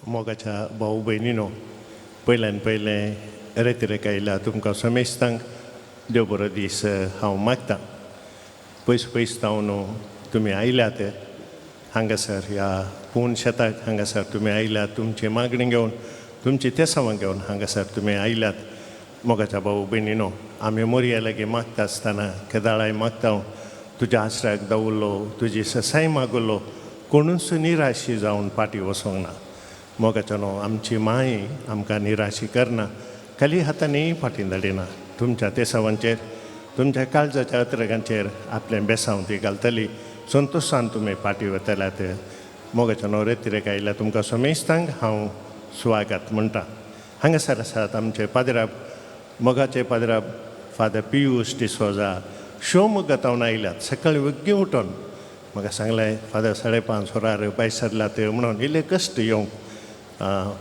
मोगाच्या भाऊ भयणीनो, पयल्यान पयलें रेतिरेक आयल्या तुमकां समेस्तांक देव बरो दीस हांव मागतां. पयस पयस जावन तुमी आयल्यात हांगासर ह्या पूर्ण शेताक, हांगासर तुमी आयल्यात तुमची मागणी घेवन, तुमची तेसावां घेवन हांगासर तुमी आयल्यात. मोगाच्या भाऊ भयणीनो, आमी मोरया लागीं मागता आसतना केदाळाय मागता, तुज्या आसऱ्याक दवरलो, तुजी ससाय मागलो, कोणूच निराशी जावन फाटीं वचोंक ना. मोगाच्या न्हू, आमची माय आमकां निराशी करना, खाली हातांनी फाटीं धाडिना. तुमच्या तेसावांचेर, तुमच्या काळजाच्या अत्रगांचेर आपलें बेसांव ती घालतली, संतोशान तुमी फाटीं वतल्यात. मोगाच्या न्हू, रेतिरेक आयल्या तुमकां समेस्तांक हांव स्वागत म्हणटा. हांगासर आसात आमचे पाद्राब, मोगाचे पाद्राब फादर पियूस डिसोजा, शिवमोग्गा आयल्यात. सकाळी वग्गी उठोन म्हाका सांगलें, फादर 5:30 वरार भायर सरल्यात म्हणून. इल्ले कश्ट येवंक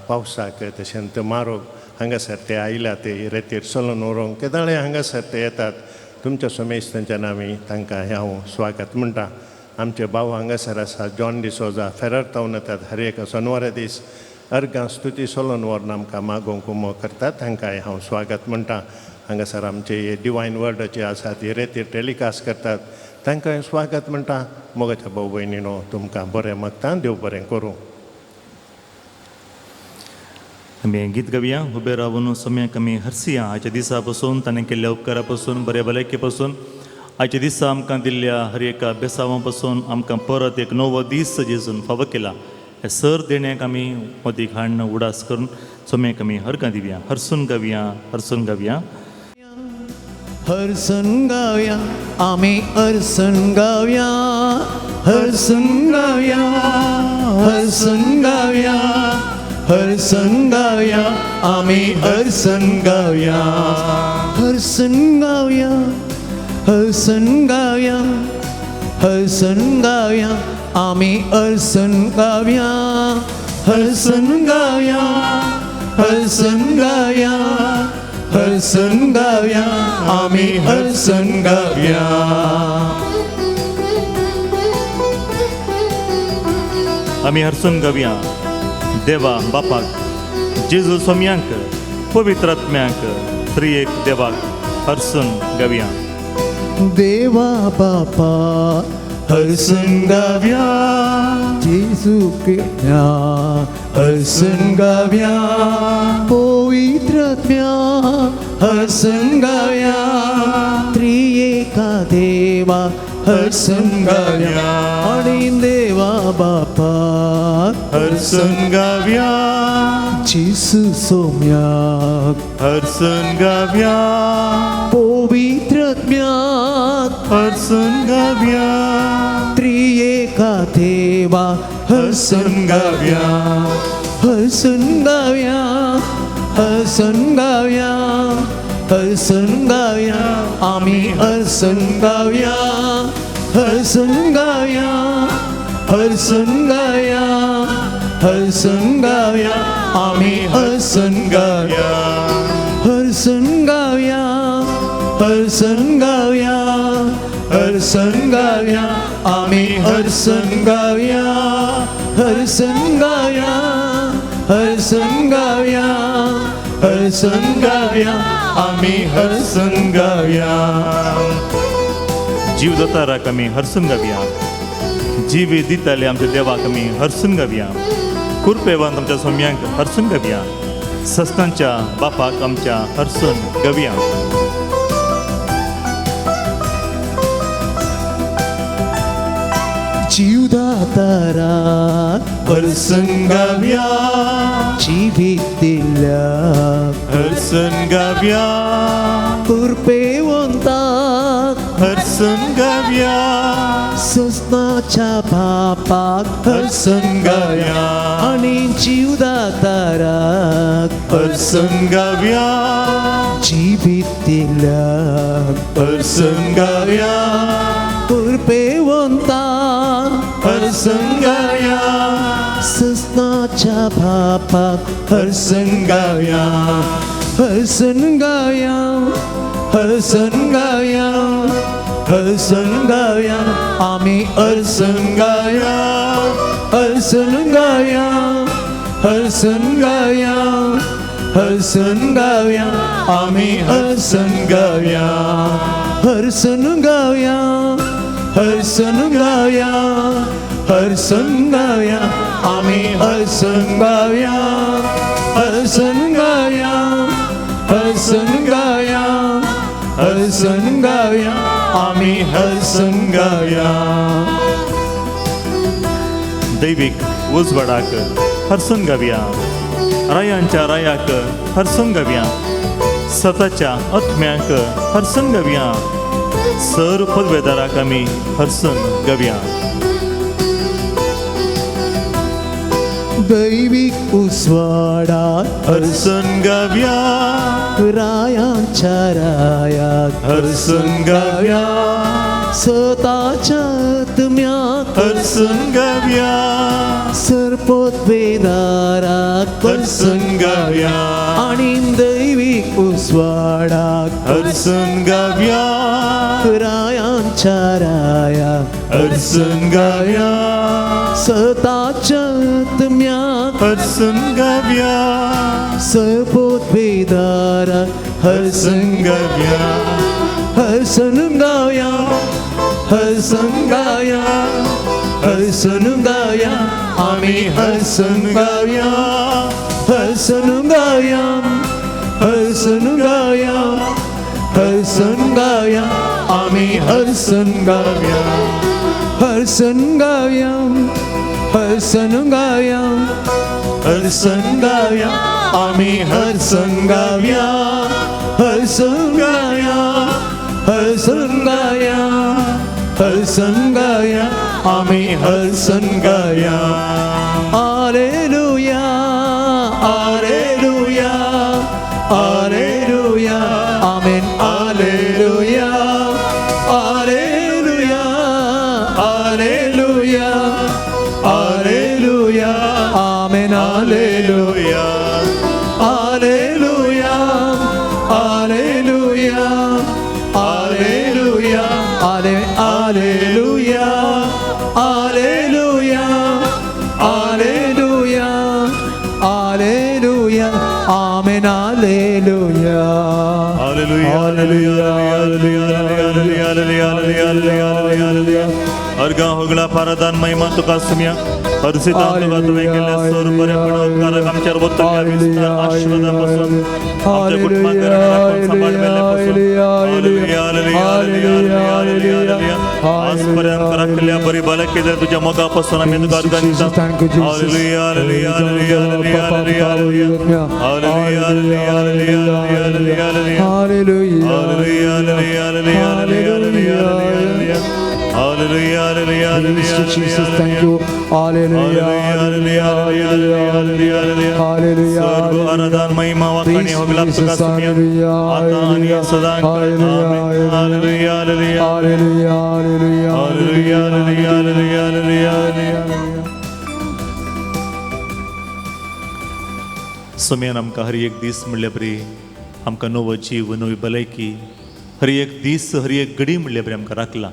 पावसाक, तशेंच मारोग हांगासर ते आयल्यात. ते रेतीर चलून व्हरूंक केदाळे हांगासर ते येतात. तुमच्या समेज तांच्यान आमी तांकां हांव स्वागत म्हणटा. आमचे भाव हांगासर आसा जॉन डिसोजा, फेरर तावन येतात. हर एक सोनवारा दीस अर्गां स्तुती सोलोन व्हरून आमकां मागोवंक उमो करतात, तांकांय हांव स्वागत म्हणटा. हांगासर आमचे डिवायन वर्डाचे आसात, हे रेतीर टेलिकास्ट करतात, तांकां स्वागत म्हणटा. मोगाच्या भाव भयणीनो, तुमकां बरें मागता, देव बरें करूं. आमी गीत गावया उबे रावन. सोम्याक आमी हरसिया आयच्या दिसा पासून, ताणें केल्ल्या उपकारा पासून, बऱ्या भलायके पासून, आयच्या दिसा आमकां दिल्ल्या हर एका बेसांवा पासून. आमकां परत एक नवो दीस जेजून फावो केला, हे सर देण्याक आमी मदीक हाडून उडास करून सोम्याक आमी हरकां दिवया. हरसून गावया, हरसून गावया. हरसून गावया आमी, हरसून गावया, हरसून गावया, हरसून गावया, हरसून गावया आमी, हरसून गावया, हरसून गावया, हरसून गावया, हरसून गावया आमी, हरसून गावया, हरसून गावया, हरसून गावया, हरसून गावया आमी, हरसून गावया. आमी हरसून गावया देवा बापाक, जेजू सोम्यांक, पवित्र आत्म्याक, त्रिएक देवाक हरसून गावया. देवा बापा हरसून गावया, जेजू कृष्णा हरसून गावया, पवित्र आत्म्या हरसून गावया, त्रिएका देवा हरसून गावया, आणि देवा बापा हरसून गावया, जेजू सोम्याक हरसून गावया, पवित्र आत्म्याक हरसून गावया, त्रिएका देवा हरसून गावया, हरसून गावया, हरसून गावया, हरसून गावया आमी, हरसून गावया, हरसून गावया, हरसून गावया, हरसून गावया आमी, हरसून गावया, हरसून गावया, हरसून गावया, हरसून गावया आमी, हरसून गावया, हरसून गावया, हरसून गावया, हरसून गावया आमी, हरसून गावया. जीव दाताराक आमी हरसून गावया. जीव दिताले आमच्या देवाक आमी हरसून गावया. कुरपेवान आमच्या सोम्यांक हरसून गावया. सस्तांच्या बापाक आमच्या हरसून गावया. जीवदातारा हरसून गावया, जिवीत दिल्या हरसून गावया, कृपेवंताक हरसून गावया, सस्नाच्या बापाक हरसून गावया, आणि जीवदाताराक हरसून गावया, जिवीत दिल्या हरसून गावया, कृपेवंताक हरसून गावया, सस्नाच्या बापाक हरसून गावया, हरसून गावया, हरसून गावया, हरसून गावया आमी, हरसून गावया, हरसून गावया, हरसून गावया, हरसून गावया, आमी हरसून गावया, हरसून गावया, हरसून गावया, हरसून गावया, आमी हरसून गावया, हरसून गावया, हरसून गावया, हरसून गावया, आमी हरसून गावया. दैवीक उजवाडाक हरसून गावया, रायांच्या रायाक हरसून गावया, सताच्या आत्म्याक हरसून गावया, सर पदवेदाराक आमी हरसून गावया. दैवीक उजवाडाक हरसून गावया, रायांच्या रायाक हरसून गावया, सताच्या आत्म्याक हरसून गावया, सरपोतवेदाराक हरसून गावया, आनी दैवीक उजवाडाक हरसून गावया, रायांच्या रायाक हरसून गावया, सताच्या आत्म्याक हरसून गावया, सरपोतवेदाराक हरसून गावया, हरसून गावया, हरसून गावया, हरसून गावया, आमी हरसून गावया, हरसून गावया, हरसून गावया, हरसून गावया, आमी हरसून गावया, हरसून गावया, हरसून गावया, हरसून गावया, आमी हरसून गावया, हरसून गावया, हरसून गावया, हरसून गावया, आमी हरसून गावया. Hallelujah, hallelujah, hallelujah, amen, hallelujah, hallelujah, hallelujah, hallelujah, amen, hallelujah, hallelujah, hallelujah, hallelujah, hallelujah, hallelujah, hallelujah, hallelujah, amen, hallelujah. Hallelujah, hallelujah, hallelujah, hallelujah, hallelujah, hallelujah. अर्घा होगळा पारादान महिमा तुका सुम्या हरसितां तुका तुवें केल्ल्या सर बरेपण उपकाराक आमच्या वतल्या विस्तार आशीर्वादा पासून आमच्या कुटुंबाक घराण्याक राखून सांबाळ मेल्ल्या पासून. Hallelujah, hallelujah, hallelujah, hallelujah, hallelujah. आजपर्यंत राखिल्ल्या बरी भलायकी जर तुज्या मोगा पासून आमी तुका अर्घां दिता. Hallelujah, hallelujah, hallelujah, hallelujah, hallelujah, hallelujah, hallelujah, hallelujah, hallelujah, hallelujah, hallelujah, hallelujah, hallelujah, hallelujah, hallelujah, hallelujah, Praise to Jesus, thank you. Hallelujah, hallelujah, hallelujah, hallelujah, hallelujah. सर्व आराधन महिमा वाखाणी होगला तुका सुम्या आता आणि सदा. Amen. Hallelujah, hallelujah, hallelujah, hallelujah, hallelujah, hallelujah, hallelujah, hallelujah, hallelujah. सुम्यान आमकां हर एक दीस म्हणल्यार बरी आमकां नवो जीव, नवी भलायकी, हर एक दीस हर एक घडी म्हणल्यार बरी आमकां राखला.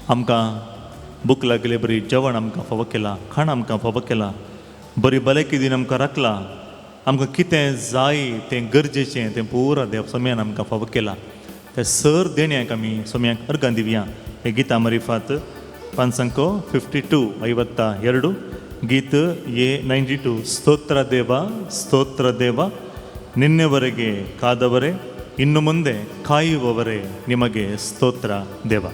आमकां भूक लागले बरी जेवण आमकां फावो केलां, खाण आमकां फावो केलां, बरी भलायकी दीन आमकां राखला. आमकां कितें जाय तें गरजेचें तें पुरा देव सोम्यान आमकां फावो केलां. त्या सर देण्याक आमी सोम्याक अर्गां दिवया. हे गीता मरिफात पांचांको 52 52 ಗೀತ ಎ 92. ಸ್ತೋತ್ರ ದೇವ, ಸ್ತೋತ್ರ ದೇವ, ನಿನ್ನೆವರೆಗೆ ಕಾದವರೇ, ಇನ್ನು ಮುಂದೆ ಕಾಯುವವರೇ, ನಿಮಗೆ ಸ್ತೋತ್ರ ದೇವ.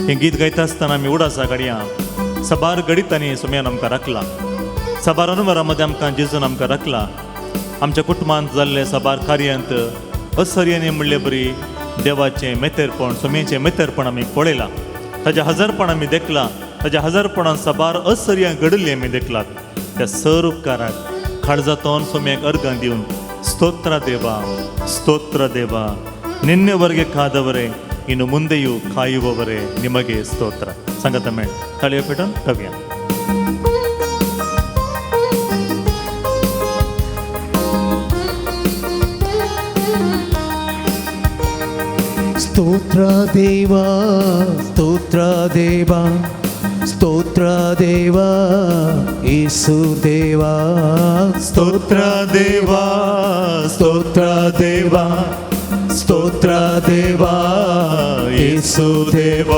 हें गीत गायता आसतना आमी उडासा काडया. साबार घडितांनी सोम्यान आमकां राखला, साबार अनुभवां मदें आमकां जेजून आमकां राखला. आमच्या कुटुंबांत जाल्ले साबार कार्यांत असर्यानी म्हणले बरी देवाचें मेतेरपण, सोम्याचें मेतेरपण आमी पळयलां, ताजें हजारपण आमी देखलां, ताज्या हजारपणान साबार असर्यां घडिल्लीं आमी देखलात. त्या सर उपकाराक काळजातोन सोम्याक अर्गां दिवन ಸ್ತೋತ್ರ ದೇವ, ಸ್ತೋತ್ರ ದೇವ, ನಿನ್ನೆವರೆಗೆ ಕಾದವರೇ, ಇನ್ನು ಮುಂದೆಯೂ ಕಾಯುವವರೇ, ನಿಮಗೆ ಸ್ತೋತ್ರ. ಸಂಗತ ಮೇಳ್ ತಾಳಿಯ ಪೇಟನ್ ಕವ್ಯ. ಸ್ತೋತ್ರ ದೇವ, ಸ್ತೋತ್ರ ದೇವ, ಸ್ತೋತ್ರ ಸ್ತೋತ್ರ ದೇವ ಯೇಸು ದೇವ ಸ್ತೋತ್ರ ದೇವ ಸ್ತೋತ್ರ ದೇವ ಸ್ತೋತ್ರ ದೇವ ಯೇಸು ದೇವ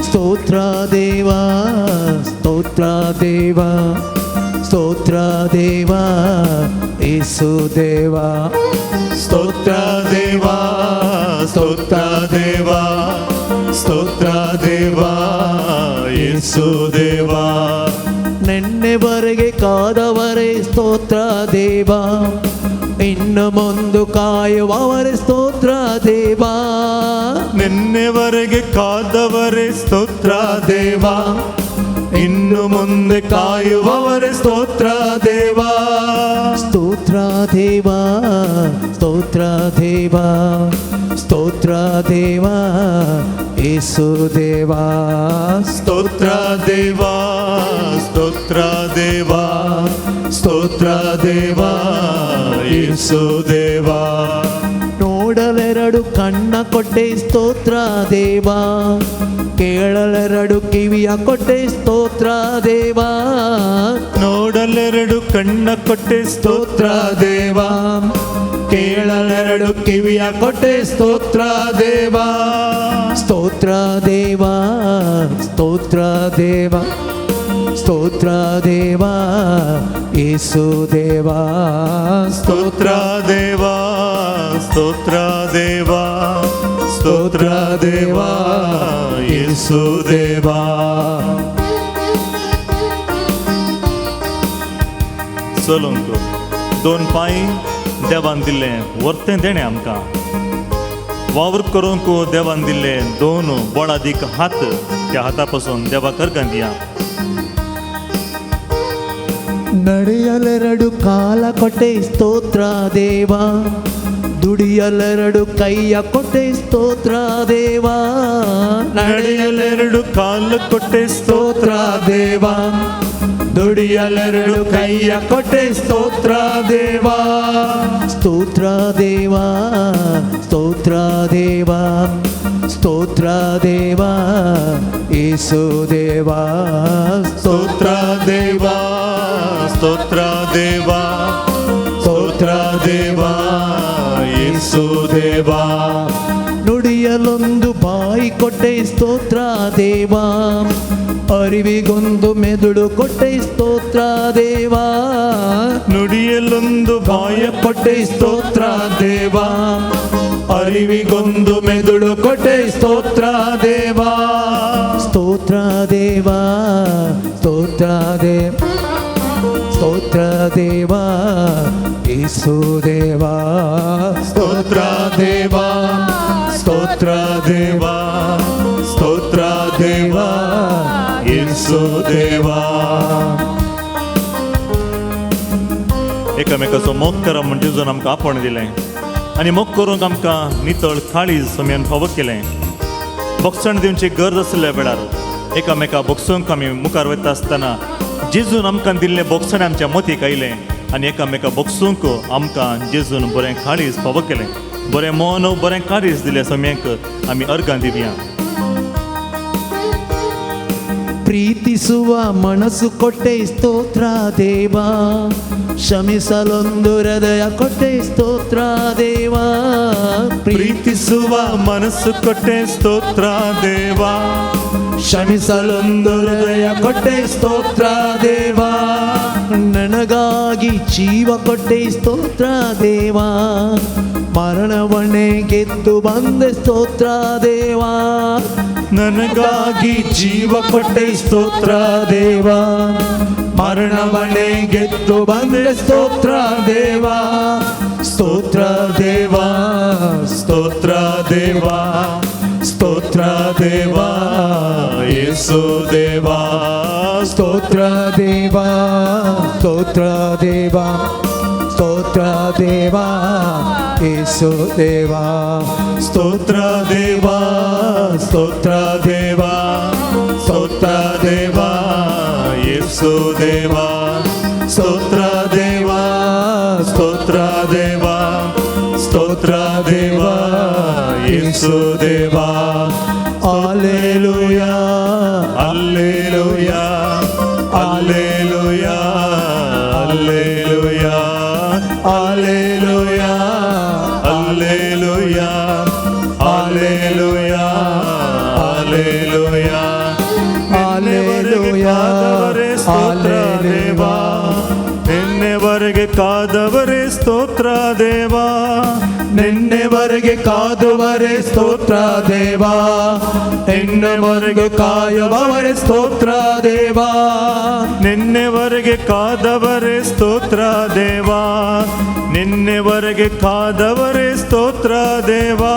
ಸ್ತೋತ್ರ ದೇವ ಸ್ತೋತ್ರ ದೇವ ಸ್ತೋತ್ರ ದೇವ ಯೇಸು ದೇವ ಸ್ತೋತ್ರ ದೇವ ಸ್ತೋತ್ರ ದೇವ ಸ್ತೋತ್ರ ದೇವ ಯೇಸು ದೇವ. ನೆನ್ನೆವರೆಗೆ ಕಾದವರೇ ಸ್ತೋತ್ರ ದೇವ, ಇನ್ನು ಮುಂದು ಕಾಯುವವರೇ ಸ್ತೋತ್ರ ದೇವ. ನಿನ್ನೆವರೆಗೆ ಕಾದವರೇ ಸ್ತೋತ್ರ ದೇವ, ಇನ್ನು ಮುಂದೆ ಕಾಯುವವರೇ ಸ್ತೋತ್ರ ದೇವ. ಸ್ತೋತ್ರ ದೇವ ಸ್ತೋತ್ರ ದೇವ ಸ್ತೋತ್ರ ದೇವ ಯೇಸು ದೇವ. ಸ್ತೋತ್ರ ದೇವ ಸ್ತೋತ್ರ ದೇವ ಸ್ತೋತ್ರ ದೇವ ಯೇಸು ದೇವ. ನೋಡಲೆರಡು ಕಣ್ಣ ಕೊಟ್ಟೆ ಸ್ತೋತ್ರ ದೇವ, ಕೇಳಲೆರಡು ಕಿವಿಯ ಕೊಟ್ಟೆ ಸ್ತೋತ್ರ ದೇವ. ನೋಡಲೆರಡು ಕಣ್ಣ ಕೊಟ್ಟೆ ಸ್ತೋತ್ರ ದೇವ, ಕೇಳಲೆರಡು ಕಿವಿಯ ಕೊಟ್ಟೆ ಸ್ತೋತ್ರ ದೇವ. ಸ್ತೋತ್ರ ದೇವ ಸ್ತೋತ್ರ ದೇವ ಸ್ತೋತ್ರ ದೇವ ಯೇಸು ದೇವ. ಸ್ತೋತ್ರ ದೇವ ಸ್ತೋತ್ರ ದೇವ ಸ್ತೋತ್ರ ದೇವ ಯೇಸು ದೇವ. चलूंक दोन पांय देवान दिल्ले वर्तें देणें आमकां, वावर करूंक देवान दिल्ले दोन बळादीक हात, त्या हाता पासून देवाक अर्गां दिया. ನಡೆಯಲೆರಡು ಕಾಲ ಕೊಟ್ಟೆ ಸ್ತೋತ್ರ ದೇವ, ದುಡಿಯಲೆರಡು ಕೈಯ ಕೊಟ್ಟೆ ಸ್ತೋತ್ರ ದೇವ. ನಡೆಯಲೆರಡು ಕಾಲ ಕೊಟ್ಟೆ ಸ್ತೋತ್ರ ದೇವ, ದುಡಿಯಲೆರಡು ಕೈಯ ಕೊಟ್ಟೆ ಸ್ತೋತ್ರ ದೇವ. ಸ್ತೋತ್ರ ದೇವ ಸ್ತೋತ್ರ ದೇವ ಸ್ತೋತ್ರ ದೇವ ಯೇಸು ದೇವ. ಸ್ತೋತ್ರ ದೇವ ಸ್ತೋತ್ರ ದೇವ ಸ್ತೋತ್ರ ದೇವ ಯೇಸು ದೇವ. ನುಡಿಯಲೊಂದು ಬಾಯಿ ಕೊಟ್ಟೆ ಸ್ತೋತ್ರ ದೇವ, ಅರಿವಿಗೊಂದು ಮೆದುಳು ಕೊಟ್ಟೆ ಸ್ತೋತ್ರ ದೇವ. ನುಡಿಯಲೊಂದು ಬಾಯ ಕೊಟ್ಟೆ ಸ್ತೋತ್ರ ದೇವ, ಅರಿವಿಗೊಂದು ಮೆದುಳು ಕೊಟ್ಟೆ ಸ್ತೋತ್ರ ದೇವ. ಸ್ತೋತ್ರ ದೇವ ಸ್ತೋತ್ರ ದೇವ ಸ್ತೋತ್ರ ದೇವ ಯೇಸು ದೇವ. ಸ್ತೋತ್ರ ದೇವ ಸ್ತೋತ್ರ ದೇವ ಸ್ತೋತ್ರ ದೇವ ಯೇಸು ದೇವ. एकामेकाचो मोग करा म्हण जेजून आमकां आपोवणें दिलें आनी मोग करूंक आमकां नितळ काळीज सोम्यान फावो केलें. बोगसण दिवची गरज आसल्या वेळार एकामेका बोगसूंक आमी मुखार वता आसतना जेजून आमकां दिल्लें बोगसण आमच्या मतीक आयलें आनी एकामेका बोगसूंक आमकां जेजून बरें काळीज फावो केलें, बरें मन बरें काळीज दिलें सोम्यांक आमी अर्गां दिवया. ಪ್ರೀತಿಸುವ ಮನಸ್ಸು ಕೊಟ್ಟೆ ಸ್ತೋತ್ರ ದೇವ, ಕ್ಷಮಿಸಲೊಂದು ಹೃದಯ ಕೊಟ್ಟೆ ಸ್ತೋತ್ರ ದೇವ. ಪ್ರೀತಿಸುವ ಮನಸ್ಸು ಕೊಟ್ಟೆ ಸ್ತೋತ್ರ ದೇವ, ಕ್ಷಮಿಸಲೊಂದು ಹೃದಯ ಕೊಟ್ಟೆ ಸ್ತೋತ್ರ ದೇವ. ನನಗಾಗಿ ಜೀವ ಕೊಟ್ಟೆ ಸ್ತೋತ್ರ ದೇವ, ಮರಣವನ್ನೇ ಗೆದ್ದು ಬಂದೆ ಸ್ತೋತ್ರ ದೇವ. ನನಗಾಗಿ ಜೀವ ಕೊಟ್ಟೆ ಸ್ತೋತ್ರ ದೇವ, ಮರಣವನ್ನೇ ಗೆದ್ದು ಬಂದೆ ಸ್ತೋತ್ರ ದೇವ. ಸ್ತೋತ್ರ ದೇವ ಸ್ತೋತ್ರ ದೇವ ಸ್ತೋತ್ರ ದೇವ ಯೇಸು ದೇವ. ಸ್ತೋತ್ರ ದೇವ ಸ್ತೋತ್ರ ದೇವ ಸ್ತೋತ್ರ ದೇವ ಯೇಸು ದೇವ. ಸ್ತೋತ್ರ ದೇವ ಸ್ತೋತ್ರ ದೇವ ಸ್ತೋತ್ರ ದೇವ ಯೇಸು ದೇವ. ಸ್ತೋತ್ರ ದೇವ ಸ್ತೋತ್ರ ದೇವ ಸ್ತೋತ್ರ ದೇವ ಯೇಸು ದೇವ. Alleluia alleluia. Alleluia, alleluia, alleluia, alleluia, alleluia. Alleluia, ಸ್ತೋತ್ರ ದೇವಾ, ನಿನ್ನೆವರೆಗೆ ಕಾದವರೇ ಸ್ತೋತ್ರ ದೇವಾ, ನಿನ್ನೆವರೆಗೆ ಕಾದುವರೆ ಸ್ತೋತ್ರ ದೇವಾ, ನಿನ್ನೆವರೆಗೆ ಕಾಯುವವರೆ ಸ್ತೋತ್ರ ದೇವಾ, ನಿನ್ನೆವರೆಗೆ ಕಾದವರೇ ಸ್ತೋತ್ರ ದೇವಾ, ನಿನ್ನೆವರೆಗೆ ಕಾದವರೇ ಸ್ತೋತ್ರ ದೇವಾ,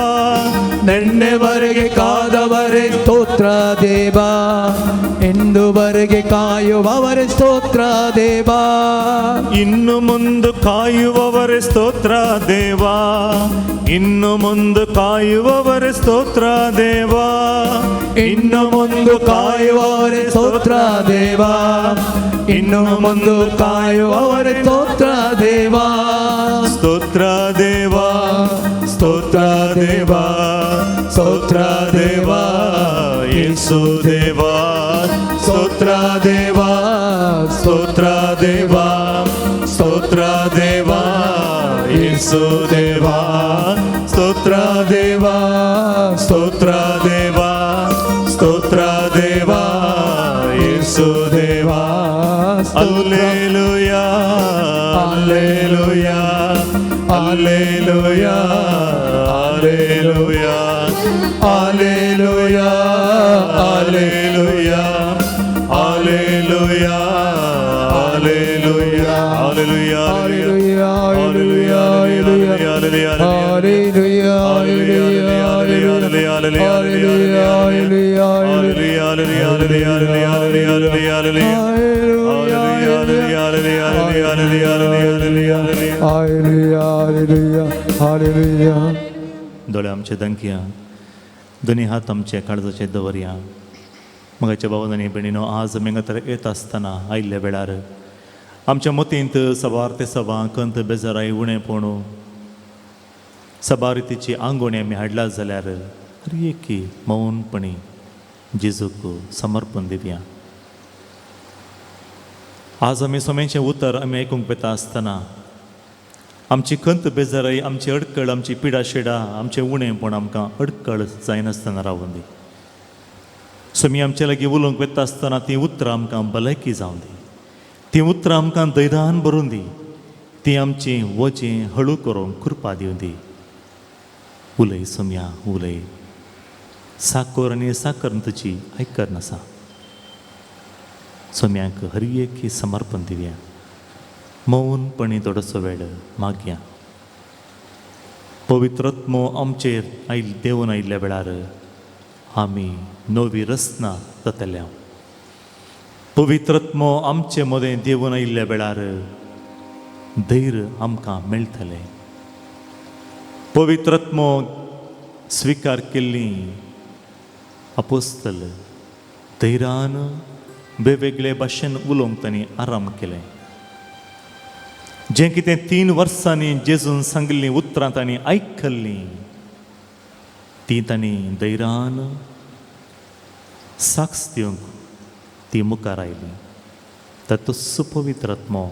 ನಿನ್ನೆವರೆಗೆ ಕಾದವರೆ ಸ್ತೋತ್ರ ದೇವಾ, ಇಂದುವರೆಗೆ ಕಾಯುವವರೆ ಸ್ತೋತ್ರ ದೇವಾ, ಇನ್ನು ಮುಂದೆ ಕಾಯುವವರೇ ಸ್ತೋತ್ರ ದೇವಾ, ಇನ್ನು ಮುಂದೆ ಕಾಯುವವರೇ ಸ್ತೋತ್ರ ದೇವಾ, ಇನ್ನು ಮುಂದೆ ಕಾಯುವವರೆ ಸ್ತೋತ್ರ ದೇವಾ, ಇನ್ನು ಮುಂದೆ ಕಾಯುವವರೆ ಸ್ತೋತ್ರ ದೇವಾ, ಸ್ತೋತ್ರ ದೇವಾ, ಸ್ತೋತ್ರ ದೇವಾ, ಸ್ತೋತ್ರ ದೇವಾ, ಯೇಸು ದೇವಾ, ಸ್ತೋತ್ರ ದೇವಾ, ಸ್ತೋತ್ರ ದೇವಾ, ಸ್ತೋತ್ರ ದೇವಾ, ಯೇಸು ದೇವಾ, ಸ್ತೋತ್ರ ದೇವಾ, ಸ್ತೋತ್ರ ದೇವಾ, ಸ್ತೋತ್ರ ದೇವಾ, ಯೇಸು ದೇವಾ. Alleluia, alleluia, alleluia, alleluia, alleluia, alleluia, alleluia, alleluia, alleluia, alleluia, alleluia, alleluia, alleluia, alleluia, alleluia, alleluia, alleluia. दोळे आमचे दंकया, दोनी हात आमचे काळजाचे दवरया. मगाच्या भावान आनी भयणीनो, आज आमी हांगा येता आसतना आयिल्ल्या वेळार आमच्या मतींत सवार ते सवा कंत बेजाराय उणेपण सबार रितीची आंगोणी आमी हाडला जाल्यार हर एकी मौनपणी जेजूक समर्पण दिवया. आज आमी सोम्याचें उतर आमी आयकूंक पेता आसतना आमची खंत बेजाराय, आमची अडकळ, आमची पिडा शिडा, आमचें उणेपण आमकां अडकळ जायनासतना रावूं दी. सोमी आमचे लागीं उलोवंक वेता आसतना तीं उतरां आमकां भलायकी जावं दी, तीं उतरां आमकां धैर्यान भरून दी, तीं आमचीं वजें हळू करूंक कृपा दिवं दी. उलय सोम्या उलय, साकोर आनी साकर तुजी आयकर नासा. सोम्याक हर एक समर्पण दिवया. मौनपणी थोडोसो वेळ मागया. पवित्रत्मो आमचेर आयल देवून आयिल्ल्या वेळार आमी नवी रचना जातल्या. पवित्रत्मो आमचे मदें देवून आयिल्ल्या वेळार धैर्य आमकां मेळटलें. पवित्रत्मो स्विकार केल्ली अपोस्तल धैर्यान वेगवेगळे भाशेन उलोवंक तांणी आराम केलें. जें कितें 3 वर्सांनी जेजून सांगिल्लीं उतरां तांणी आयकल्लीं ती तांणी धैर्यान साक्ष दिवंक ती मुखार आयली. तर तो सुपवित्रात्मो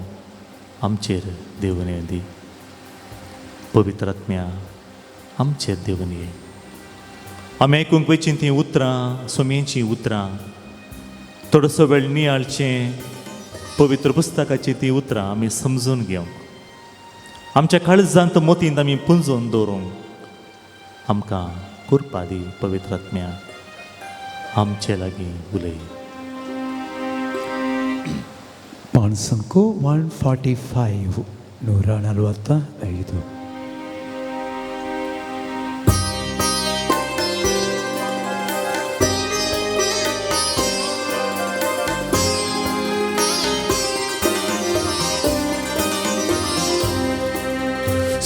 आमचेर देवून येवं दी. पवित्रात्म्या आमचेर देवून ये. आमी आयकूंक वयचीं तीं उतरां, सोम्यांचीं उतरां, थोडोसो वेळ नियाळचें पवित्र पुस्तकाचीं तीं उतरां आमी समजून घेवंक, आमच्या काळजांत मोतींत आमी पुंजोवन दवरूंक आमकां कृपा दी. पवित्रात्म्या आमचे लागीं उलय. ಪಾಣಸಂಕು 145 145.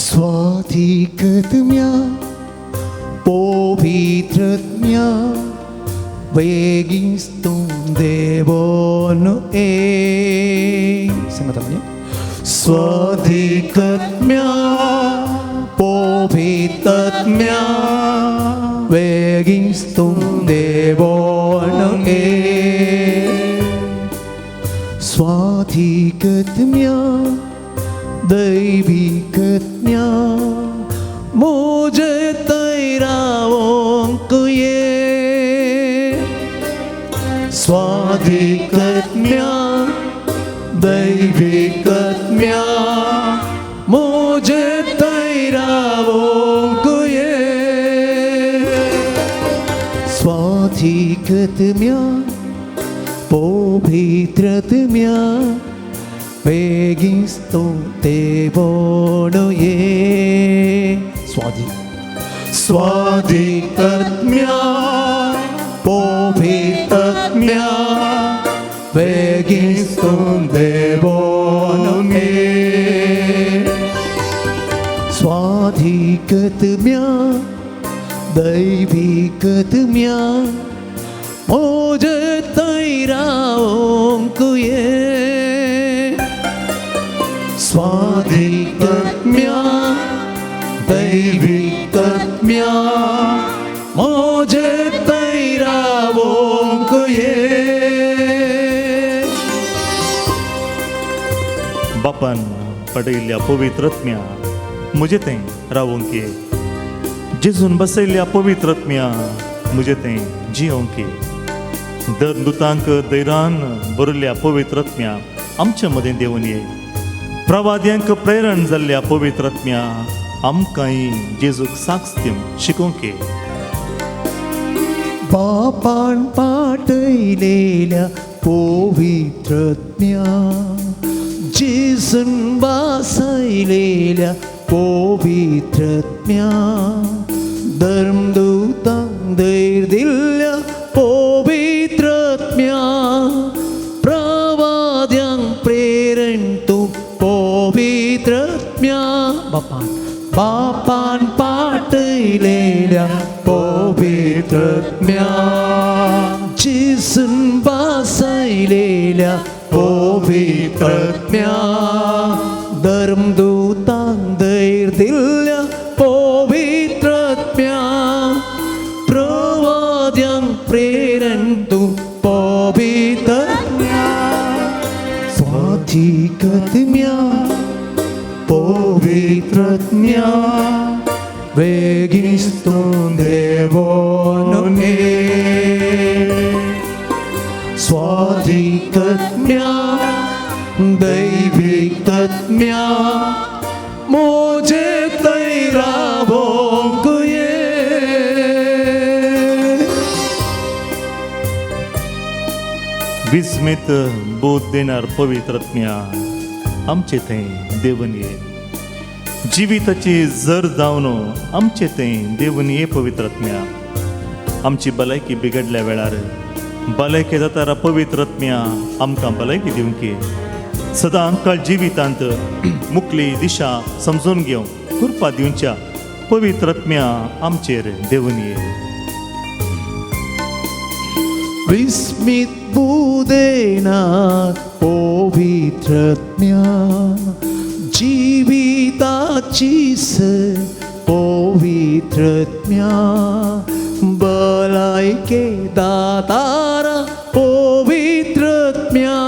स्वाधिकत्म्या पवित्रत्म्या वेगिस्तुं देवोनु ए संगतमन्य स्वाधिकत्म्या पवित्रत्म्या वेगिस्तुं देवोनु ए स्वाधिकत्म्या स्वाधिकत्म्या दैविकत्म्या म्हजे थंय रावोंक ये. स्वाधिकत्म्या दैविकत्म्या म्हजे थंय रावोंक ये. स्वाधिकत्म्या पवित्रत्म्या बेगीन स्तुते ये. स्वाधी स्वाधिकत्म्या पवित्रत्म्या बेगीन स्तुते ये. स्वाधिकत्म्या दैविकत्म्या म्हजे थंय रावोंक ये. स्वाधिकत्म्या दैविकत्म्या म्हजे थंय रावोंक ये. बापान पडयल्ल्या पवित्रत्म्या म्हजे थंय रावोंक ये. जेजून बसयल्ल्या पवित्रत्म्या म्हजे थंय जियोंक ये. दर दुतांक दैरान बरयल्ल्या पवित्रत्म्या आमच्या मदें देवून ये. प्रवाद्यांक प्रेरण जाल्ल्या पवित्रत्म्या आमकांय जेजूक साक्ष दिवन शिकोवंक ये. बापान पाटयलेल्या पवित्रत्म्या जेजून बसयलेल्या पवित्रत्म्या धर्मदूतांक धैर्य दिल्ल्या पवित्रत्म्या प्रवाद्यांक प्रेरण तूं पवित्रत्म्या. बापान बापान पाटयलेल्या पवित्रत्म्या जेजून बसयलेल्या पवित्रत्म्या धर्मदूतांक धैर्य दिल्ल्या पवित्रत्म्या प्रवाद्यांक प्रेरण तूं पवित्रत्म्या. स्वाधिकत्म्या पवित्रत्म्या बेगीन स्तुते ये. स्वाधिकत्म्या दैविकत्म्या म्हजे थंय रावोंक ये. विस्मित बोध देणार पवित्रत्म्या आमचे थंय देवन ये. जिविताची जर जावन आमचे थंय देवन ये पवित्रत्म्या. आमची भलायकी बिगडल्या वेळार भलायकी जातारा पवित्रत्म्या आमकां भलायकी दिवंक ये. सदां काळ जिवितांत मुकली दिशा समजून घेवंक कृपा दिवच्या पवित्रत्म्या आमचेर देवन ये. विस्मित बुदेना पवित्रत्म्या जिविताची पवित्रत्म्या भलायके दातारा पवित्रत्म्या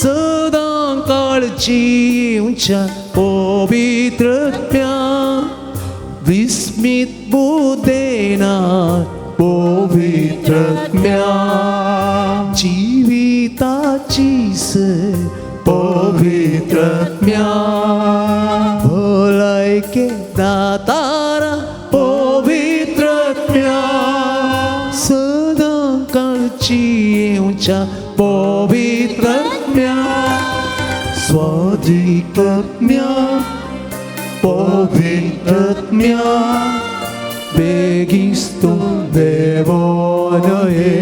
सदां काळ जिवच्या पवित्रत्म्या विस्मित बुदेना पवित्रत्म्या जिविताची पवित्रत्म्या भलायके दातारा पवित्रत्म्या सदां काळ जिवच्या पवित्रत्म्या. स्वाधिकत्म्या पवित्रत्म्या बेगीन स्तुते ये.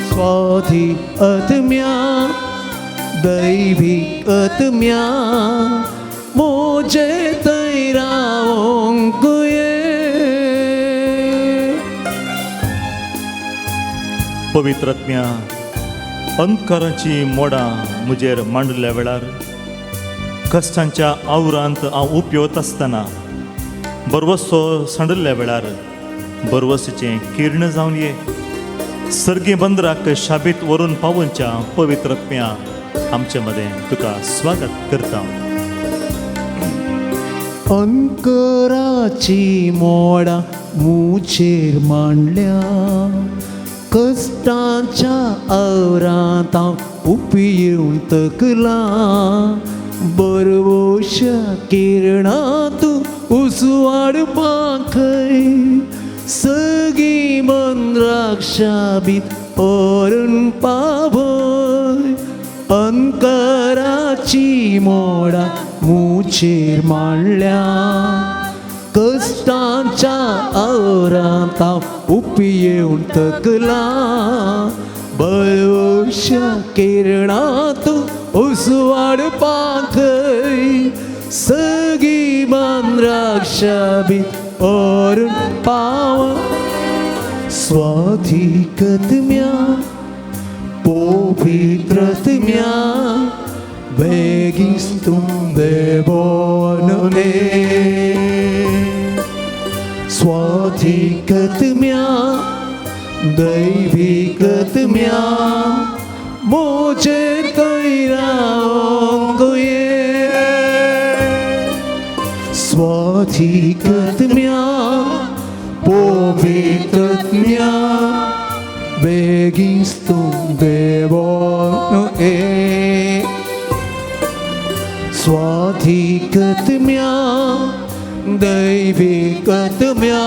स्वाधी आत्म्या दैवी आत्म्या म्हजे थंय रावोंक ये. पवित्रत्म्या अंधकाराची मोडां म्हजेर मांडल्या वेळार कश्टांच्या आवरांत हांव उपयोत आसतना बरवसो सांडल्या वेळार बरवसाचें किर्ण जावन ये. सर्गी बंदराक शाबीत व्हरून पावोवच्या पवित्र आत्म्या आमचे मदें तुका स्वागत करता. अंकराची मोडां मुचेर मांडल्या, कश्टांच्या आवरांत हांव उपयेवन तकलां, बरवश्या किरणां तूं उजवाड पाखय, सगळीं मंद्राक शाबीत व्हरून पावय. अंकराची मोडां मुचेर मांडल्या, कश्टांच्या आवरांत हांव उपयेवन तकलां, बळवश्या किरणां तूं उजवाड पाखय, सगळीं मांद्राक शाबीत व्हरून पाव. स्वाधिकत्म्या पवित्रत्म्या बेगीच तूं देवोने, स्वाधिकत्म्या दैविकत्म्या मोजे तैरावंक ये. स्वाधिकत्म्या पवित्रत्म्या बेगीच तूं देवोने, स्वाधिकत्म्या दैविकत्म्या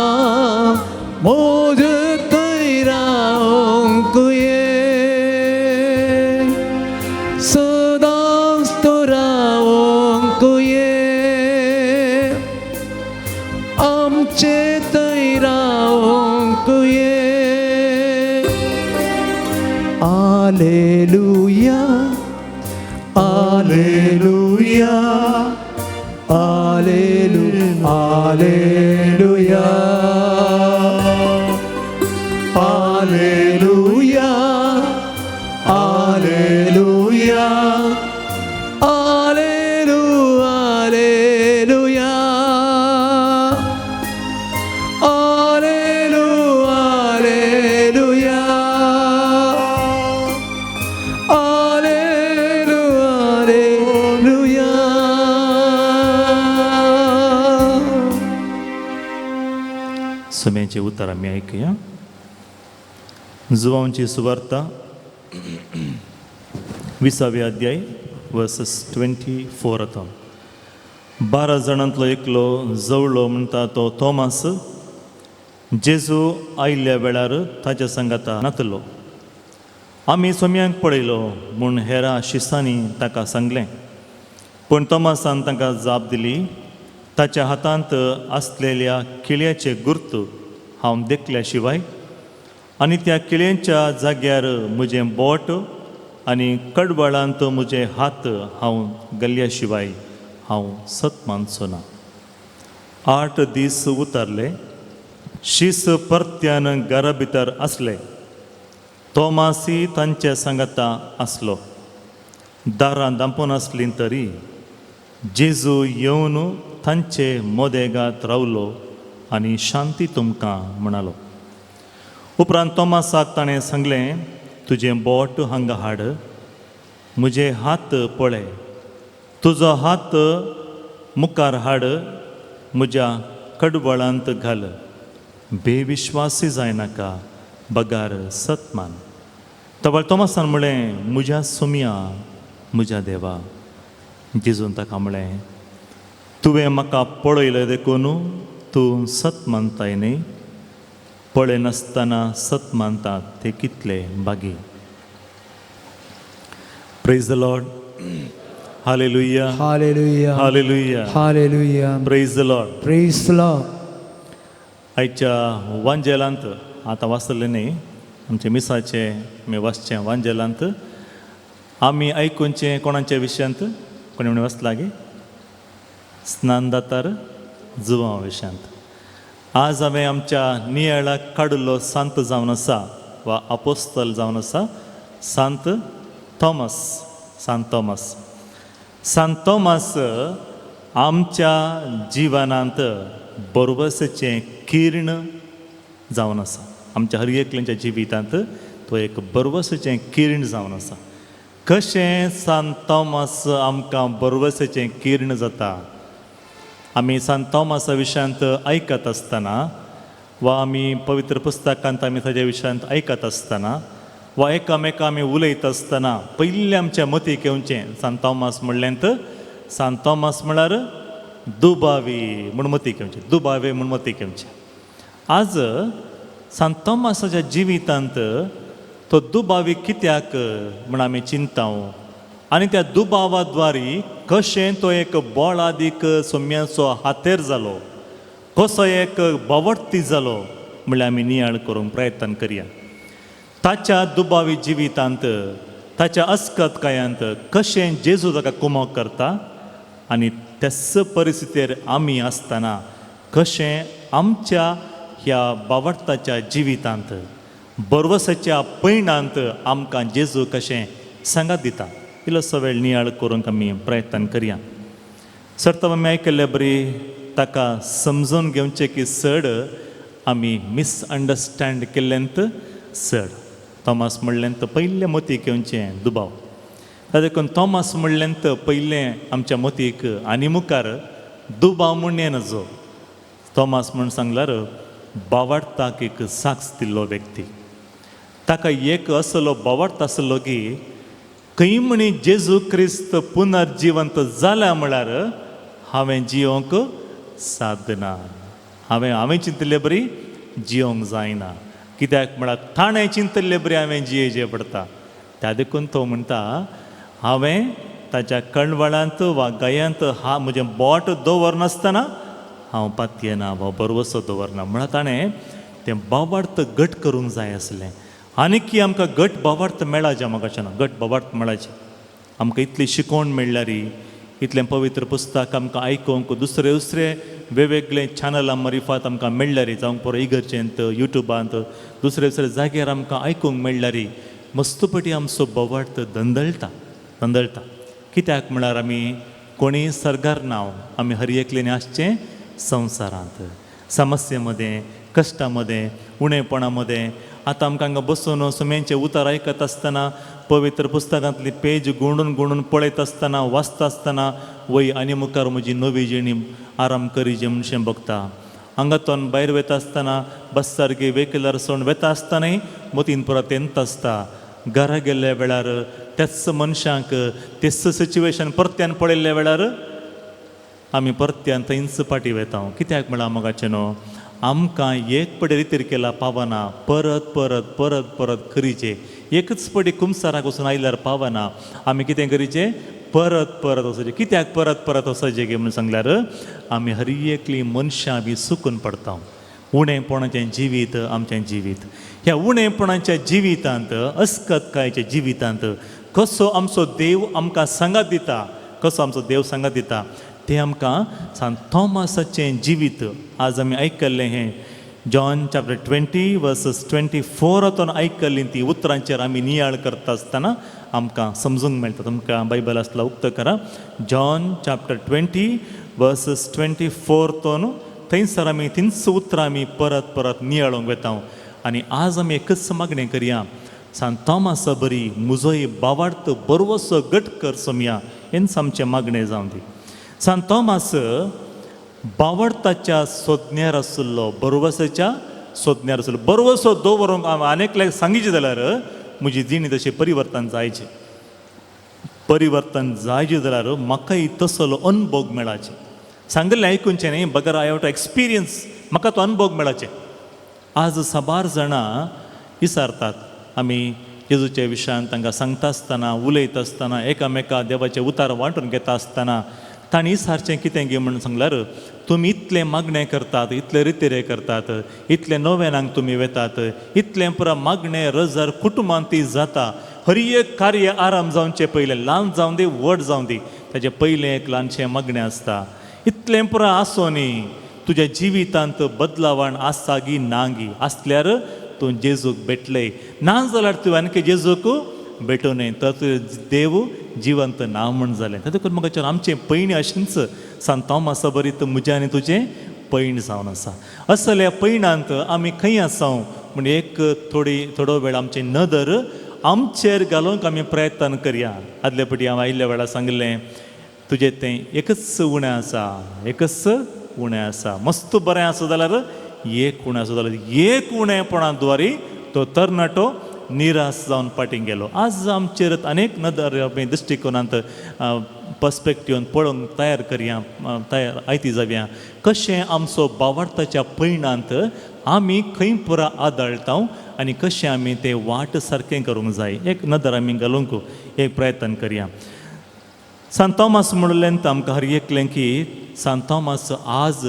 मोजे तैरावंक ये, सदांच तो रावंक ये, आमचे तैरावंक ये. आलेलुया आलेलुया आलेलु आलेलुया आलेलुया आलेलुया आलेलु आलेलुया आलेलु आलेलुया आलेलु आलेलुया. सुम्याचे उतर आमी आयकुया. जुवांची सुवार्ता 20वे अध्याय वर्सस 24 आतां. 12 जाणांतलो एकलो जवळो म्हणटा तो थोमास जेजू आयिल्ल्या वेळार ताच्या सांगाता नातलो. आमी सोम्यांक पळयलो म्हूण हेरा शिसांनी ताका सांगलें, पूण थोमासान तांकां जाप दिली, ताच्या हातांत आसलेल्या किळ्याचे गुर्त हांव देखल्या शिवाय आनी त्या किळ्यांच्या जाग्यार म्हजें बोट आनी कडवळांत म्हजे हात हांव गल्ल्या शिवाय हांव सत मानचो ना. 8 दीस उतरले, शीस परत्यान घरा भितर आसले. तोमासी तांचे सांगाता आसलो. दारां दांपून आसलीं तरी जेजू येवन तांचे मोदेगात रावलो आनी शांती तुमकां म्हणालो. उपरांत तोमासाक ताणें सांगलें, तुजें बोट हांगा हाड, म्हजे हात पळय, तुजो हात मुखार हाड, म्हज्या कडवळांत घाल, बेविश्वासी जायनाका, बगार सत मान. तवळ तोमासान म्हळें, म्हज्या सोम्या, म्हज्या देवा. जेजून ताका म्हळें, तुवें म्हाका पळयलें देखून तूं सत मानताय न्ही, पळयनासतना सत मानतात ते कितले बागी. Praise the Lord. Hallelujah. Hallelujah. Hallelujah. Hallelujah. Praise the Lord. Praise the Lord. आयच्या वांजेलांत आतां वाचलें न्ही आमच्या मिसाचें आमी वाचचें वांजेलांत आमी आयकुचें कोणाच्या विशयांत कोणी म्हणून वाचला गे स्नानदातार जुवां विशयांत. आज हांवें आमच्या नियाळाक काडिल्लो सांत जावन आसा वा आपोस्तल जावन आसा सांत थॉमस. सांत थॉमस, सांत थॉमस आमच्या जिवनांत बरोबरचें किर्ण जावन आसा. आमच्या हर एकल्याच्या जिवितांत तो एक बरवसाचें किर्ण जावन आसा. कशें सांत तोमास आमकां बरवसाचें किर्ण जाता, आमी सांत तोमासा विशयांत आयकत आसतना वा आमी पवित्र पुस्तकांत आमी ताज्या विशयांत आयकत आसतना वा एकामेका आमी उलयत आसतना पयलीं आमच्या मतीक येवचें सांत तोमास म्हणलें तर सांत तोमास म्हळ्यार दुबावी म्हूण मतीक येवचें, दुबावे म्हूण मतीक येवचें. आज सांत तोमासाच्या जिवितांत तो दुबावी कित्याक म्हूण आमी चिंताव आनी त्या दुबावा द्वारी कशें तो एक बोळादीक सोम्याचो हातेर जालो, कसो एक बावडती जालो म्हणल्यार आमी नियाळ करूंक प्रयत्न करया. ताच्या दुबावी जिवितांत, ताच्या अस्कतकायांत कशें जेजू ताका कुमक करता आनी त्याच परिस्थितीर आमी आसतना कशें आमच्या ह्या बावडताच्या जिवितांत बरवसाच्या पयणांत आमकां जेजू कशें सांगात दिता, इल्लोसो वेळ नियाळ करूंक आमी प्रयत्न करया. सर्त आमी आयकल्ले बरी ताका समजून घेवचें की चड आमी मिसअंडरस्टँड केल्लेंत चड. तोमास म्हणलें तर पयलें मतीक येवचें दुबाव. देखून तोमास म्हणलें तर पयलें आमच्या मतीक आनी मुखार दुबाव म्हूण येना. जो तोमास म्हूण सांगल्यार बावाडताक एक साक्ष दिल्लो व्यक्ती. ताका एक असलो बावाडत आसलो की खंय म्हणी जेजू क्रिस्त पुनर्जिवंत जाल्या म्हळ्यार हांवें जियोंक साध्य ना, हांवें चिंतिल्ले बरी जियोंक जायना. कित्याक म्हळ्यार ताणें चिंतिल्ले बरी हांवें जियेचें पडटा. त्या देखून तो म्हणटा हांवें ताच्या कणवळांत वा गयांत हा म्हजें बोट दवरनासतना हांव पातयेना वा बरवसो दवरना. म्हळ्यार ताणें तें बावार्थ घट करूंक जाय आसलें. आनी की आमकां घट बावार्थ मेळाचें म्हाका घट बावार्थ मेळाचें. आमकां इतली शिकवण मेळ्ळ्यारी, इतलें पवित्र पुस्तक आमकां आयकूंक दुसरे दुसरे वेगवेगळे चॅनलां मारिफात आमकां मेळ्ळ्यारी, जावं पुरो इगर्जेंत, युट्यूबांत, दुसरे दुसरे जाग्यार आमकां आयकूंक मेळ्ळ्यारी मस्तपटी आमचो बोवार्थ धंदळटा धंदळटा. कित्याक म्हळ्यार आमी कोणीय सर्गार नांव, आमी हर एकल्यानी आसचें संवसारांत समस्ये मदें, कश्टा मदें, उणेपणा मदें. आतां आमकां हांगा बसून सुम्यांचे उतार आयकत आसतना, पवित्र पुस्तकांतली पेज गुंडून गुंडून पळयत आसतना, वाचता आसतना वय आनी मुखार म्हजी नवी जिणी आराम करीजे म्हणशें बगता. हांगातून भायर वयता आसतना, बस सारकी वेहिकलार सोड वता आसतनाय मतीन परत येत आसता. घरा गेल्ल्या वेळार त्याच मनशांक तेच सिच्युएशन परत्यान पळयल्ल्या वेळार आमी परत्यान थंयच फाटी वेता. कित्याक म्हळ्यार मोगाचें न्हू, आमकां एक पडे रितीर केला पावना, परत परत परत परत करीचे. एकच पटी कुमसाराक वचून आयल्यार पावना, आमी कितें करीचें? परत परत वचचें. कित्याक परत परत वचचें गे म्हणून सांगल्यार आमी हर एकली मनशां बी सुकून पडटा. उणेपणाचें जिवीत आमचें जिवीत, ह्या उणेपणाच्या जिवितांत, अस्कतकायच्या जिवितांत कसो आमचो देव आमकां सांगात दिता, कसो आमचो देव सांगात दिता तें आमकां सांत थॉमासाचें जिवीत आज आमी आयकल्लें हें जॉन चॅप्टर 20 वर्सस 24 आयकल्लीं ती उतरांचेर आमी नियाळ करता आसतना आमकां समजूंक मेळटा. तुमकां बायबल आसला उक्तो करा, जॉन चॅप्टर 20 वर्सस 24 थंयसर आमी तींच उतरां आमी परत परत नियाळूंक वेता. आनी आज आमी एकच मागणें करया, सांत तोमासा बरी मुजोय बावार्थ बरवसो घट कर सोमया, हेंच आमचें मागणें जावं दी. सांत तोमास बावडताच्या सोदण्यार आशिल्लो, बरवसाच्या सोदण्यार आशिल्लो. बरवसो दवरूंक हांव आनी सांगीचें जाल्यार म्हजी जिणी तशें परिवर्तन जायचें, परिवर्तन जायचें जाल्यार म्हाकाय तसलो अनुभव मेळाचें. सांगिल्लें आयकुचें न्ही, बगर I have to experience, म्हाका तो अनुभव मेळाचें. आज साबार जाणां विचारतात, आमी जेजूच्या विशयान तांकां सांगता आसतना, उलयता आसतना, एकामेका देवाचे उतार वांटून घेता आसतना तांणी विचारचें कितें गे म्हणून सांगल्यार, तुमी इतलें मागणें करतात, इतले रितिरे करतात, इतले नोवेनांक तुमी वेतात, इतलें पुरा मागणें रजार कुटुंबांत ती जाता, हर एक कार्य आराम जावचें पयलें, ल्हान जावं दी व्हड जावं दी, ताचें पयलें एक ल्हानशें मागणें आसता. इतलें पुरा आसूं न्ही तुज्या जिवितांत बदलावण आसा गी ना गी? आसल्यार तूं जेजूक भेटले, ना जाल्यार तूं आनी जेजूक भेटूं न्हय, तर तुजें देव जिवंत ना म्हण जालें. तें देखून म्हाका आमचें पयण अशेंच सांत तोमासा बरी म्हजें आनी तुजें पयण जावन आसा. असल्या पयणांत आमी खंय आसा? पूण एक थोडो वेळ आमची नदर आमचेर घालूंक आमी प्रयत्न करया. आदले पटी हांव आयिल्ल्या वेळार सांगिल्लें, तुजें तें एकच उणें आसा, एकच उणें आसा, मस्त बरें आसा जाल्यार एक उणें आसा जाल्यार एक उणेपणा द्वारी तो तरणाटो निराश जावन फाटीं गेलो. आज आमचेर अनेक नदर आमी दृश्टिकोनांत पर्सपेक्टिवान पळोवंक तयार करया, तयार आयती जावया कशें आमचो बावार्थाच्या पयणांत आमी खंय पुरा आदळटा आनी कशें आमी तें वाट सारकें करूंक जाय. एक नदर आमी घालूंक एक प्रयत्न करया. सांत तोमास म्हणलें आमकां हर एकलें की सांत तोमास आज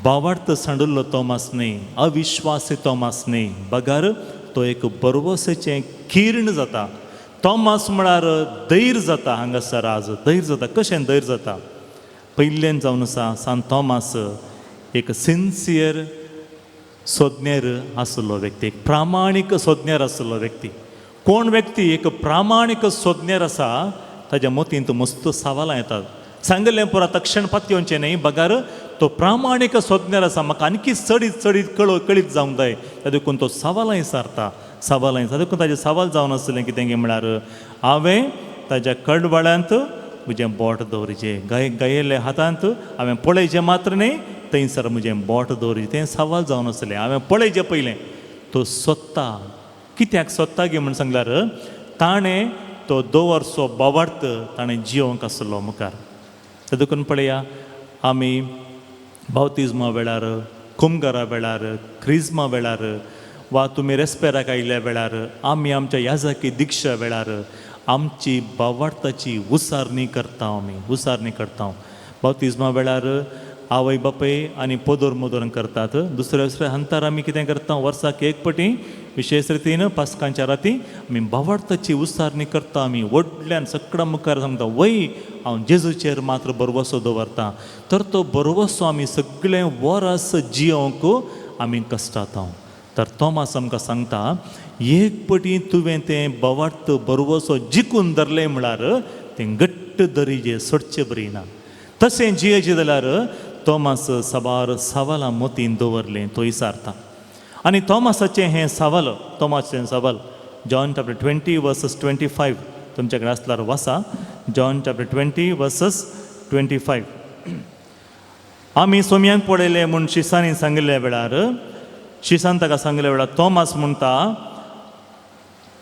बावार्थ सांडुल्लो तोमास न्हय, अविश्वासी तोमास न्हय, बगर तो एक बरवसेचें किर्ण जाता. तोमास म्हळ्यार धैर्य जाता. हांगासर आज धैर्य जाता. कशें धैर्य जाता? पयल्यान जावन आसा सांत तोमास एक सिन्सियर सोदनेर आशिल्लो व्यक्ती, एक प्रामाणीक सोदनेर आशिल्लो व्यक्ती. कोण व्यक्ती एक प्रामाणीक सोदनेर आसा ताज्या मतींत मस्त सवालां येतात. सांगिल्लें पुरा तक्षण पातयेवचें न्हय, बगर तो प्रामाणीक सोदनेर आसा, म्हाका आणकी चडीत चडीत कळीत जावंक जाय, देखून तो सवालां विचारता, सवालां विचारता. देखून ताजें सवाल जावन आसलें कितें गे म्हळ्यार हांवें ताज्या कडवाळ्यांत म्हजें बोट दवरिचें, गायेल्ल्या हातांत हांवें पळयचें मात्र न्हय, थंयसर म्हजें बोट दवरिचें. तें सवाल जावन आसलें. हांवें पळयचें पयलें तो सोदता. कित्याक सोदता गे म्हूण सांगल्यार ताणें तो दवरचो बावार्थ ताणें जियोंक आसलो मुखार. देखून पळया आमी बावतिज्मा वेळार, कुमगारा वेळार, क्रिज्मा वेळार वा तुमी रेस्पेराक आयिल्ल्या वेळार आमी आमच्या याजाकी दिक्षा वेळार आमची बावार्थाची उसारणी करता. आमी उसारणी करता. बावतिज्मा वेळार आवय बापूय आनी पोदोर मोदोर करतात. दुसऱ्या दुसऱ्या हंतार आमी कितें करता, वर्साक एक पटी विशेश रितीन पास्कांच्या राती आमी बावार्थाची उसारणी करता. आमी व्हडल्यान सगळ्या मुखार सांगता, वय हांव जेजूचेर मात्र बरवसो दवरता. तर तो बरवसो आमी सगळें वरस जियोंक आमी कश्टाता. तर तोमास आमकां सांगता, एक पटी तुवें तें बावार्थ बरवसो जिखून धरलें म्हळ्यार तें घट्ट दरीजे, सोडचें बरी ना. तशें जियेचें जाल्यार तोमास साबार सवालां मतीन दवरलें तो विचारता. आनी तोमासाचें हें सवाल, तोमासाचें सवाल जॉन चॅप्टर 20 वर्सस 25 तुमचे कडेन आसल्यार वाचा. John chapter 20 versus 25. आमी सोमयांक पळयलें म्हूण शिसांनी सांगिल्ल्या वेळार, शिसान ताका सांगिल्ल्या वेळार तोमास म्हणटा,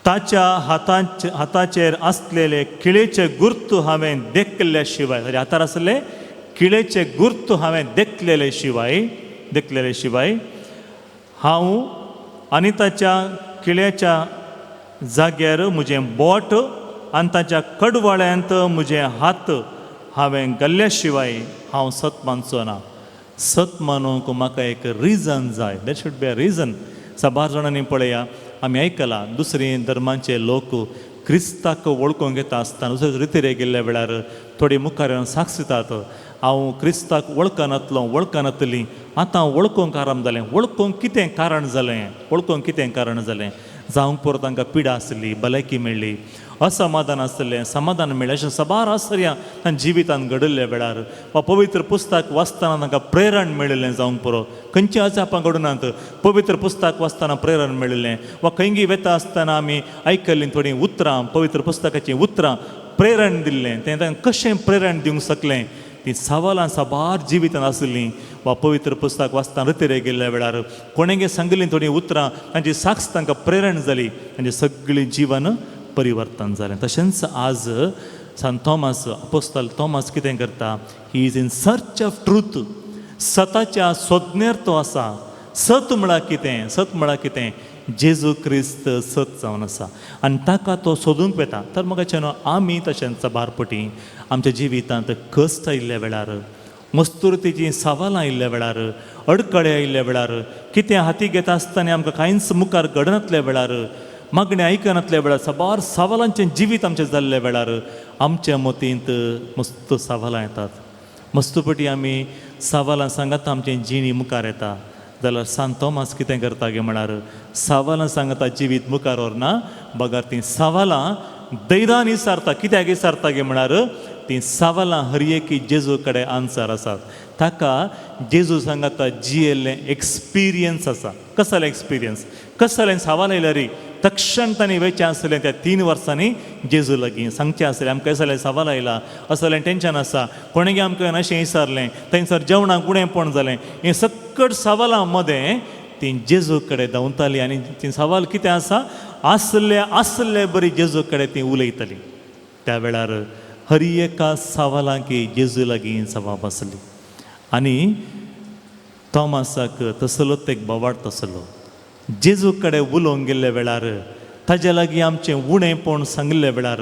ताच्या हाताचेर आसलेले किळेचे गुर्त हांवें देखल्या शिवाय, ताच्या हातार आसले किळेचे गुर्त हांवें देखलेले शिवाय हांव आनी ताच्या किळ्याच्या जाग्यार म्हजें बोट आनी ताच्या कडवाळ्यांत म्हजें हात हांवें घाल्ल्या शिवाय हांव सत मानचो ना. सत मानूंक म्हाका एक रिजन जाय. That should be a reason. साबार जाणांनी पळया आमी आयकलां, दुसरे धर्मांचे लोक क्रिस्ताक वळखूंक येता आसतना दुसरे रितीरे गेल्ल्या वेळार थोडे मुखार येवन साक्ष दितात, हांव क्रिस्ताक वळखनातलो, वळखनातली, आतां वळखूंक आराम जालें. वळखूंक कितें कारण जालें? वळखूंक कितें कारण जालें? जावंक पुरो तांकां पिडा आसली, भलायकी मेळ्ळी, असमाधान आसलें, समाधान मेळ्ळें. अशें साबार आश्चर्यां तांच्या जिवितांत घडिल्ल्या वेळार वा पवित्र पुस्तक वाचतना तांकां प्रेरण मेळिल्लें जावंक पुरो. खंयचीं अजापां घडूनात, पवित्र पुस्तक वाचतना प्रेरण मेळिल्लें वा खंयगी वेता आसतना आमी आयकल्लीं थोडीं उतरां, पवित्र पुस्तकाचीं उतरां प्रेरण दिल्लें. तें तांकां कशें प्रेरण दिवंक शकलें? ती सवालां साबार जिवितांत आसलीं वा पवित्र पुस्तक वाचतना रितेरे गेल्ल्या वेळार कोणेगे सांगिल्लीं थोडीं उतरां तांची साक्ष तांकां प्रेरण जाली, तांचें सगळें जिवन परिवर्तन जालें. तशेंच आज सांत थॉमस, अपोस्तल थॉमस कितें करता? He is in search of truth. सताच्या सोदनेर तो आसा. सत म्हळ्यार कितें? सत म्हळ्यार कितें? जेजू क्रिस्त सत जावन आसा आनी ताका तो सोदूंक वता. तर म्हाका न्हू आमी तशेंच बारपटी आमच्या जिवितांत कश्ट आयिल्ल्या वेळार, मस्तुरतीचीं सवालां आयिल्ल्या वेळार, अडकळे आयिल्ल्या वेळार, कितें हाती घेता आसतना आमकां कांयच मुखार घडनातल्या वेळार, मागणें आयकनातल्या वेळार, साबार सवालांचें जिवीत आमचें जाल्ल्या वेळार आमच्या मतींत मस्त सवालां येतात. मस्तपटी आमी सवालां सांगता आमचें जिणी मुखार येता. जाल्यार सांत थॉमस कितें करता गे म्हळ्यार सवालां सांगता जिवीत मुखार व्हरना, बगर तीं सवालां दैरान विचारता. कित्याक विचारता गे म्हळ्यार तीं सवालां हर एकी जेजू कडेन आन्सर आसात. ताका जेजू सांगाता जियेल्लें एक्सपिरियन्स आसा. कसलें एक्सपिरियन्स, कसलें सवाल आयल्यार तक्षण तांणी वेचें आसलें त्या 3 वर्सांनी जेजू लागीं सांगचें आसलें, आमकां असलें सवाल आयला, असलें टेंशन आसा, कोणें आमकां अशें विचारलें, थंयसर जेवणाक उणेंपण जालें, हें सकट सवालां मदें तीं जेजू कडेन धांवतालीं. आनी तीं सवाल कितें आसा आसले आसले बरी जेजू कडेन तीं उलयतालीं. त्या वेळार हर एका सवालांकी जेजू लागीं जबाब आसली. आनी तॉमासाक तसलोच एक बोवाळ आसलो. जेजू कडेन उलोवंक गेल्ल्या वेळार ताजे लागीं आमचें उणेंपण सांगिल्ल्या वेळार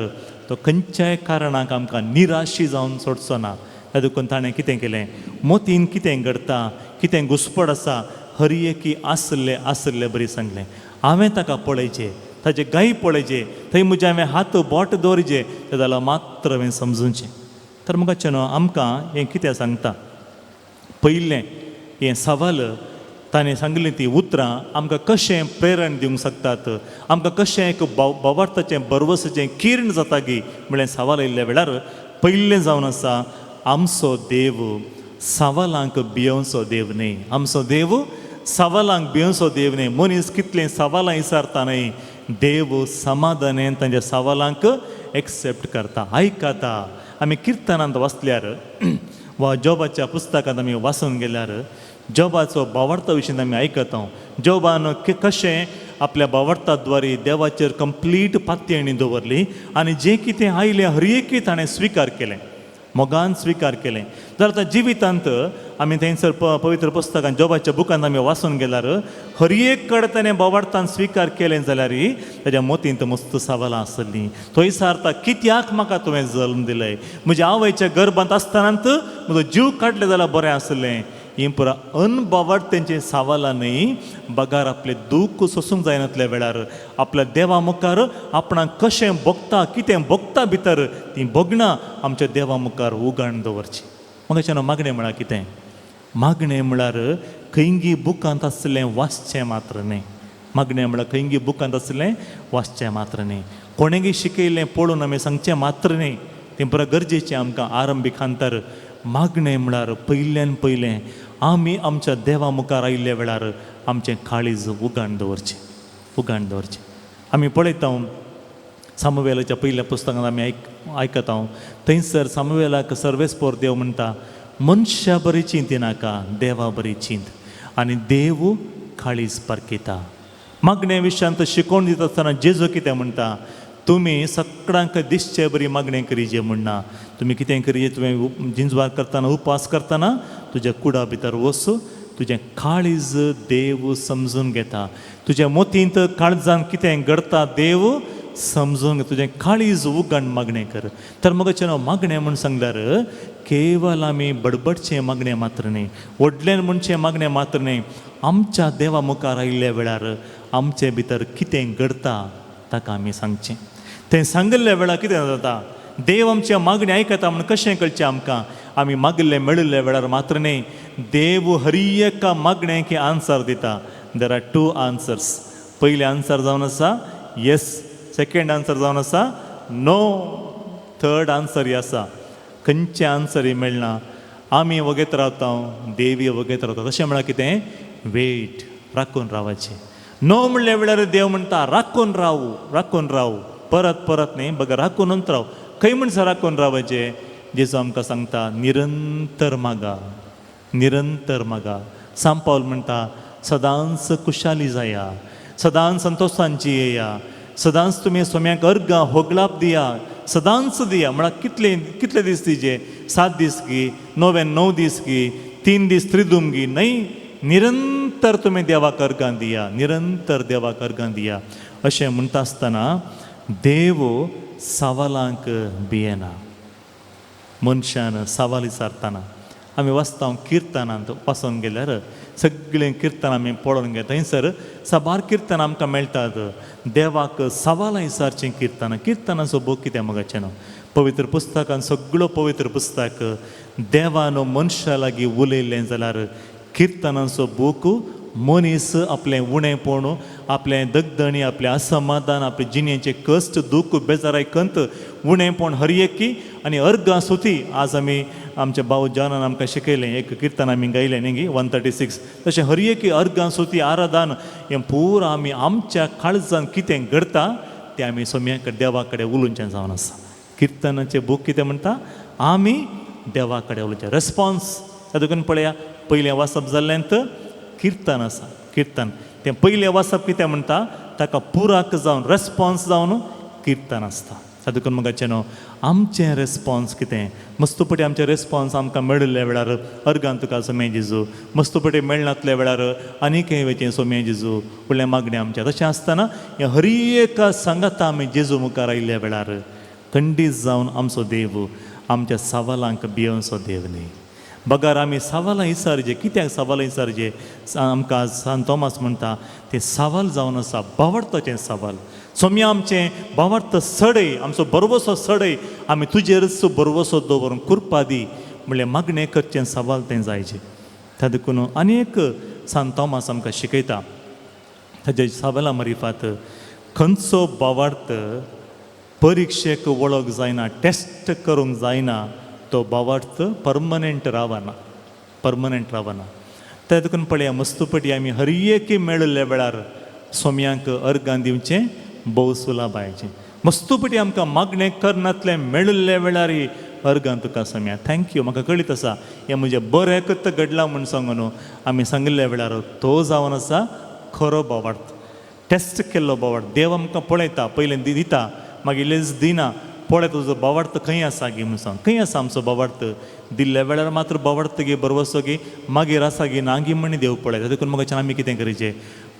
तो खंयच्याय कारणाक आमकां निराशी जावन सोडचो ना. त्या देखून ताणें कितें केलें, मोतीन कितें घडटा, कितें घुसपड आसा, हर एकी आसले आसले बरी सांगलें. हांवें ताका पळयचें, ताजे गाय पळयचे, थंय म्हजें हांवें हात बोट दवरचें, तें जाल्यार मात्र हांवें समजूचें. तर मुखाचें न्हू आमकां हें कितें सांगता, पयलें हें सवाल ताणें सांगलीं तीं उतरां आमकां कशें प्रेरण दिवंक शकतात, आमकां कशें एक भावार्थाचें बरवसाचें किर्ण जाता गी म्हळ्यार सवाल आयिल्ल्या वेळार पयलें जावन आसा आमचो देव सवालांक भियोवचो देव न्हय, आमचो देव सवालांक भियोवचो देव न्हय. मनीस कितलें सवालां विचारता न्हय, देव समाधानेन तांच्या सवालांक एक्सेप्ट करता, आयकता. आमी किर्तनांत वाचल्यार वा जोबाच्या पुस्तकांत आमी वाचून गेल्यार जोबाचो भावार्था विशीं आमी आयकता. जोबान कशें आपल्या भावार्थाद्वारे देवाचेर कंप्लीट पातयेणी दवरली आनी जें कितें आयलें हर एकी ताणें स्विकार केलें, मोगान स्विकार केलें. जाल्यार आतां जिवितांत आमी थंयसर पवित्र पुस्तकान जोबाच्या बुकांत आमी वाचून गेल्यार हर एक कडेन ताणें भावार्थान स्विकार केलें जाल्यार ताज्या मोतींत मस्त सवालां आसलीं. तो विचारता कित्याक म्हाका तुवें जल्म दिलें, म्हज्या आवयच्या गर्भांत आसतनात म्हजो जीव काडले जाल्यार बरें आसलें. ही पुरा अनभावार्थ तेंचे सवालां न्हय, बगार आपलें दूख सोसूंक जायनातल्या वेळार आपल्या देवा मुखार आपणाक कशें भोगता, कितें भोगता भितर तीं भोगणां आमच्या देवा मुखार उगाण दवरचीं. म्हाका मागणें म्हळ्यार कितें, मागणें म्हळ्यार खंयगी बुकांत आसलें वाचचें मात्र न्हय, मागणें म्हळ्यार खंयगी बुकांत आसलें वाचचें मात्र न्हय, कोणेगी शिकयलें पळोवन आमी सांगचें मात्र न्हय, तें पुरा गरजेचें आमकां आरंभीक अंतर. मागणें म्हळ्यार पयल्यान पयलें आमी आमच्या देवा मुखार आयिल्ल्या वेळार आमचें काळीज उगाण दवरचें, उगाण दवरचें. आमी पळयता सामुवेलाच्या पयल्या पुस्तकांत आमी आयकता, थंयसर सामुवेलाक सर्वेस्पोर देव म्हणटा मनशा बरी चिंती नाका, देवा बरी चिंत, आनी देव काळीज पारखिता. मागणे विशयांत शिकोवन दिता आसतना जेजू कितें म्हणटा, तुमी सगळ्यांक दिसचे बरी मागणें करीजे म्हणना, तुमी कितें करीजे, तुवें जिंजवार करतना उपास करतना तुज्या कुडा भितर वच, तुजें काळीज देव समजून घेता, तुज्या मोतींत काळजान कितें घडता देव समजून घेता, तुजें काळीज उगाण मागणें कर. तर मगचे न्हू मागणें म्हूण सांगल्यार केवल आमी बडबडचें मागणें मात्र न्हय, व्हडल्यान म्हणचें मागणें मात्र न्हय, आमच्या देवा मुखार आयिल्ल्या वेळार आमचे भितर कितें घडता ताका आमी सांगचें. तें सांगिल्ल्या वेळार कितें जाता, देव आमच्या मागणें आयकता म्हूण कशें कळचें आमकां, आमी मागिल्लें मेळिल्ल्या वेळार मात्र न्हय, देव हर एका मागणेक आन्सर दिता. There are 2 answers. पयलें आन्सर जावन आसा येस, सेकेंड आन्सर जावन आसा नो, थर्ड आन्सर ही आसा. खंयचें आन्सर मेळना, आमी वगेत रावता, देवी वगेत रावता. तशें म्हळ्यार कितें, वेट, राखून रावाचें. नो म्हणल्या वेळार देव म्हणटा राखून रावू, राखून रावू, परत परत न्ही बगर राखूनच राव. खंय म्हणसर राखून रावचें, जेजू आमकां सांगता निरंतर मागा, निरंतर मागा. सांपावल म्हणटा सदांच खुशाली जाया, सदांच संतोशान जियेया, सदांच तुमी सोम्याक अर्गां होगळाप दिया, सदांच दिया. म्हळ्यार कितले कितले दीस दिजे, 7 दीस गी, 9 दीस गी, 3 दीस त्रिदूम गी, न्हय, निरंतर तुमी देवाक अर्गां दिया, निरंतर देवाक अर्गां दिया. अशें म्हणटा आसतना देव सवालांक भियेना. मनशान सवाल विचारतना आमी वाचता किर्तनांत वाचून गेल्यार सगळीं किर्तनां आमी पळोवन घेता, थंयसर साबार किर्तनां आमकां मेळटात. देवाक सवालां विचारचीं किर्तनां. किर्तनाचो बोग कितें मगाचें न्हू, पवित्र पुस्तकान सगळो पवित्र पुस्तक देवान मनशा लागीं उलयलें जाल्यार किर्तनाचो बूक मनीस आपलें उणेंपण आपलें दगदणी, आपलें असमाधान, आपले जिणेचे कश्ट, दूख, बेजाराय, कंत, उणेपण हर एकी आनी अर्गां सुती आज आमी आमच्या भाव जॉनान आमकां शिकयलें, एक किर्तन आमी गायलें न्ही 136. तशें हर एकी अर्गां सुती आराधन हें पुरा आमी आमच्या काळजान कितें घडता तें आमी सोम्या कडेन देवा कडेन उलोवचें जावन आसा. किर्तनाचें बूक कितें म्हणटा, आमी देवा कडेन उलोवचें रेस्पोन्स. तातूंत पळया पयलें वाचप जाल्लें तर किर्तन आसा, किर्तन तें पयलें वाचप कितें म्हणटा ताका पुराक जावन रेस्पोन्स जावन किर्तन आसता. तातूंत मगाचें न्हू आमचें रेस्पोन्स कितें, मस्तुपटी आमचें रेस्पोन्स आमकां मेळिल्ल्या वेळार अर्गान तुका सोम्या जेजू, मस्तुपटी मेळनातल्या वेळार आनी खंय वयचें सोम्या जेजू व्हडलें मागणें आमचें. तशें आसतना हें हर एका सांगाता आमी जेजू मुखार आयिल्ल्या वेळार खंडीत जावन आमचो देव आमच्या सवालांक भियोवचो देव न्ही. बगार आमी सवालां विचारचें, कित्याक सवालां विचारचें? आमकां सान तोमास म्हणटा तें सवाल जावन आसा बावडताचें सवाल. सोम्या आमचें बावडत सडय, आमचो बरवसो सडय, आमी तुजेरच बरवसो दवरून कुरपा दी म्हणल्यार मागणें करचें सवाल तें जायचें. त्या देखून आनी एक सान तोमास आमकां शिकयता ताच्या सवाला मारिफात, खंयचो बावार्थ परिक्षेक वळख जायना, टेस्ट करूंक जायना, तो बावार्थ परमनंट रावना, परमनंट रावना. त्या देखून पळया मस्तुपटी आमी हर एकी मेळिल्ल्या वेळार सोम्यांक अर्गां दिवचें भोव सुलाबायचें. मस्तुपटी आमकां मागणें करनातलें मेळिल्ल्या वेळार अर्गां तुका सोम्या, thank you, म्हाका कळीत आसा हें म्हजें बरें कत्त घडलां म्हूण सांगू न्हू. आमी सांगिल्ल्या वेळार तो जावन आसा खरो बावार्थ, टेस्ट केल्लो बावार्थ. देव आमकां पळयता, पयलें दिता, मागीर इल्लेंच दिना, पळय तुजो बावार्थ खंय आसा गी म्हूण सांग, खंय आसा आमचो बावार्थ? दिल्ल्या वेळार मात्र बावार्थ गी बरवसो गी मागीर आसा गी ना गी म्हण देव पळयता. देखून म्हाका आमी कितें करचें,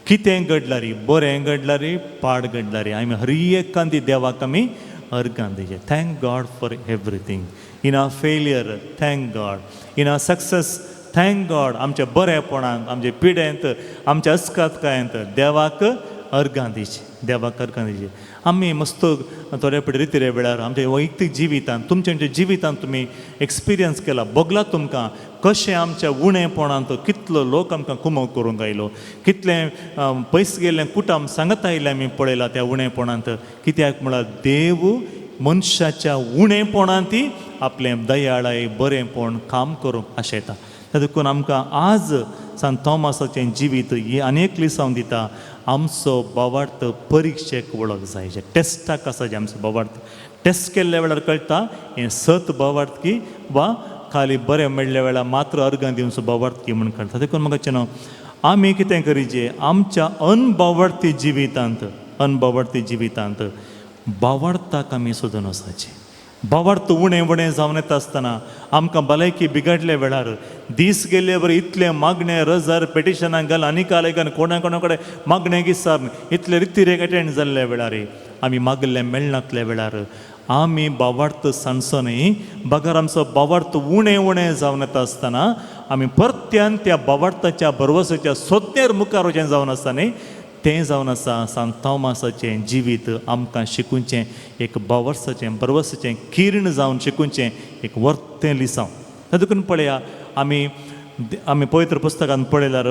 कितें घडलां री, बरें घडलां री, पाड घडलां री, आमी हर एकांदी देवाक आमी अर्गां दिचें. Thank God for everything. In our failure thank God, in our success thank God. आमच्या बरेपणांत, आमच्या पिडेंत, आमच्या अस्कातकायेंत देवाक अर्गां दिचीं, देवाक अर्गां दिचीं. आमी मस्त थोड्या पटी रितिरे वेळार आमच्या वैयक्तीक जिवितांत, तुमच्या आमच्या जिवितांत तुमी एक्सपिरियन्स केला, भोगला तुमकां कशें आमच्या उणेपणांत कितलो लोक आमकां कुमक करूंक आयलो, कितलें पयस गेल्लें कुटुंब सांगत आयिल्लें आमी पळयलां त्या उणेपणांत. कित्याक म्हळ्यार देव मनशाच्या उणेपणांत आपलें दयाळाय बरेंपण काम करूंक आशेता. देखून आमकां आज सान थॉमसाचें जिवीत ही आनी एक लिसांव दिता, आमचो बावार्थ परिक्षेक वळख जाय, जे टेस्टाक आसा जे आमचो बावार्थ टेस्ट केल्ल्या वेळार कळटा हें सत बावार्थ की वा खाली बरें मेळ्ळ्या वेळार मात्र अर्गां दिवचो बावार्थ की म्हूण कळटा. देखून म्हाका चेनो आमी कितें करीचे, आमच्या अनबावार्थी जिवितांत, अनबावार्थी जिवितांत बावार्थाक आमी सोदून वचाचें. बावार्थ उणें उणें जावन येता आसतना आमकां भलायकी बिगडल्या वेळार दीस गेल्ले बरें इतलें मागणें रजार पेटिशनां घाल आनी काल कोणा कोणा कडेन मागणें गिसार इतले रितिरेक अटेंड जाल्ल्या वेळार आमी मागल्लें मेळनातल्या वेळार आमी बावार्थ सांडचो न्ही. बगर आमचो बावार्थ उणें उणें जावन येता आसतना आमी परत्यान त्या बावार्थाच्या भरवसाच्या सोदनेर मुखार वचें जावन आसता न्ही, तें जावन आसा सान थॉमसाचें जिवीत आमकां शिकूचें एक बावर्साचें बरवसाचें किर्ण जावन शिकूचें एक वर्तें लिसांव. देखून पळया आमी आमी पवित्र पुस्तकान पळयल्यार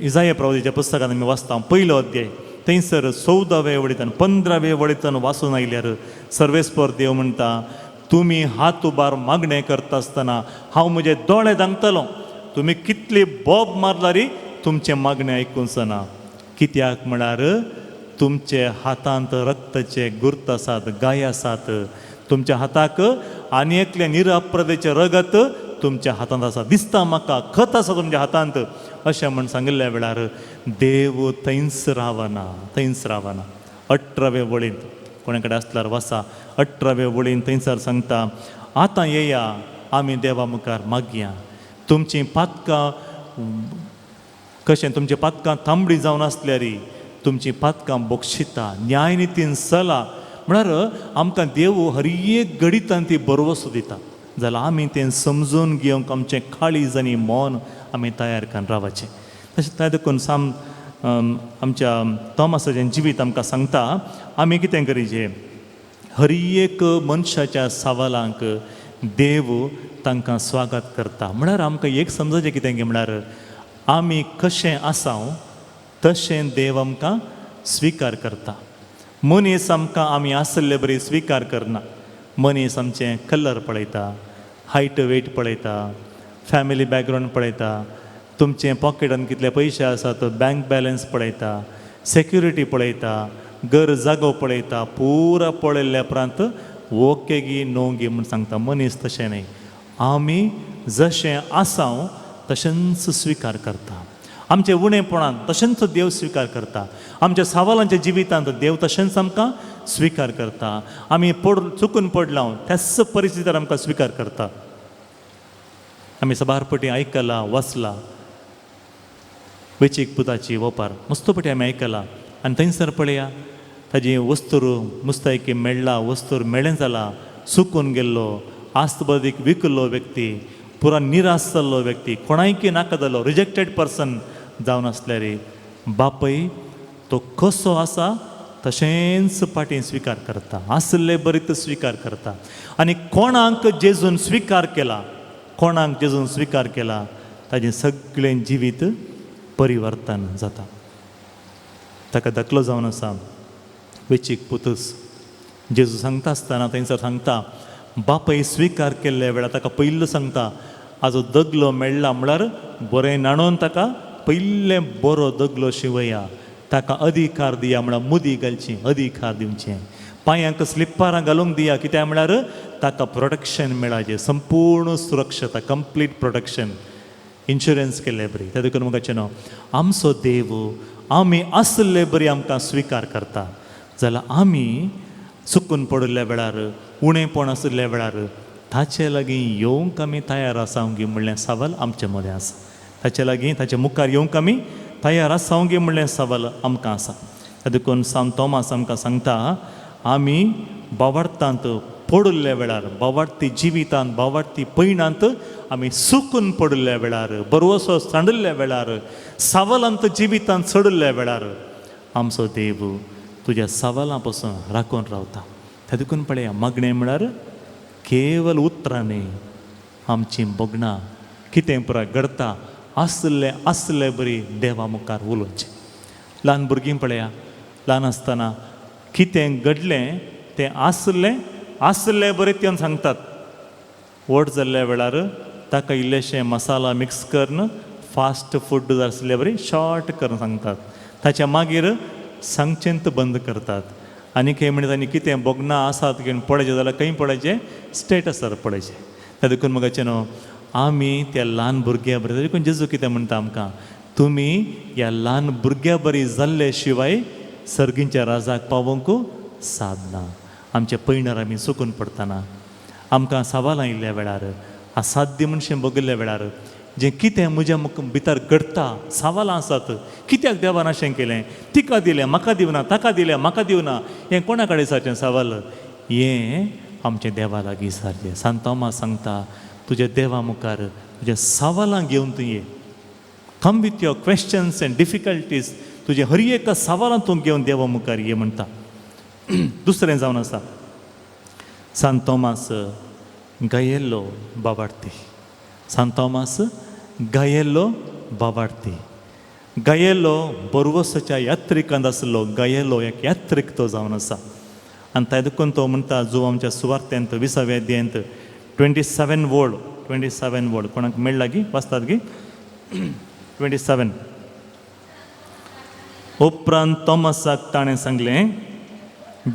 इजाय प्रवादीच्या पुस्तकान आमी वाचता पयलो अध्याय थंयसर 14वे वळींतल्यान 15वे वळींतल्यान वाचून आयल्यार सर्वेस्पर देव म्हणटा, तुमी हात उबार मागणें करता आसतना हांव म्हजे दोळे धांपतलो, तुमी कितली बोब मारला री तुमचें मागणें आयकूंचना. कित्याक म्हळ्यार तुमचे हातांत रक्ताचे गुर्त आसात, गाय आसात, तुमच्या हाताक आनी एकलें निरप्रदेचें रगत तुमच्या हातांत आसा, दिसता म्हाका खत आसा तुमच्या हातांत अशें म्हण सांगिल्ल्या वेळार देव थंयच रावना, थंयच रावना. 18वे वळींत कोणा कडेन आसल्यार वाचा, 18वे वळींत थंयसर सांगता, आतां येया आमी देवा मुखार मागया, तुमचीं पातकां कशें तुमचीं पातकां तांबडी जावन आसल्यार तुमचीं पातकां बक्षिता, न्यायनितीन चला. म्हळ्यार आमकां देव हर एक घडितान ती बरवसो दिता, जाल्यार आमी तें समजून घेवंक आमचें काळीज आनी मन आमी तयार करून रावचें. तशें त्या देखून साम आमच्या थॉमसाचें जिवीत आमकां सांगता आमी कितें करीचें, हर एक मनशाच्या सवालांक देव तांकां स्वागत करता. म्हळ्यार आमकां एक समजचें कितें की म्हळ्यार आमी कशें आसाव तशें देव आमकां स्विकार करता. मनीस आमकां आमी आसले बरी स्विकार करना. मनीस आमचें कलर पळयता, हायट वेट पळयता, फॅमिली बॅकग्रावंड पळयता, तुमचें पॉकेटान कितले पयशे आसात, बँक बॅलन्स पळयता, सेक्युरिटी पळयता, घर जागो पळयता. पुरा पळयल्ल्या उपरांत ओके गी नो गी म्हूण सांगता. मनीस तशें न्हय, आमी जशें आसा तशेंच स्विकार करता. आमचे उणेपणान तशेंच देव स्विकार करता. आमच्या सवालांच्या जिवितांत देव तशेंच आमकां स्विकार करता. आमी चुकून पडला त्याच परिस्थितीर आमकां स्विकार करता. आमी सबार पटी आयकला, वाचला वेचीक पुताची ओपार मस्त पटी आमी आयकला. आनी थंयसर पळया ताजी वस्तूर मुस्तायकी मेळ्ळा, वस्तूर मेळ्ळें जाला, सुकून गेल्लो, आस्तबदीक विकल्लो व्यक्ती, पुरा निराश जाल्लो व्यक्ती, कोणायकी नाका जाल्लो, रिजेक्टेड पर्सन जावन आसल्यार बापय तो कसो आसा तशेंच फाटीं स्विकार करता, आसले बरीत स्विकार करता. आनी कोणाक जेजून स्विकार केला, कोणाक जेजून स्विकार केला ताजें सगळें जिवीत परिवर्तन जाता. ताका दाखलो जावन आसा वेचीक पुतूस. जेजू सांगता आसतना थंयसर सांगता, बापय स्विकार केल्ल्या वेळार ताका पयलो सांगता, आजो दगलो मेळ्ळा म्हळ्यार बरें न्हाणोवन ताका पयलें बरो दगलो शिंवया, ताका अधिकार दिया म्हळ्यार मुदी घालची, अधिकार दिवचें, पांयांक स्लिप्पारां घालूंक दिया, कित्याक म्हळ्यार ताका प्रोटेक्शन मेळाचें, संपूर्ण सुरक्षता, कंप्लीट प्रोटेक्शन, इन्शुरन्स केल्ले बरी. त्या देखून म्हाका न्हू आमचो देव आमी आसले बरी आमकां स्विकार करता. जाल्यार आमी चुकून पडिल्ल्या वेळार, उणेपण आशिल्ल्या वेळार ताचे लागीं येवंक आमी तयार आसा गी म्हणलें सवाल आमचे मदें आसा. ताचे लागीं, ताचे मुखार येवंक आमी तयार आसा गी म्हणलें सवाल आमकां आसा. देखून सांत तोमास आमकां सांगता, आमी बावडतांत पडिल्ल्या वेळार, बावडती जिवितांत, बावडती पयणांत आमी सुकून पडिल्ल्या वेळार, बरवसो सांडिल्ल्या वेळार, सवालांत जिवितांत चडिल्ल्या वेळार आमचो देव तुज्या सवालां पासून राखून रावता. त्या देखून पळया, मागणें म्हळ्यार केवल उतरां न्ही, आमचीं भोगणां कितें पुरा घडता आसले आसले बरी देवा मुखार उलोवचें. ल्हान भुरगीं पळया, ल्हान आसतना कितें घडलें तें आसलें आसले बरें ते सांगतात. व्हड जाल्ल्या वेळार ताका इल्लेशें मसाला मिक्स करून फास्ट फूड जाय आसले बरी शॉर्ट करून सांगतात. ताच्या मागीर सांगचेंत बंद करतात. आनी खंय म्हणटा आनी कितें भोगणां आसात घेवन पळयचें जाल्यार खंय पळयचें, स्टेटसार पळयचें. त्या देखून म्हाका न्हू आमी त्या ल्हान भुरग्यां बरी, देखून जेजू कितें म्हणटा आमकां, तुमी ह्या ल्हान भुरग्यां बरी जाल्ले शिवाय सर्गींच्या राजाक पावोवंक सादना. आमच्या पयणार आमी चुकून पडटना, आमकां सवालां आयिल्ल्या वेळार, असाध्य मनशां बगिल्ल्या वेळार, जें कितें म्हज्या भितर घडटा, सवालां आसात, कित्याक देवान अशें केलें, तिका दिलें म्हाका दिवना, ताका दिलें म्हाका दिवना, हें कोणा कडेन सारचें सवाल, हें आमचें देवा लागीं सारचें. सांत तोमास सांगता, तुज्या देवा मुखार तुज्या सवालां घेवन तूं ये. Come with your questions and difficulties. तुजे हर एका सवालां तूं घेवन देवा मुखार ये म्हणटा. दुसरें जावन आसा सांत तोमास गायेल्लो बाबार्थी. सांत तोमास गायेल्लो बाबार्थी, गायेल्लो बरवसाच्या यात्रिकांत आसलो, गायेल्लो एक यात्रीक तो जावन आसा. आनी ताका देखून तो म्हणटा, जो आमच्या सुवार्थेंत विसाव्या अध्यायांत 27 वर्ड, 27 वर्ड कोणाक मेळ्ळा गी, वाचतात गी? 27. उपरांत तोमासाक ताणें सांगलें,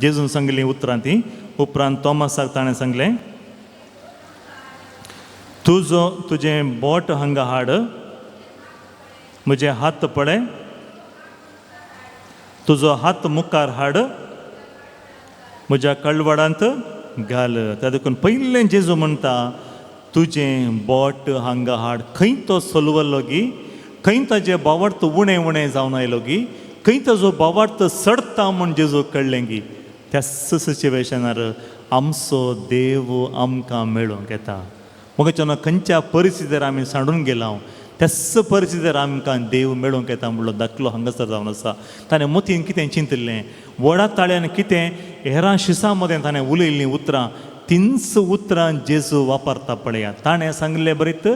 जेजून सांगलीं उतरां ती. उपरांत तोमासाक ताणें सांगलें, तुजो तुजें बोट हांगा हाड, म्हजे हात पळय, तुजो हात मुखार हाड, म्हज्या कळवडांत घाल. त्या देखून पयलें जेजू म्हणटा, तुजें बोट हांगा हाड. खंय तो सोलवल्लो गी, खंय ताजें बावडत उणें उणें जावन आयलो गी, खंय ताजो बावडत चडता म्हूण जेजू कळ्ळें गी, त्याच सिच्युएशनार आमचो देव आमकां मेळूंक येता. म्हाका जेन्ना खंयच्या परिस्थितीर आमी सांडून गेला त्याच परिस्थितीर आमकां देव मेळूंक येता म्हणलो दाखलो हांगासर जावन आसा. ताणें मतीन कितें चिंतिल्लें, व्हडा ताळ्यान कितें हेरां शिसां मदें ताणें उलयल्लीं उतरां, तींच उतरां जेजू वापरता पळया. ताणें सांगलें बरीत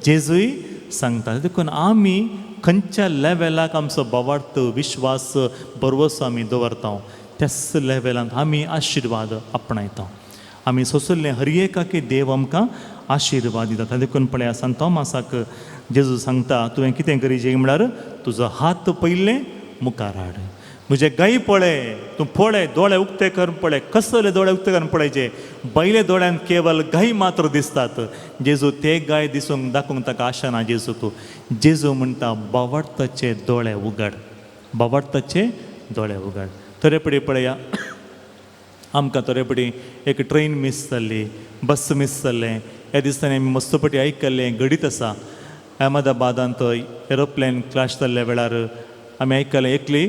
जेजूय सांगता. देखून आमी खंयच्या लेवलाक आमचो भावार्थ, विश्वास, भरवसो आमी दवरता त्याच लेवलांत आमी आशिर्वाद आपणायता. आमी सोंसल्लें हर एकाकी देव आमकां आशिर्वाद दिता. देखून पळया सांत तोमासाक जेजू सांगता, तुवें कितें करीजे म्हळ्यार तुजो हात पयलें मुखार हाड, म्हजे गाय पळय, तूं पळय, दोळे उक्ते करून पळय. कसले दोळे उक्ते करून पळयचे? बैले दोळ्यान केवल गाय मात्र दिसतात. जेजू ते गाय दिसूंक दाखोवंक ताका आशा ना जेजूक. जेजू म्हणटा बावडताचे दोळे उगड, बावडताचे दोळे उगड. थोडे पळया आमकां थोडे एक ट्रेन मीस जाल्ली, बस मीस जाल्लें. ह्या दिसांनी आमी मस्तपटी आयकल्लें घडीत आसा. अहमदाबादांत एरोप्लेन क्राश जाल्ल्या वेळार आमी आयकलें एकली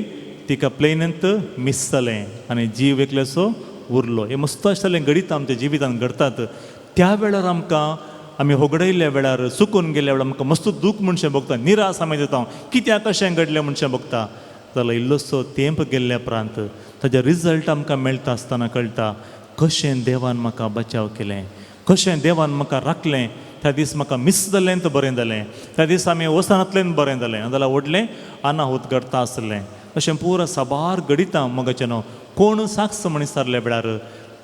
तिका प्लेनींत मीस जालें आनी जीव एकल्याचो उरलो. हें मस्त आसलें घडीत आमच्या जिवितांत घडतात. त्या वेळार आमकां आमी होगडयल्ल्या वेळार, चुकून गेल्ल्या वेळार आमकां मस्त दूख म्हणशें भोगता, निराश आमी जाता, कित्याक कशें घडलें म्हणशें भोगता. जाल्यार इल्लोसो तेंप गेल्ल्या उपरांत ताजे रिजल्ट आमकां मेळटा आसतना कळटा कशें देवान म्हाका बचाव केलें, कशें देवान म्हाका राखलें. त्या दीस म्हाका मिस जालें तर बरें जालें, त्या दीस आमी वचनातलें बरें जालें, नाजाल्यार व्हडलें अनाहूत घडता आसलें. अशें पुरा साबार घडितां मगाचें न्हू कोण साक्ष म्हण विचारल्या वेळार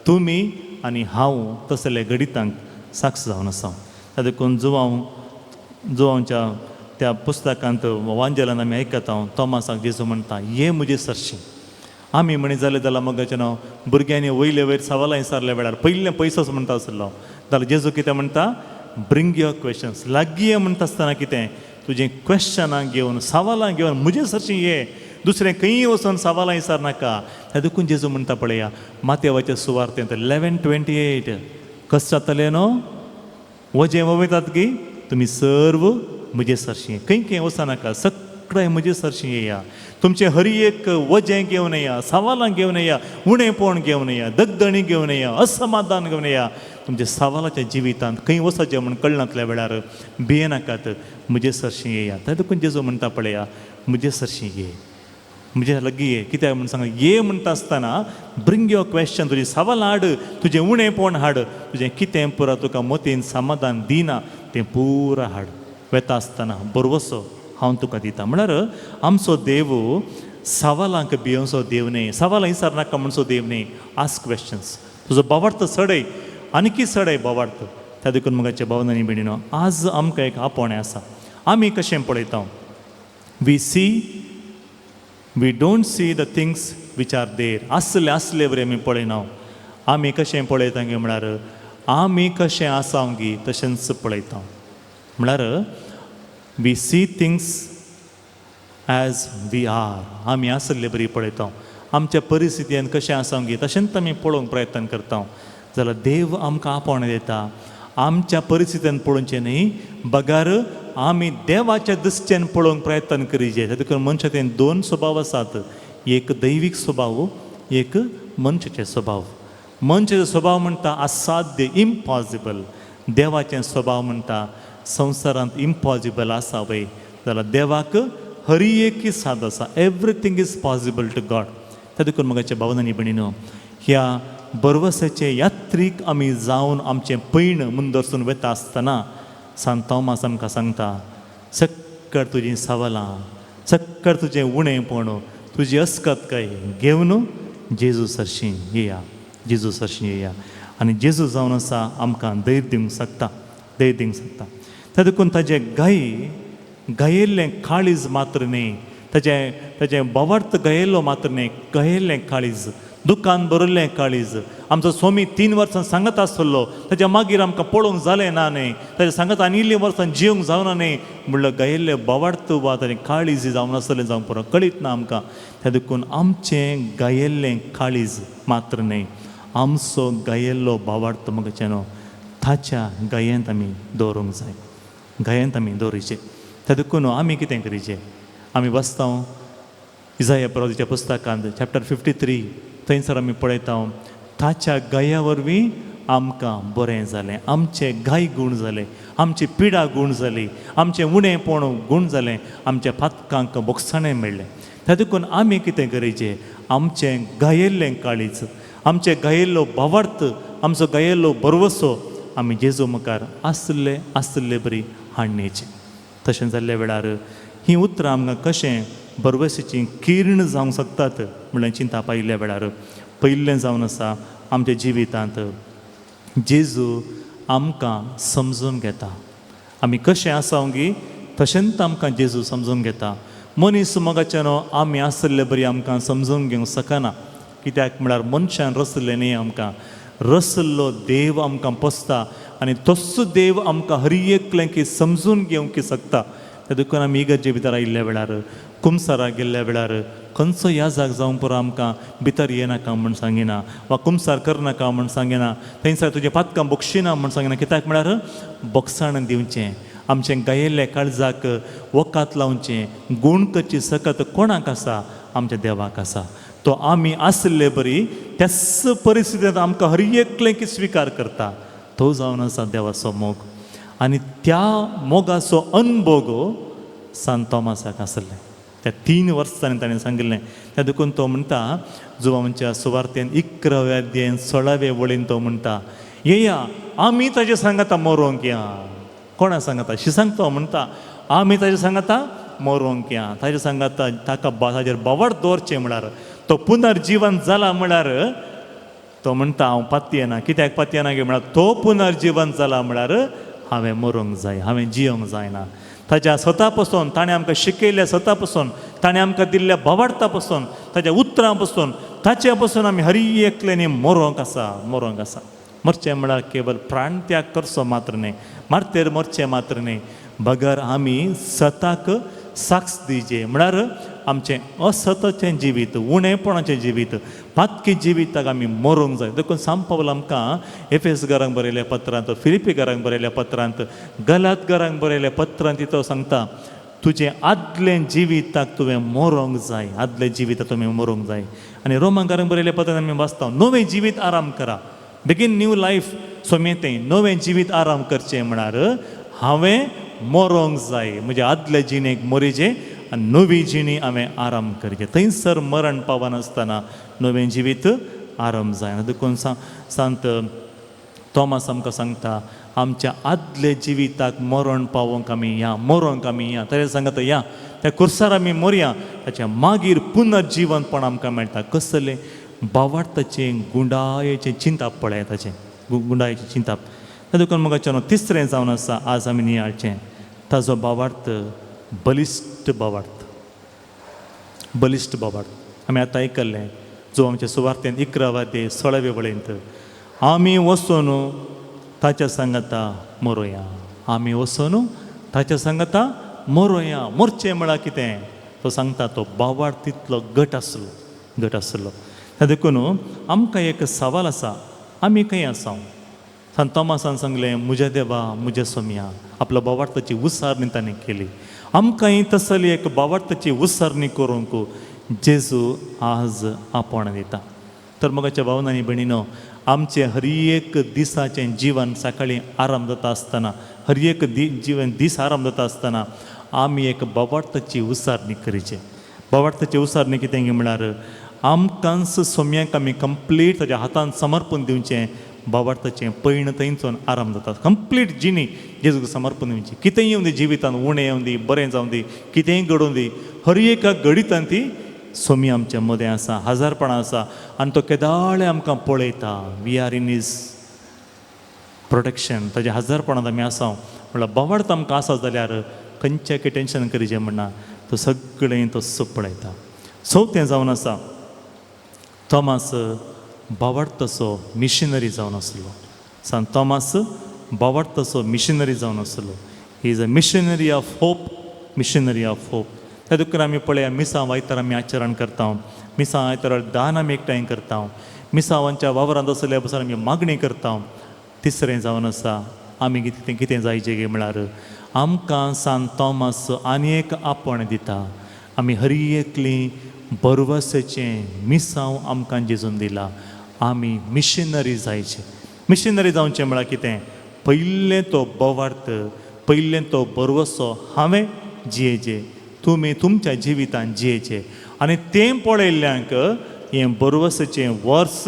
तुमी आनी हांव तसले घडितांक साक्ष जावन आसा. देखून जुवांवच्या त्या पुस्तकांत वांजेलान आमी आयकता तोमासाक जेजू म्हणटा ये म्हजे सरशी. आमी म्हणी जालें जाल्यार मगाचें न्हू भुरग्यांनी वयले वयर सवालां विचारल्या वेळार पयलें पयसोच म्हणटा आसलो. जाल्यार जेजू कितें म्हणटा, ब्रिंग your questions. लागीं ये म्हणटा आसतना कितें तुजें क्वेश्चनां घेवन सवालां घेवन म्हजे सरशी ये, दुसरें खंयी वचून सवालां विचार नाका. देखून जेजू म्हणटा पळया मातेवाच्या सुवार्तेंत 11:28 कशें जातलें न्हू वजें वयतात की तुमी सर्व म्हजे सरशी, खंय खंय वचनाका, सगळे म्हजे सरशी येया. तुमचें हर एक वजें घेवन येया, सवालां घेवन येया, उणेपण घेवन येया, दगदणी घेवन येया, असमाधान घेवन येया. तुमच्या सवालाच्या जिवितांत खंय वचचें म्हूण कळनातल्या वेळार भियेनाकात, म्हजे सरशी येया. त्या देखून जेजू म्हणटा पळया म्हजे सरशी ये, म्हजे लागीं ये. कित्याक म्हूण सांगा, ये म्हणटा आसतना ब्रिंग your question, तुजी सवाल हाड, तुजें उणेपण हाड, तुजें कितें पुरा तुका मतीन समाधान दिना तें पुरा हाड. वेता आसतना बरवसो हांव तुका दिता. म्हळ्यार आमचो देव सवालांक भियोवचो देव न्ही, सवालां विचार नाका म्हणचो देव न्ही. आस्क क्वेश्चन्स, तुजो भावार्थ चडय, आनीकी चडय भावार्थ. त्या देखून मगाचे भावनांनी भयणीनो आज आमकां एक आपोवणें आसा. आमी कशें पळयता, we see we don't see the things which are there. आसले आसले बरें आमी पळयना. आमी कशें पळयता गे म्हळ्यार आमी कशें आसा गी तशेंच पळयता. म्हळ्यार we see things as we are. आमी आसले बरी पळयता, आमच्या परिस्थितीन कशें आसा गी तशेंच आमी पळोवंक प्रयत्न करता. जाल्यार देव आमकां आपोवणें दिता, आमच्या परिस्थितीन पळोवचें न्ही, बगार आमी देवाच्या दृश्टीन पळोवंक प्रयत्न करीजे. देखून मनशाचे दोन स्वभाव आसात, एक दैवीक स्वभाव, एक मनशाचे स्वभाव. मनशाचो स्वभाव म्हणटा असाध्य, इम्पॉसिबल. देवाचें स्वभाव म्हणटा संवसारांत इम्पॉसिबल आसा वय जाल्यार देवाक हरी एक साद आसा. Everything is possible to God. त्या देखून मगाच्या भावनांनी भयणीनो ह्या बरवसाचे यात्रीक आमी जावन आमचें पयण मुंदरसून वता आसतना सांत तोमास आमकां सांगता, सक्कड तुजीं सवालां, सक्कड तुजें उणेपण, तुजी अस्कतकाय घेवन जेजू सरशी येया, जेजू सरशी येया. आनी जेजू जावन आसा आमकां धैर्य दिवंक शकता, धैर्य दिवंक शकता. त्या देखून ताजें गाय गायिल्लें काळीज मात्र न्ही, ताजें ताजें भावार्थ गायिल्लो मात्र न्ही, गायिल्लें काळीज, दुकान भरिल्लें काळीज. आमचो स्वामी 3 वर्सां सांगत आसलो, ताच्या मागीर आमकां पळोवंक जालें ना न्ही, ताच्या सांगत आनी इल्लीं वर्सां जिवंक जावना न्ही म्हणल्यार गायिल्लें भावार्थ वा ताजें काळीज जावन आसलें जावंक पुरो कळीत ना आमकां. त्या देखून आमचें गायिल्लें काळीज मात्र न्ही, आमचो गायिल्लो भावार्थ मगचें न्हू ताच्या गायेंत आमी दवरूंक जाय, गायेंत आमी दवरिचें. त्या देखून आमी कितें करीचें, आमी वाचता इजाया प्रवादीच्या पुस्तकांत चॅप्टर 53, थंयसर आमी पळयता ताच्या गाया वरवीं आमकां बरें जालें, आमचे गाय गूण जाले, आमची पिडा गूण जाली, आमचें उणेपण गूण जालें, आमच्या पातकांक बोगसाणें मेळ्ळें. त्या देखून आमी कितें करीचें, आमचें गायिल्लें काळीज, आमचें गायिल्लो भावार्थ, आमचो गायिल्लो भरवसो आमी जेजू मुखार आसले आसले बरी हाडणेचें. तशें जाल्ल्या वेळार हीं उतरां आमकां कशें बरवशीचीं किर्ण जावंक शकतात म्हणल्यार चिंता पायिल्ल्या वेळार पयिल्लें जावन आसा आमच्या जिवितांत जेजू आमकां समजून घेता. आमी कशें आसा गी तशेंच आमकां जेजू समजून घेता. मनीस मोगाच्यानो आमी आसले बरी आमकां समजून घेवंक शकना, कित्याक म्हळ्यार मनशान रसलें न्ही, आमकां रसल्लो देव आमकां पोसता आनी तस्सो देव आमकां हर एकलें की समजून घेवंक शकता. त्या देखून आमी इगर्जे भितर आयिल्ल्या वेळार, कुमसाराक गेल्ल्या वेळार खंयचो याजाक जावंक पुरो आमकां भितर येनाका म्हूण सांगिना वा कुमसार करनाका म्हूण सांगिना, थंयसर तुजें पातकां बक्षिना म्हूण सांगिना. कित्याक म्हळ्यार बक्षाण दिवचें, आमचें गायिल्ल्या काळजाक वकात लावचें, गूण करची सकत कोणाक आसा? आमच्या देवाक आसा. तो आमी आसले बरी त्याच परिस्थितींत आमकां हर एकलें की स्विकार करता. तो जावन आसा देवाचो मोग आनी त्या मोगाचो अनभोग सांत तोमासाक आसलें. त्या 3 वर्सांनी ताणें सांगिल्लें. त्या देखून तो म्हणटा जुवांच्या सुवार्तेन 11व्या अध्यायन 16व्या वळीन तो म्हणटा, येया आमी ताजे सांगाता मरोंक या. कोणा सांगाता? शिसांक तो म्हणटा आमी ताजे सांगाता मरोंक या, ताजे सांगाता ताका ताजेर बावड दवरचें म्हळ्यार तो पुनर्जिवन जाला म्हळ्यार तो म्हणटा हांव पातयेना. कित्याक पातयेना गे म्हळ्यार तो पुनर्जिवन जाला म्हळ्यार हांवें मरोंक जाय, हांवें जियोंक जायना. ताज्या स्वता पसून ताणें आमकां शिकयल्ल्या स्वता पसून, ताणें आमकां दिल्ल्या भावार्था पसून, ताज्या उतरां पसून, ताचे पसून आमी हर एकल्यानी मरोंक आसा, मरोंक आसा. मरचें म्हळ्यार केवल प्राणत्याग करचो मात्र न्हय, मारतेर मरचें मात्र न्हय, बगर आमी सताक साक्ष दिवचे म्हळ्यार आमचें असताचें जिवीत, उणेपणाचें जिवीत, पातकी जिविताक आमी मरोंक जाय. देखून सांत पावल आमकां एफेस घरांक बरयल्या पत्रांत, फिलिपी घरांक बरयल्या पत्रांत, गलात घरांक बरयल्या पत्रांत तो सांगता तुजें आदलें जिविताक तुवें मरोंक जाय, आदलें जिविताक तुवें मरोंक जाय. आनी रोमा घरांक बरयल्या पत्रांत आमी वाचता नवें जिवीत आराम करा, बेगीन न्यू लायफ सोमेतें नवें जिवीत आराम करचें म्हळ्यार हांवें मरोंक जाय, म्हज्या आदले जिणेक मरिचें आनी नवी जिणी हांवें आराम करचें. थंयसर मरण पावनासतना नवें जिवीत आराम जाय. देखून सांत तोमास आमकां सांगता आमच्या आदले जिविताक मरण पावोवंक आमी या, मरोंक आमी या, ताणें सांगता या त्या कुर्सार आमी मरया, ताच्या मागीर पुनर्जिवनपण आमकां मेळटा. कसलें बावार्थाचें गुंडायेचें चिंताप पळय, ताचें गुंडायेचें चिंताप. त्या देखून मोगाच्यानो तिसरें जावन आसा आज आमी नियाळचें ताजो भावार्थ, बलिश्ट भावार्थ, बलिश्ट भावार्थ. आमी आतां आयकल्लें जो आमच्या सुवार्तेन 11व्या 16व्या वळींत आमी वचून ताच्या सांगाता मरोया, आमी वचून ताच्या सांगाता मरोया. मरचें म्हळ्यार कितें? तो सांगता तो भावार्थ तितलो घट आसलो, घट आसलो. त्या देखून आमकां एक सवाल आसा, आमी खंय आसा? सांत तोमासान सांगलें म्हज्या देवा म्हज्या सोमया, आपल्या भावार्थाची उसारणी ताणें केली. आमकांय तसली एक भावार्थाची उसारणी करूंक जेजू आज आपोवणें दिता. तर मोगाच्या भावना आनी भयणीनो, आमचें हर एक दिसाचें जिवन सकाळीं आराम जाता आसतना, हर एक जिवन दीस आराम जाता आसतना आमी एक भावार्थाची उसारणी करची. भावार्थाची उसारणी कितें म्हळ्यार आमकांच सोम्याक आमी कंप्लीट ताज्या हातान समर्पण दिवचें. भावार्थाचें पयण थंयच्यान आराम जाता. कंप्लीट जिणी जेजूक समर्पण दिवची. कितेंय येवं दी जिवितान, उणें येवं दी, बरें जावं दी, कितेंय घडोवं दी, हर एका घडितान ती सोमी आमच्या मदें आसा, हजारपणां आसा आनी तो केदाळे आमकां पळयता. We are in his protection. ताज्या हजारपणांत आमी आसा म्हणल्यार भावार्थ आमकां आसा जाल्यार खंयचें टेंशन करीचें म्हणना, तो सगळें तो पळयता. चवथें जावन आसा तोमास भावार्थाचो मिशनरी जावन आसलो. सांत तोमास भावार्थाचो मिशनरी जावन आसलो. He is a missionary of hope, missionary of hope. त्या देखून आमी पळया मिसां आयतार आमी आचरण करता, मिसां आयतार दान आमी एकठांय करता, मिसावांच्या वावरांत आसल्या पसून आमी मागणी करता. तिसरें जावन आसा आमी कितें कितें जायचें गे म्हळ्यार आमकां सांत तोमास आनी एक आपोवणें दिता. आमी हर एकली बरवसाचें मिसांव आमकां जेजून दिला. आमी मिशनरी जायचे. मिशनरी जावचें म्हळ्यार कितें? पयलें तो बोवार्थ, पयलें तो बरवसो हांवें जियेचें, तुमी तुमच्या जिवितान जियेचें आनी तें पळयल्ल्यांक हें बरवसाचें वर्स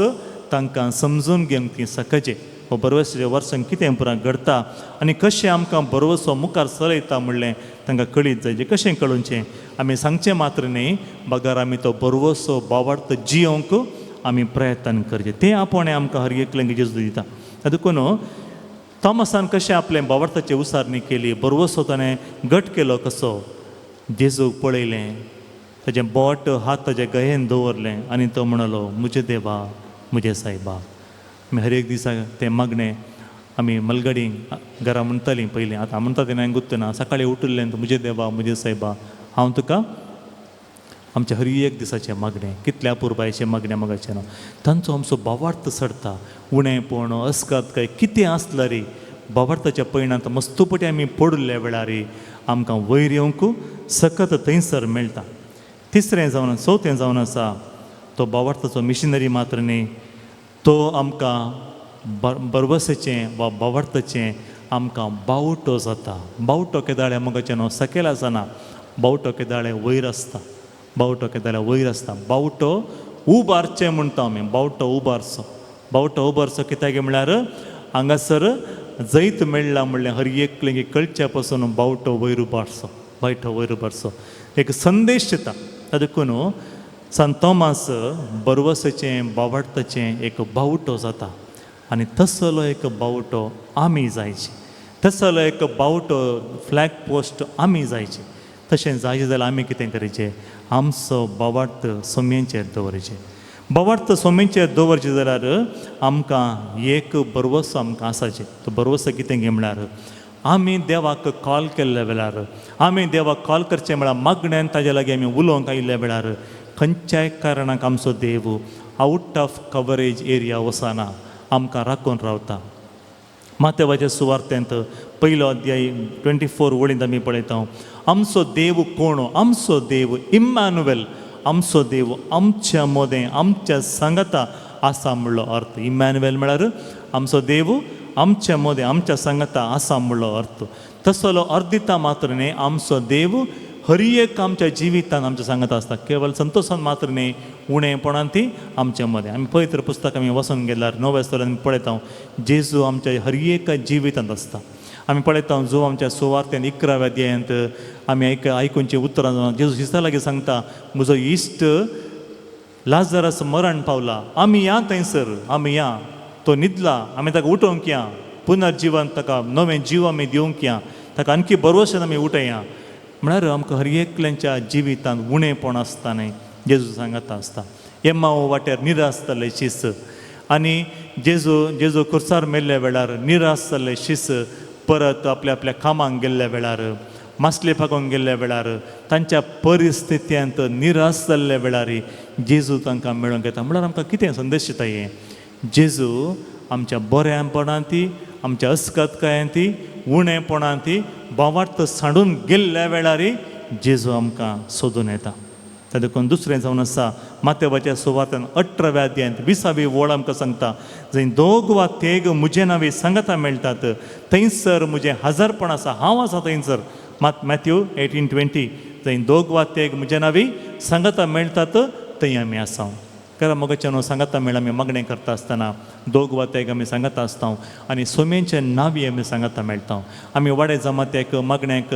तांकां समजून घेवंक ती शकचें. हो बरवसाच्या वर्सांक कितें पुरा घडता आनी कशें आमकां बरवसो मुखार चलयता म्हणलें तांकां कळीत जायचें. कशें कळोवचें आमी सांगचें मात्र न्ही, बगर आमी तो बरवसो बावार्थ जियोंक आमी प्रयत्न करचें. तें आपोवणें आमकां हर एकल्यांक जेजू दिता. देखून थॉमसान कशें आपलें बावार्थाची उसारणी केली, बरवसो ताणें घट केलो कसो, जेजूक पळयलें, ताजें बोट हात ताज्या गयेन दवरलें आनी तो म्हणलो म्हजे देवा म्हजे सायबा. आमी हर एक दिसा तें मागणें आमी मलगडी घरा म्हणटालीं पयलीं, आतां म्हणटा तेन्ना हांवें गुत्तना सकाळीं उठिल्लें म्हजे देवा म्हजे सायबा हांव तुका आमच्या हर एक दिसाचें मागणें, कितल्या पुरबायचें मागणें मागाचें ना, तांचो आमचो बावार्थ चडता. उणेपण अस्कत काय कितें आसल्यार बावार्थाच्या पयणांत मस्तुपटी आमी पडिल्ल्या वेळार आमकां वयर येवंक सकत थंयसर मेळटा. तिसरें जावन चवथें जावन आसा तो बावार्थाचो मिशनरी मात्र न्ही, तो आमकां बरवसेचें वा बावार्थाचें आमकां बावटो जाता. बावटो केदाळे मोगाचें न्हू सकयल आसना, बावटो केदाळे वयर आसता, बावटो केदाळे वयर आसता. बावटो उबारचें म्हणटा आमी, बावटो उबारचो, बावटो उबारचो कित्याक म्हळ्यार हांगासर जैत मेळ्ळा म्हणलें हर एकलें कळच्या पासून बावटो वयर उबारचो, बावटो वयर उबारचो एक संदेश दिता. देखून सांत तोमास बरवसाचें बावडताचें एक बावटो जाता आनी तसलो एक बावटो आमी जायचे, तसलो एक बावटो फ्लॅग पोस्ट आमी जायचे. तशें जायचें जाल्यार आमी कितें करचें, आमचो बावार्थ सोम्यांचेर दवरचें. बावार्थ सोम्यांचेर दवरचें जाल्यार आमकां एक बरवसो आमकां आसाचें. तो बरवसो कितें गे म्हळ्यार आमी देवाक कॉल केल्ल्या वेळार, आमी देवाक कॉल करचें म्हळ्यार मागण्यान ताज्या लागीं आमी उलोवंक आयिल्ल्या वेळार खंयच्याय कारणाक आमचो देव आउट ऑफ कवरेज एरिया वचना, आमकां राखून रावता. मातेवाच्या सुवार्तेंत पयलो अध्याय 24 वळींत आमी पळयता, आमचो देव कोण, आमचो देव इम्मानुवेल, आमचो देव आमच्या मोदें आमच्या सांगाता आसा म्हणलो अर्थ. इम्मानुवेल म्हळ्यार आमचो देव आमच्या मोदें आमच्या सांगाता आसा म्हणलो अर्थ. तसलो अर्थ दिता मात्र न्ही, आमचो देव हर एक आमच्या जिवितान आमच्या सांगाता आसता, केवल संतोशान मात्र न्ही, उणेपणान ती आमच्या मदें. आमी पवित्र पुस्तक आमी वचून गेल्यार नव्या स्थलान आमी पळयता जेजू आमच्या हर एका जिवितांत आसता. आमी पळयता जो आमच्या सुवार्तेन 11व्या अध्यायांत आमी आयकुंची उतरां जेजू शिस्ता लागीं सांगता, म्हजो इश्ट लाजरस मरण पावला, आमी या थंयसर, आमी या, तो न्हिदला, आमी ताका उठोवंक या, पुनर्जिवन ताका नवें जीव आमी दिवंक या, ताका आणखी बरवशेन आमी उठया. म्हळ्यार आमकां हर एकल्यांच्या जिवितांत उणेपण आसता न्हय, जेजू सांगाता आसता. एम्माओ वाट्यार निराश जाल्ले शीस आनी जेजू खुर्सार मेल्ल्या वेळार निराश जाल्ले शीस परत आपल्या आपल्या कामांक गेल्ल्या वेळार, मासले पाकोंक गेल्ल्या वेळार, तांच्या परिस्थितींत निराश जाल्ल्या वेळार जेजू तांकां मेळोंक येता. म्हळ्यार आमकां कितें संदेश दिता हें, जेजू आमच्या बऱ्यापणांत, आमच्या अस्कतकायांत, उणेपणांत भावार्थ सांडून गेल्ल्या वेळार जेजू आमकां सोदून येता. देखून दुसरें जावन आसा मातेवाच्या सुवार्तान 18व्या अध्यायांत 20वी वळ आमकां सांगता, जंय दोग वा तेग म्हजे नांवे सांगाता मेळटात थंयसर म्हजें हजारपण आसा, हांव आसा थंयसर. मात मॅथ्यू 18:20, जंय दोग वा तेग म्हजे नांवे सांगाता मेळटात थंय आमी आसा. कारण मोगाच्या न्हू सांगाता मेळ आमी मागणें करता आसतना दोग वा तेग आमी सांगाता आसता आनी सोम्यांच्या नांवी आमी सांगाता मेळटा. आमी वाडे जमात्याक मागण्याक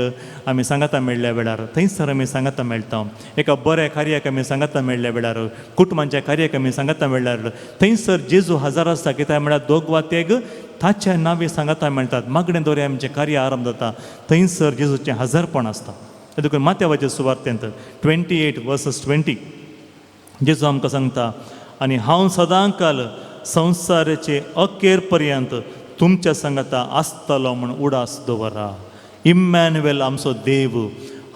आमी सांगाता मेळ्ळ्या वेळार थंयसर आमी सांगाता मेळटा. एका बऱ्या कार्याक आमी सांगाता मेळ्ळ्या वेळार, कुटुंबांच्या कार्याक आमी सांगाता मेळ्ळ्यार थंयसर जेजू हजार आसता. कित्याक म्हळ्यार दोग वा तेग ताच्या नांवी सांगाता मेळटात, मागणें दोरे आमचें कार्य आरंभ जाता, थंयसर जेजूचें हजारपण आसता. देखून मात्यावाचे सुवार्तेंत 28:20 जेजू आमकां सांगता, आनी हांव सदांकाल संवसाराचे अखेर पर्यंत तुमच्या सांगाता आसतलो म्हूण उडास दवरा. इम्मॅन्युएल आमचो देव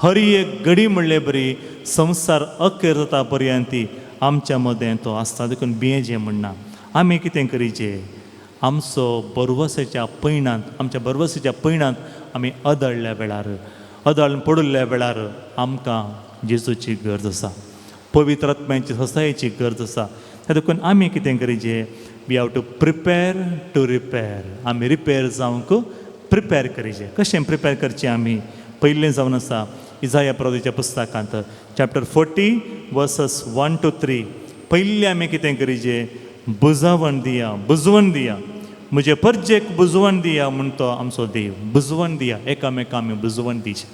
हर एक घडी म्हणले बरी संवसार अखेर जाता पर्यंत आमच्या मदें तो आसता. देखून भियेचें म्हणना. आमी कितें करीचें, आमचो बरवसाच्या पयणांत, आमच्या बरवसाच्या पयणांत आमी अदळ्ळ्या वेळार, अदळ पडिल्ल्या वेळार आमकां जेजूची गरज आसा, पवित्र आत्म्याची ससायेची गरज आसा. देखून आमी कितें करीचें, we have to prepare to repair. आमी रिपेर जावंक प्रिपेर करीचें. कशें प्रिपेर करचें आमी, पयलें जावन आसा इजाया प्रभुच्या पुस्तकांत चॅप्टर 40 वर्सस 1 to 3. पयलें आमी कितें करीचें, बुजावण दिया, बुजवण दिया. म्हजे परजेक बुजवण दिया म्हण तो आमचो देव बुजवण दिया. एकामेका आमी बुजवण दिवची.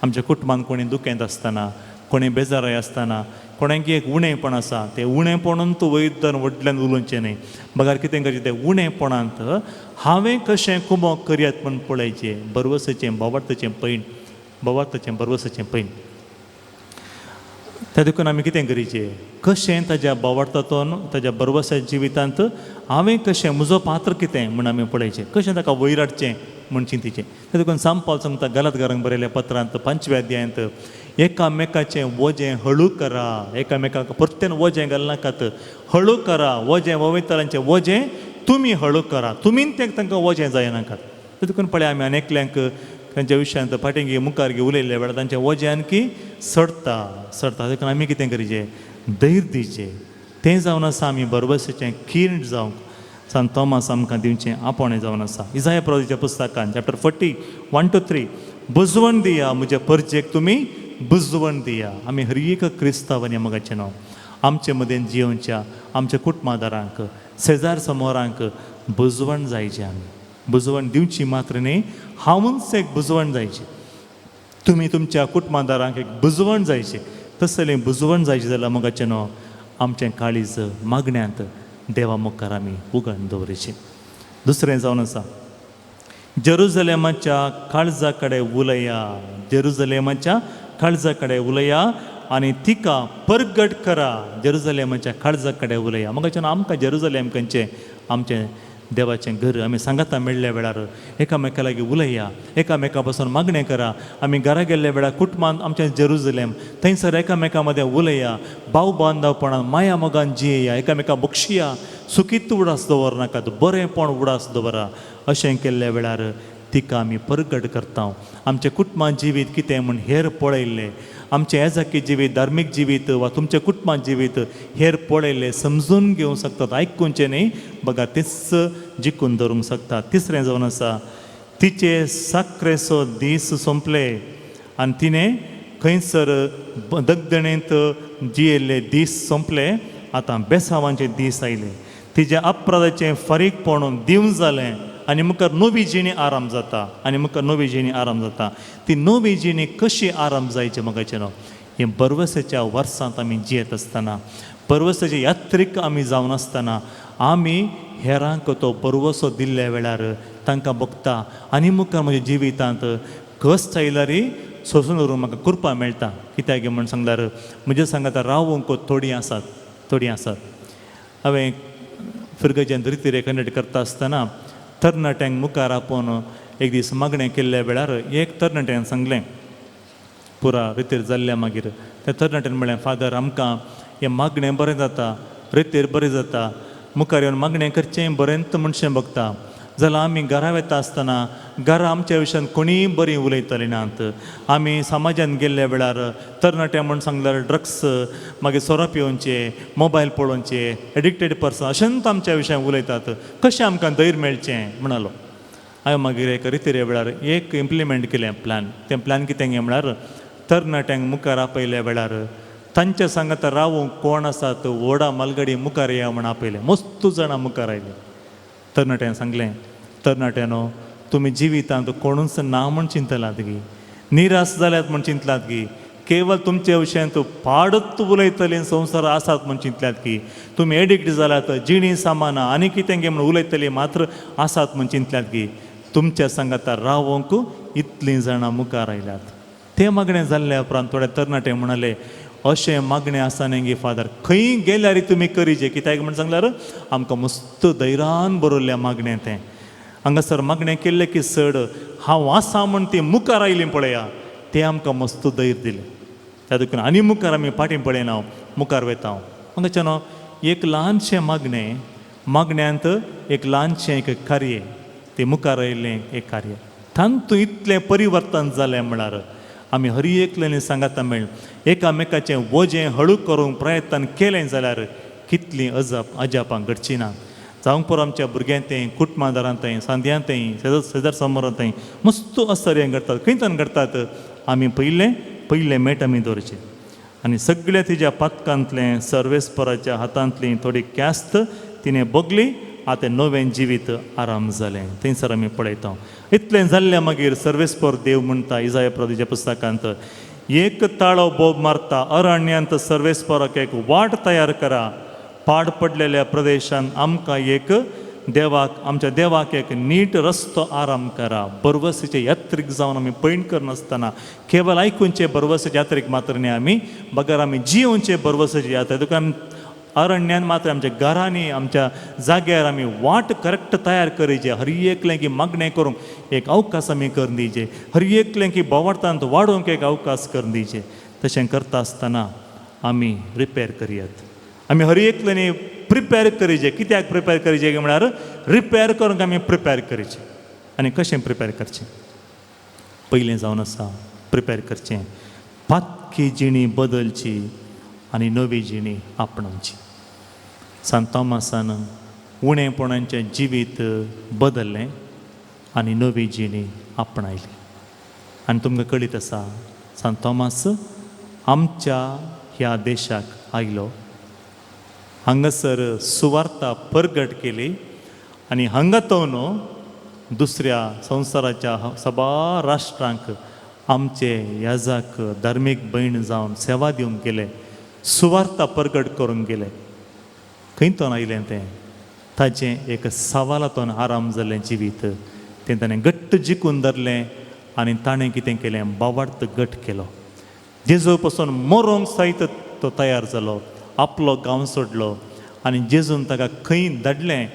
आमच्या कुटुंबान कोणी दुखेंत आसतना, कोणी बेजाराय आसतना, कोणाक एक उणेपण आसा, तें उणेपणान तूं वयदन व्हडल्यान उलोवचें न्हय, बगर कितें करचें, तें उणेपणांत हांवें कशें कुमोक करयात म्हूण पळयचें. बरवसाचें बावार्थाचें पैण, बावार्थाचें बरवसाचें पैण. त्या देखून आमी कितें करीचें, कशें ताज्या बावार्थातून ताज्या बरवसा जिवितांत हांवें कशें म्हजो पात्र कितें म्हूण आमी पळयचें, कशें ताका वयर हाडचें म्हूण चिंतीचें. त्या देखून सांपाल सांगता गलतगारांक बरयल्या पत्रांत 5व्या अध्यायांत, एकामेकाचें वजें हळू करा, एकामेकाक परतेन वजें घालनाकात, हळू करा वजें, वयतल्यांचें वजें तुमी हळू करा, तुमी तें तांकां वजें जायनाकात. ते देखून पळय आमी अनेकल्यांक तांच्या विशयांत फाटीं मुखार उलयल्ल्या वेळार तांचें वजें आणखी सडता सडता. देखून आमी कितें करचें, धैर्य दिवचें. तें जावन आसा आमी बरबसाचें किर्ण जावंक सांत तोमास आमकां दिवचें आपोवणें जावन आसा. इजाया प्रवादीच्या पुस्तकान चॅप्टर 40:1-3, बुजवण दिया म्हज्या परजेक तुमी बुजवण दिया. आमी हर एक क्रिस्तांवांनी मोगाचें नांव आमचे मदेन जियोवच्या आमच्या कुटुंबादारांक शेजार समोरांक बुजवण जायचें. आमी बुजवण दिवची मात्र न्ही, हांवूच एक बुजवण जायची. तुमी तुमच्या कुटुंबादारांक एक बुजवण जायचें. तसलें बुजवण जायचें जाल्यार मोगाचें न्हू आमचें काळीज मागण्यांत देवा मुखार आमी उगण दवरिचें. दुसरें जावन आसा जेरुजलेमाच्या काळजा कडेन उलया, जेरुजलेमाच्या काळजा कडेन उलया आनी तिका परगट करा. जेरुजलेमाच्या काळजा कडेन उलया. मोगाचें आमकां जेरुजलेम खंयचें आमचें देवाचें घर, आमी सांगाता मेळ्ळ्या वेळार एकामेका लागीं उलया, एकामेका पासून मागणें करा. आमी घरा गेल्ल्या वेळार कुटुंबान आमचें जेरुजलेम थंयसर एकामेका मदें उलया, भाव बांदवपणान माया मोगान जियेया, एकामेका बक्षिया, सुखीत उडास दवरनाकात, बरेंपण उडास दवरा. अशें केल्ल्या वेळार तिका आमी परगट करता. आमचें कुटुंबां जिवीत कितें म्हूण हेर पळयल्लें, आमचें एजाकी जिवीत, धार्मीक जिवीत वा तुमचें कुटुंबां जिवीत हेर पळयल्लें समजून घेवंक शकतात, आयकुचें न्ही बघा तेच जिखून धरूंक शकतात. तिसरें जावन आसा तिचे साकरेचो दीस सोंपले आनी तिणें खंयसर दगदणेंत जियेल्ले दीस सोंपले, आतां बेसावांचे दीस आयले. तिजें अपराधाचें फारीकपण दिवन जालें आनी मुखार नवी जिणी आराम जाता, आनी मुखार नवी जिणी आराम जाता. ती नवी जिणी कशी आराम जायची मोगाचें न्हू, हे बरवसाच्या वर्सांत आमी जियेत आसतना, बरवसाचे यात्रीक आमी जावन आसतना आमी हेरांक तो बरवसो दिल्ल्या वेळार तांकां बगता आनी मुखार म्हज्या जिवितांत कश्ट आयल्यार सोंसून दवरूंक म्हाका कृपा मेळटा. कित्याक म्हण सांगल्यार म्हज्या सांगाता रावूंक थोडीं आसात, थोडीं आसात. हांवें फिरगजेंत रितीरे कंडक्ट करता आसतना तरणाट्यांक मुखार आपोवन एक दीस मागणें केल्ल्या वेळार एक तरणाट्यान सांगलें, पुरा रितीर जाल्ल्या मागीर त्या तरणाट्यान म्हणलें, फादर आमकां हें मागणें बरें जाता, रितीर बरें जाता, मुखार येवन मागणें करचें बरेंच मनशें बगता, जाल्यार आमी घरा वता आसतना घरा आमच्या विशयान कोणीय बरीं उलयतलीं नात. आमी समाजान गेल्ल्या वेळार तरणाटे म्हूण सांगल्यार ड्रग्स, मागीर सोरो पिवचे, मोबायल पळोवचे, एडिक्टेड पर्सन अशेंच आमच्या विशयान उलयतात, कशें आमकां धैर्य मेळचें म्हणालो. हांवें मागीर एक रितीरे वेळार एक इम्प्लिमेंट केलें प्लॅन. तें प्लॅन कितें म्हळ्यार तरणाट्यांक मुखार आपयल्या वेळार तांच्या सांगाता रावूंक कोण आसात व्हडा मालगडी मुखार या म्हूण आपयलें. मस्त जाणां मुखार आयलीं. तरणाट्यान सांगलें, तरणाट्यानो तुमी जिवितांत कोणूच ना म्हूण चिंतलात गी, निराश जाल्यात म्हूण चिंतलात गी, केवल तुमच्या विशयांत पाडत उलयतलीं संवसार आसात म्हूण चिंतल्यात की तुमी एडिक्ट जाल्यात, जिणी सामानां आनी कितें गे म्हूण उलयतलीं मात्र आसात म्हूण चिंतल्यात की तुमच्या सांगाता रावोंक इतलीं जाणां मुखार आयल्यात. तें मागणें जाल्ल्या उपरांत थोडे तरणाटे म्हणाले, अशें मागणें आसा न्ही गे फादर, खंय गेल्यार तुमी करीचे, कित्याक म्हण सांगल्यार आमकां मस्त धैर्यान बरयल्लें मागणें तें. हांगासर मागणें केल्लें की चड हांव आसा म्हूण ती मुखार आयलीं पळया, तें आमकां मस्त धैर्य दिलें. त्या देखून आनी मुखार आमी फाटीं पळयना, मुखार वयता. हांगाच्यान एक ल्हानशें मागणें, मागण्यांत एक ल्हानशें एक कार्य, तें मुखार आयिल्लें एक कार्य, तातूंत इतलें परिवर्तन जालें म्हळ्यार आमी हर एकल्यानी सांगाता मेळ एकामेकाचें वजें हळू करूंक प्रयत्न केलें जाल्यार कितलीं अजापां घडचीं ना. जावंक पुरो आमच्या भुरग्यांतय, कुटुंबादारांतय, सांद्यांतय, शेजार समोरांतय मस्त असर हें घडटात. खंयच्यान घडटात? आमी पयलें पयलें मेट आमी दवरचें आनी सगळ्या तिज्या पातकांतलें सर्वेस्पराच्या हातांतली थोडी क्यास्त तिणें बगली आतां नवें जिवीत आराम जालें. थंयसर आमी पळयता. इतलें जाल्लें मागीर सर्वेस्पर देव म्हणटा इजाया प्रभूच्या पुस्तकांत, एक ताळो बोब मारता अरण्यांत सर्वेस्पराक एक वाट तयार करा, पाड पडलेल्या प्रदेशांत आमकां एक देवाक, आमच्या देवाक एक नीट रस्तो आराम करा. बरवसीचे यात्रीक जावन आमी पयण करनासतना केवल आयकुचे बरवसीचे यात्रीक मात्र न्ही आमी, बगर आमी जियोवचे बरवसीची यात्रा. देखून आमी अरण्यान मात्र आमच्या घरांनी आमच्या जाग्यार आमी वाट करेक्ट तयार करीचे. हर एकलें की मागणें करूंक एक अवकाश आमी करून दिवचे, हर एकलें की बोवाळटांत वाडोवंक एक अवकाश करून दिवचे. तशें करता आसतना आमी रिपेर करयात. आमी हर एकल्यांनी प्रिपेर करीचे. कित्याक प्रिपेर करीचे म्हळ्यार रिपेर करूंक आमी प्रिपेर करीचे. आनी कशें प्रिपेर करचें? पयलें जावन आसा प्रिपेर करचें पातकी जिणी बदलची आनी नवी जिणी आपणावची. सांत तॉमासान उणेपणाचें जिवीत बदल्लें आनी नवी जिणी आपणायली. आनी तुमकां कळीत आसा, सांत तॉमास आमच्या ह्या देशाक आयलो, हांगासर सुवार्ता परगट केली आनी हांगा तो न्हू दुसऱ्या संवसाराच्या सबार राष्ट्रांक आमचे याजाक धार्मीक भयण जावन सेवा दिवंक गेले, सुवार्ता परगट करूंक गेले. खंय तोन आयलें तें? ताचें एक सवालातोन आराम जाल्लें जिवीत तें ताणें घट्ट जिखून धरलें आनी ताणें कितें केलें? बावार्थ घट केलो. जेजू पसून मरोंक सयत तो तयार जालो. आपलो गांव सोडलो आनी जेजून ताका खंय धाडलें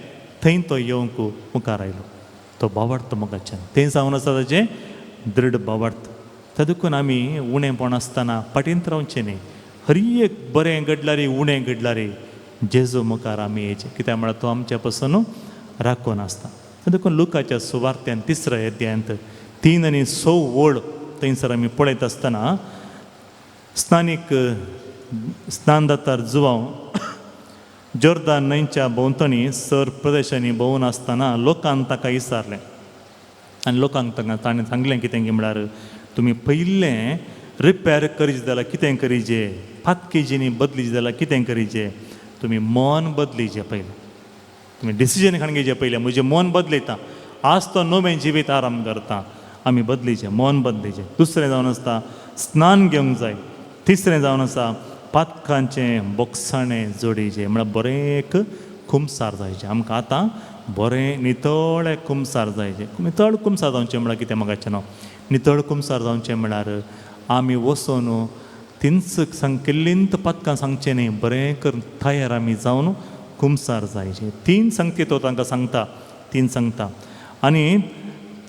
थंय तो येवंक मुखार आयलो. तो बावार्थ मोगाच्यान तें जावन आसा ताचें दृढ बावार्थ. त्या देखून आमी उणेपण आसतना फाटींत रावचें न्ही. हर एक बरें घडल्यार उणें घडल्यार जेजू मुखार आमी येयचें. कित्याक म्हळ्यार तो आमच्या पासून राखून आसता. देखून लुकाच्या सुवार्त्यान तिसऱ्या अध्यायांत 3 आनी 6 वळ थंयसर आमी पळयत आसतना स्नानीक स्नानदातार जुवांव जोर्दान न्हंयच्या भोंवतणी सर प्रदेशांनी भोंवून आसतना लोकांक ताका विचारलें आनी लोकांक ताका ताणें सांगलें कितें की म्हळ्यार तुमी पयलें रिपेर करीत जाल्यार कितें करीजे, पातकी जिणी बदली जाल्यार कितें करीजे, तुमी मन बदलीजे पयलें, तुमी डिसिजन काडून घेवचें पयलें, म्हजें मन बदलयता, आज तो नवें जिवीत आराम करता, आमी बदलीचें मन बदलीचें. दुसरें जावन आसता स्नान घेवंक जाय. तिसरें जावन आसा पातकांचें बोगसाणें जोडीचें, म्हळ्यार बरें एक कुमसार जायचें आमकां. आतां बरें नितळ कुमसार जायचें. नितळ कुमसार जावचें म्हळ्यार कितें म्हाका न्हू, नितळ कुमसार जावचें म्हळ्यार आमी वचून तींच सांगिल्लींत पातकां सांगचें न्ही, बरें करून तयार आमी जावन कुमसार जायचें. 3 सांगती तो तांकां सांगता, 3 सांगता. आनी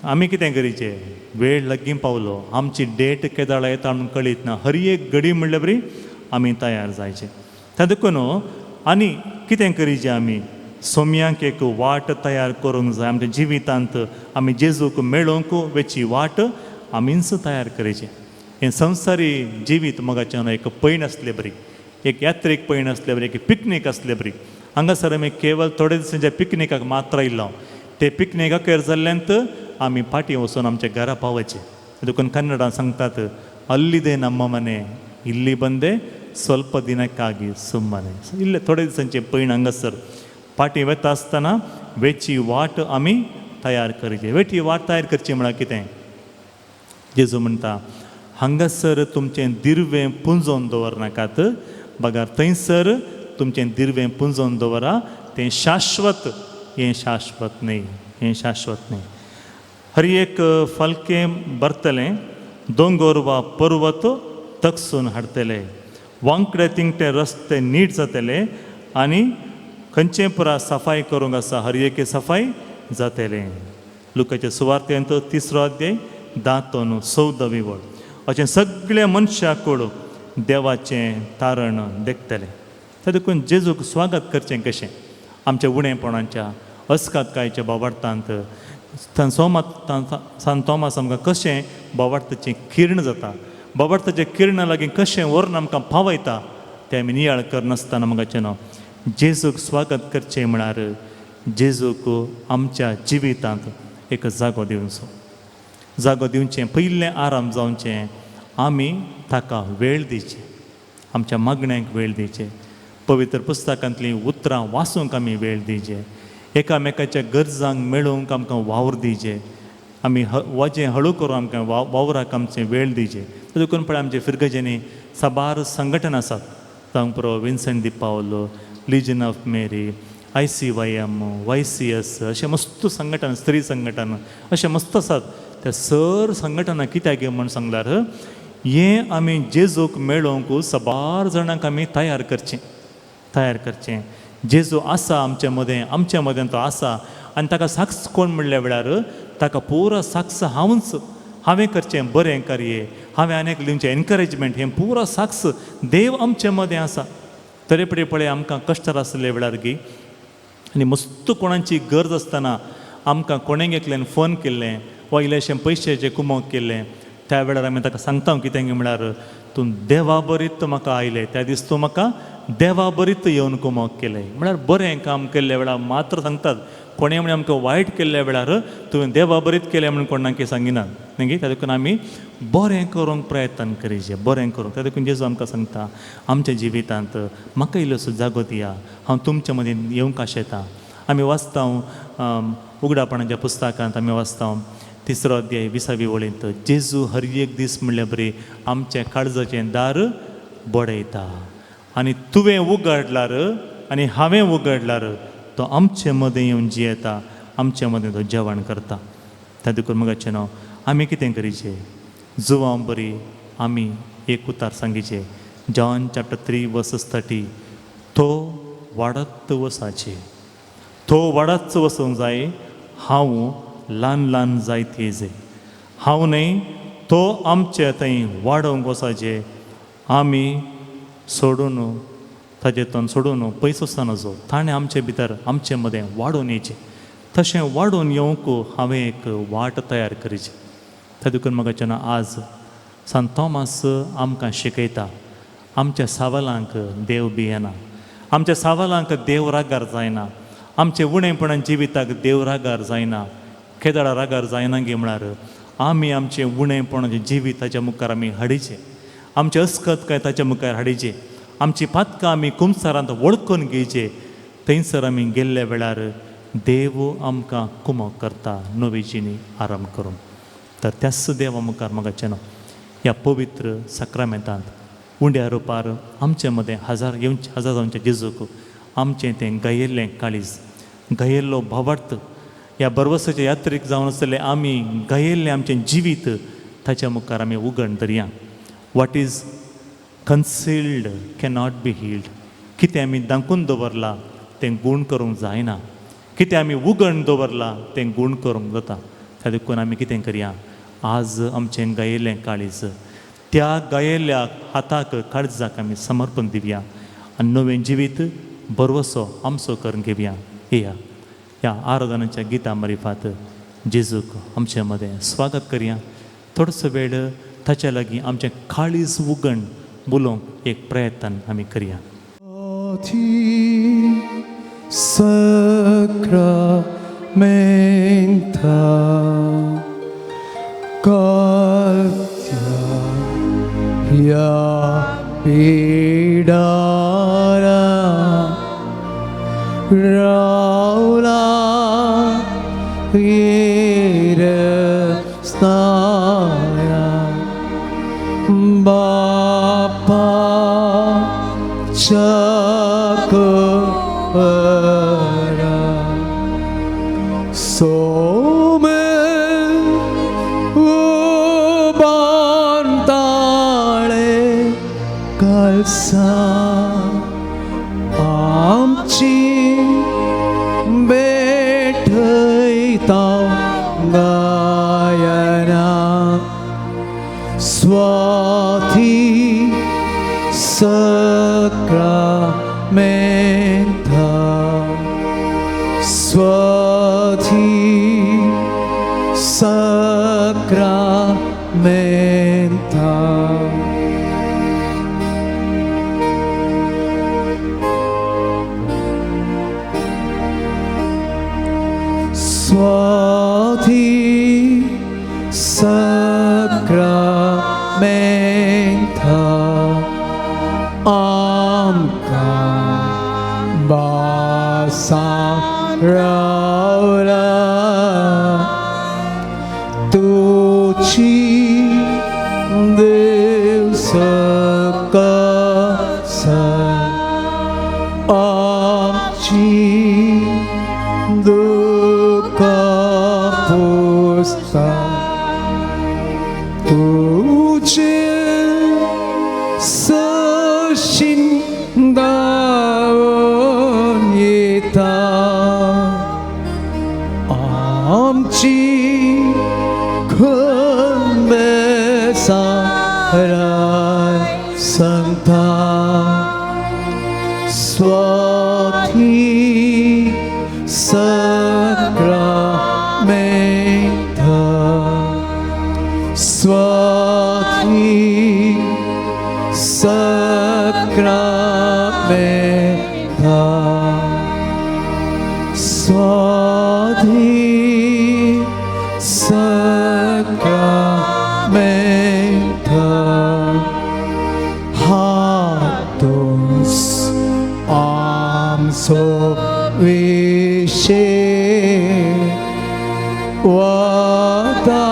आमी कितें करीचें, वेळ लागीं पावलो, आमची डेट केदाळा येता म्हणून कळीत ना, हर एक घडी म्हणल्यार बरी आमी तयार जायचें. त्या देखून आनी कितें करीचें, आमी सोम्यांक एक वाट तयार करूंक जाय. आमच्या जिवितांत आमी जेजूक मेळोवंक वेची वाट आमीच तयार करीचें. हें संवसारी जिवीत मोगाचें एक पयण आसले बरी, एक यात्रेक पयण आसले बरी, एक पिकनीक आसले बरी. हांगासर आमी केवल थोडे दिसांच्या पिकनिकाक मात्र आयिल्लो, ते पिकनिकाक जाल्ल्यांत आमी फाटीं वचून आमच्या घरा पावचें. देखून कन्नडान सांगतात, अल्लिदे नम्म मने इल्ली बंदे स्वल्प दिनक्कागी सुम्मने. इल्ले थोडे दिसांचे पयण हांगासर फाटीं वता आसतना वेची वाट आमी तयार करची. वेची वाट तयार करची म्हळ्यार कितें, जेजू म्हणटा हांगासर तुमचें दिर्वें पुंजोवन दवरनाकात, बगर थंयसर तुमचें दिर्वें पुंजोवन दवरा, तें शाश्वत, हें शाश्वत न्ही, हें शाश्वत न्ही. हर एक फालकें भरतलें, दोंगर वा पर्वत तकसून हाडटले, वांकडे तिंगटे रस्ते नीट जातले आनी खंयचें पुरा सफाई करूंक आसा हर एके सफाई जातलें. लुकाच्या सुवार्तेंत 3 अध्याय 10 14 वळ. अशें सगळ्या मनशाक देवाचें तारण देखतलें. त्या देखून जेजूक स्वागत करचें कशें, आमच्या उणेपणाच्या अस्कातकायच्या बाबार्थांत सांत तोमास आमकां कशें बाबार्थाचें किर्ण जाता, बाबार्थाचें किर्ण लागीं कशें व्हरून आमकां पावयता तें आमी नियाळ करनासतना म्हाका न्हू जेजूक स्वागत करचें म्हळ्यार जेजूक आमच्या जिवितांत एक जागो दिवचो. जागो दिवचें पयलें आराम जावचें, आमी ताका वेळ दिवचें, आमच्या मागण्यांक वेळ दिवचें, पवित्र पुस्तकांतलीं उतरां वाचूंक आमी वेळ दिवचें. एकामेकाच्या गरजांक मेळोवंक आमकां वावर दिवचे, आमी वजें हळू करून आमकां वावराक आमचें वेळ दिवचे. देखून पळय आमचे फिरगजेनी साबार संघटन आसात, जावंक पुरो Vincent de Paul, Legion of Mary, ICYM, YCS अशें मस्त संघटन, स्त्री संघटन अशें मस्त आसात. त्या सर संघटना कित्याक म्हूण सांगल्यार हें आमी जेजूक मेळोवंक साबार जाणांक आमी तयार करचें, तयार करचें. जेजू आसा आमचे मदें, आमच्या मदें तो आसा आनी ताका साक्ष कोण म्हणल्या वेळार ताका पुरो साक्ष हांवूच, हांवें करचें बरें कार्य, हांवें आनी दिवचें एनकरेजमेंट, हें पुरो साक्ष देव आमचे मदें आसा. तरी पळय पळय आमकां कश्टार आसले वेळार गी आनी मस्त कोणाची गरज आसतना आमकां कोणें एकल्यान फोन केल्लें वा इल्लेशें पयशेचें कुमोक केल्लें, त्या वेळार आमी ताका सांगता कितें म्हळ्यार तूं देवा बरीत म्हाका आयलें, त्या दीस तूं म्हाका देवा बरीत येवन कुमोक केलें. म्हळ्यार बरें काम केल्ल्या वेळार मात्र सांगतात, कोणें म्हळ्यार आमकां वायट केल्ल्या वेळार तुवें देवा बरीत केलें म्हणून कोणाक सांगिना न्ही. त्या देखून आमी बरें करूंक प्रयत्न करीचे, बरें करूंक. त्या देखून जेजू आमकां सांगता आमच्या जिवितांत म्हाका इल्लोसो जागो दिया, हांव तुमच्या मदीं येवंक आशेता. आमी वाचता उगडापणाच्या पुस्तकांत आमी वाचता 3 अध्याय 20 वळींत, जेजू हर एक दीस म्हणल्यार बरी आमच्या काळजाचें दार बडयता आनी तुवें उगडल्यार आनी हांवें उगडल्यार तो आमचे मदें येवन जियेता, आमचे मदें तो जेवण करता. त्या देखून मगाचें न्हू आमी कितें करीचें, जुवां बरी आमी एक उतार सांगीचें, जॉन चॅप्टर 3 वर्सस 30, तो वाडत वसाचे, तो वाडत वचूंक जाय, हांव ल्हान ल्हान जायत येजे, हांव न्हय तो आमचे थंय वाडोवंक वचाचे, आमी सोडून ताजे तोंड सोडून पयस वचना नजो, ताणें आमचे भितर आमचे मदें वाडोवन येचें. तशें वाडोवन येवंक हांवें एक वाट तयार करीची. त्या देखून म्हाका जेन्ना आज सांत तोमास आमकां शिकयता, आमच्या सावलांक देव भियेना, आमच्या सावलांक देव रागार जायना, आमचे उणेपणान जिविताक देव रागार जायना, केदळा रागार जायना गे म्हळ्यार आमी आमचें उणेपणाचें जिवीत ताच्या मुखार आमी हाडीचें, आमचें अस्कत काय ताच्या मुखार हाडीचें, आमची पातकां आमी कुमसारांत वळखून घेवचे. थंयसर आमी गेल्ल्या वेळार देव आमकां कुमक करता नवी जिणी आराम करून. तर त्याच देवा मुखार म्हाका न्हू ह्या पवित्र साक्रामेंतांत उंड्या रुपार आमचे मदें हजार येवचे हजार जावचे जेजूक आमचें तें गायिल्लें काळीज, गायिल्लो भावार्थ, ह्या बरवसाचे यात्रीक जावन आसतले आमी गायिल्लें आमचें जिवीत ताच्या मुखार आमी उगण धरया. What is concealed cannot be healed. कितें आमी दांकून दवरलां तें गूण करूंक जायना, कितें आमी उगण दवरलां तें गूण करूंक जाता. त्या देखून आमी कितें करया, आज आमचें गायिल्लें काळीज त्या गायिल्ल्या हाताक काळजाक आमी समर्पण दिवया आनी नवें जिवीत बरवसो आमचो करून घेवया. येया ह्या आराधनाच्या गितां मारिफात जेजूक आमचे मदें स्वागत करया. थोडोसो वेळ ताच्या लागीं आमचें काळीज उगण उलोवंक एक प्रयत्न आमी करया. Sacramenta Katya ya Pidara Raula Irestaya Bapa Chakara Some Ubantale Kalsa Amchi Bethaita Gayana Swati Sacramenta Swati Sacramenta. Swati Sacramenta Amka Basaraya. तुजी देव सकाळ आमची दुःखां पुसता तुजे सशीन धांवन येता आमची खंबेसाराय सांगता स्वाती सक्रामेंत स्वाती सक्रामेंत स्वाती सक्रामेंत हातूस आमचो विशे वता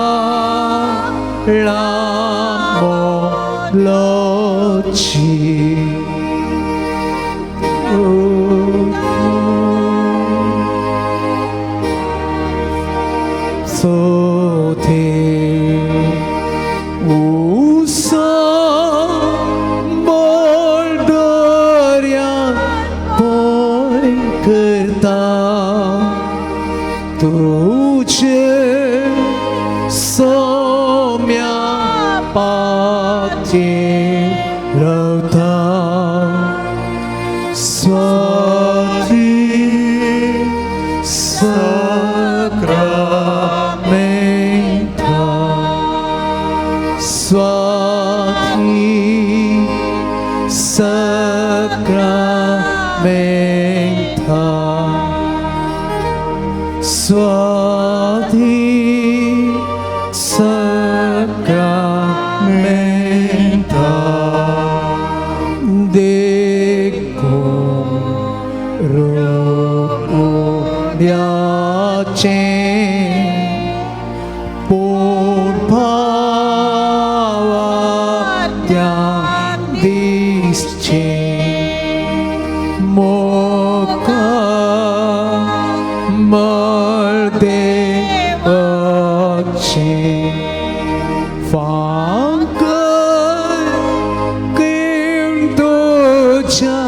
लांबोलोची सोथे उसा बोलदर्या पोय करता तुझे सोम्या पाचे रवता स्वाती सक्रामेंत स्वाती सक्रामेंत स्वाती सक्रामेंत देखो रोयाचे पूण भावात्या दिसचे मोका मर्देवाचे फांकर तुझ्या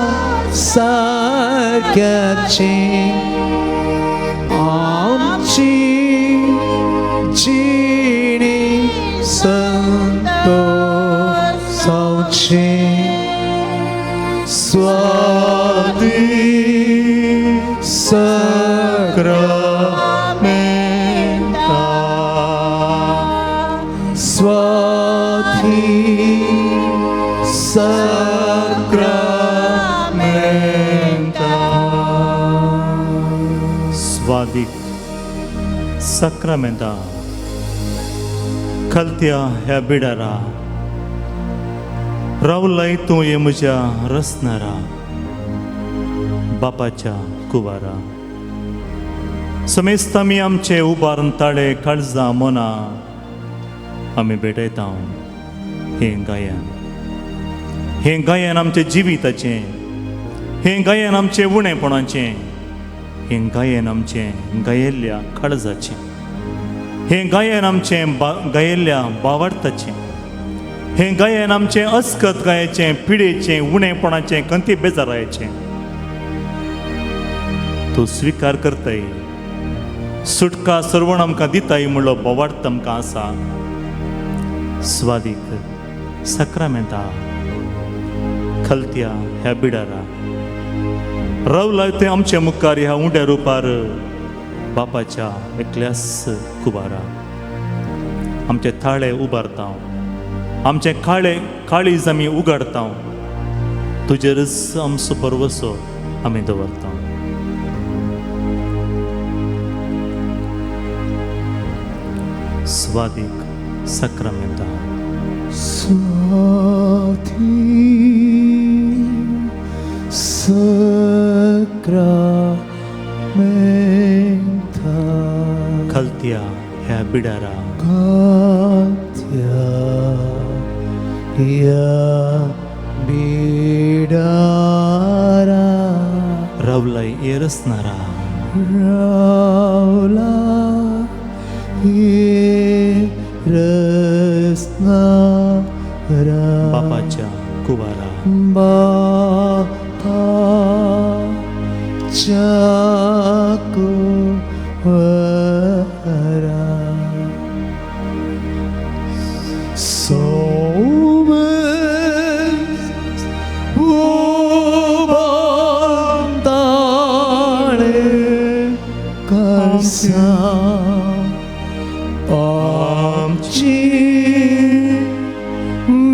सारक्याचे आमची जिणी संतोषाची स्वाती सक्रामेंत स्वाती सक्रामेंत स्वादीक सक्रामेंता खलत्या ह्या बिडारा रावलाय तूं ये म्हज्या रसनारा बापाच्या कुवारा समेस्त आमी आमचे उबारून ताळे काळजां मनां आमी भेटयता हें गायन हें गायन आमच्या जिविताचें हें गायन आमचें उणेपणाचें हें गायन आमचें गायिल्ल्या काळजाचें हें गायन आमचें गायिल्ल्या बावार्थाचें हें गायन आमचें अस्कत गायचें पिडेचें उणेपणाचें कंती बेजारायचें तूं स्विकार करताय सुटका सर्वण आमकां दिताय म्हणलो बोवार्थ आमकां आसा स्वादीक सक्रामेंता खलत्या ह्या बिडारा रावला तें आमच्या मुखार ह्या उंड्या रुपार बापाच्या एकल्यास कुबारा आमचे थाळे उबारता आमचे काळे काळीज आमी उगाडता तुजेरच आमचो भरवसो आमी दवरता. स्वादीक सक्रामेंता स्वाती सक्रामेंता खलत्या ह्या बिडारा खालत्या ह्या बिडारा रावलाय येरसनारा रावला येरसनारा बापाच्या कुवारा बापाच्या कुवारा सोमेस उबंताळे करसा आमची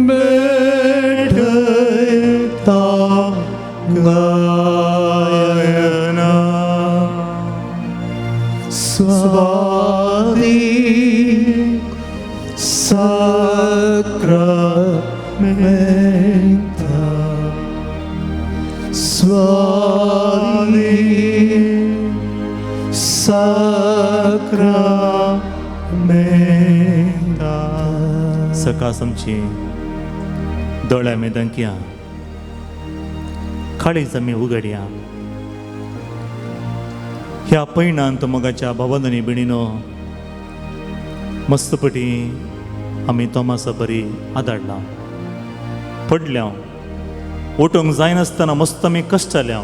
भेटता गायना स्वादी साक्रामेंता स्वादी साक्रामेंता. सकाळ आमची दोळ्या मेदंकया काळीज आमी उगडया ह्या पयणांत मोगाच्या भावांनी भयणीनो मस्तपटी आमी तोमासा बरी आदाडला पडल्या उठूंक जायनासतना मस्त आमी कश्टल्या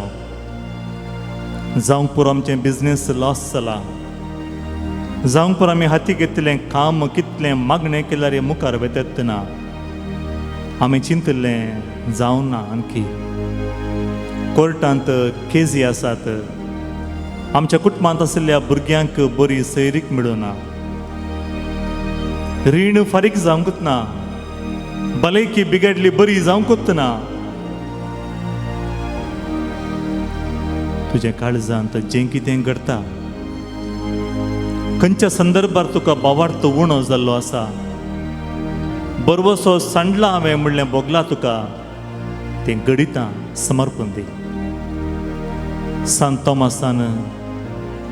जावंक पुरो आमचें बिजनेस लॉस जाला जावंक पुरो आमी हाती घेतिल्लें काम कितलें मागणें केल्यार मुखार वेतात ना आमी चिंतिल्लें जावं ना आणखी कोर्टांत केजी आसात आमच्या कुटुंबांत आशिल्ल्या भुरग्यांक बरी सैरीक मेळना रीण फारीक जावंकूच ना भलायकी बिगडली बरी जावंकूच ना तुज्या काळजांत जें कितें घडटा खंयच्या संदर्भार तुका बावार्थ उणो जाल्लो आसा बरवसो सांडला हांवें म्हणलें भोगला तुका तें गणितां समर्पण दी. सांत तोमासान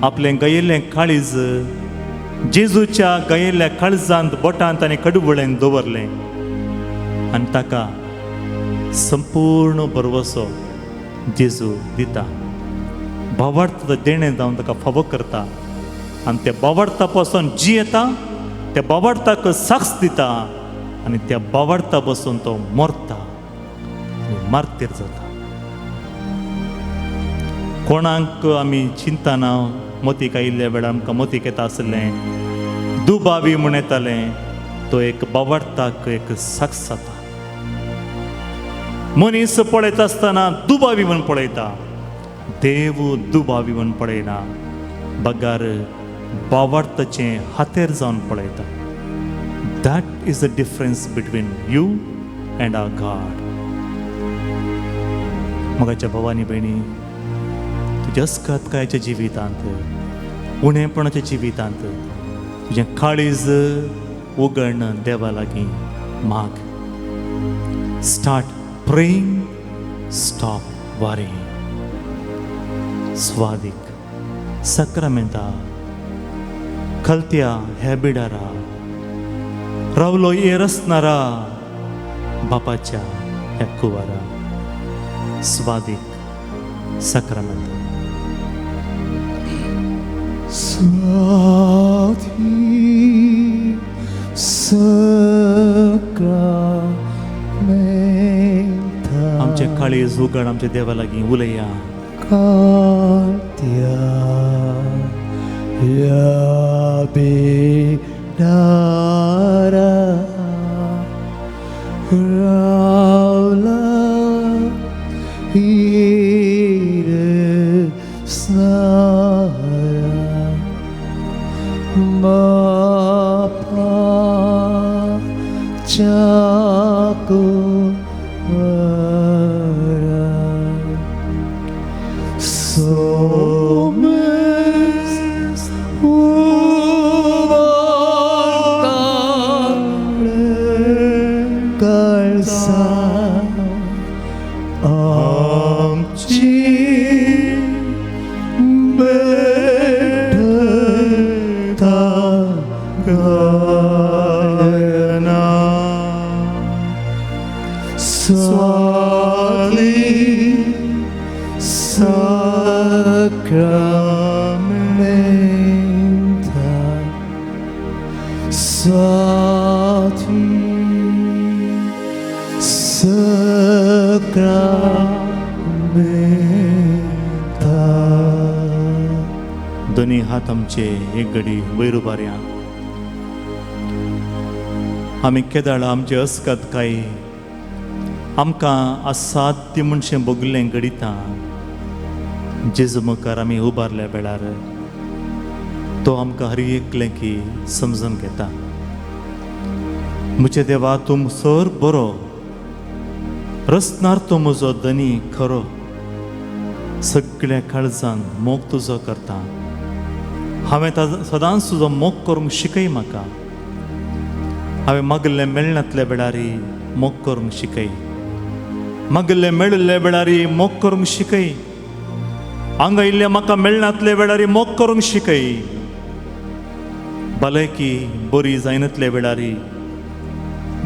आपलें गयिल्लें काळीज जेजूच्या गयिल्ल्या काळजांत बोटांत आनी कडवळेन दवरलें आनी ताका संपूर्ण बरवसो जेजू दिता. भावार्थ देणें जावन ताका फावो करता आनी त्या बावार्था पासून जी येता त्या बावार्थाक साक्ष दिता आनी त्या बावार्था पासून तो मरता आनी मार्तीर जाता. कोणाक आमी चिंतना मोतीक आयिल्ल्या वेळार आमकां मोतीक येता आसलें दुबावी म्हूण येतालें तो एक बावार्थाक एक साक्ष जाता. मनीस पळयता आसतना दुबावी म्हूण पळयता देव दुबावी म्हूण पळयना बगार बावार्थाचें हातेर जावन पळयता. That is the difference between you and our God. मोगाच्या भवानी भयणी तुज्या अस्कतकायच्या जिवितांत उणेपणाच्या जिवितांत तुजें काळीज उगडण देवा लागीं माग. Start praying, stop worrying. स्वादीक सक्रामेंता खलत्या ह्या बिडारा रावलो येरसनारा बापाच्या ह्या कुवारा स्वादीक सक्रामेंता. स्वादी सक्रामेंता आमचें काळीज उगड आमच्या देवा लागीं उलया. खालत्या ह्या बिडारा रावला येरसनारा बापाच्या कुवारा सोमेस उबंताळे कळसा आमची भेटता जायना स्वाती sacramenta Swati sacramenta. दोनी हात आमचे एक घडी वयर उबारया. आमी केदाळा आमचे अस्कत काय आमकां असाध्य मनशें भोगलें घडिता. जेजू मुखार आमी उबारल्या वेळार तो आमकां हर एकलें की समजून घेता. म्हज्या देवा तूं सर बरो, रसनार तो म्हजो धनी खरो, सगळ्या काळजान मोग तुजो करता. हांवें सदांच तुजो मोग करूंक शिकय म्हाका. हांवें मागल्लें मेळनातल्या वेळारी मोग करूंक शिकय, मागल्लें मेळिल्ल्या वेळारी मोग करूंक शिकय, हांगा इल्लें म्हाका मेळनातल्या वेळारी मोग करूंक शिकय, भलायकी बरी जायनातल्या वेळारी,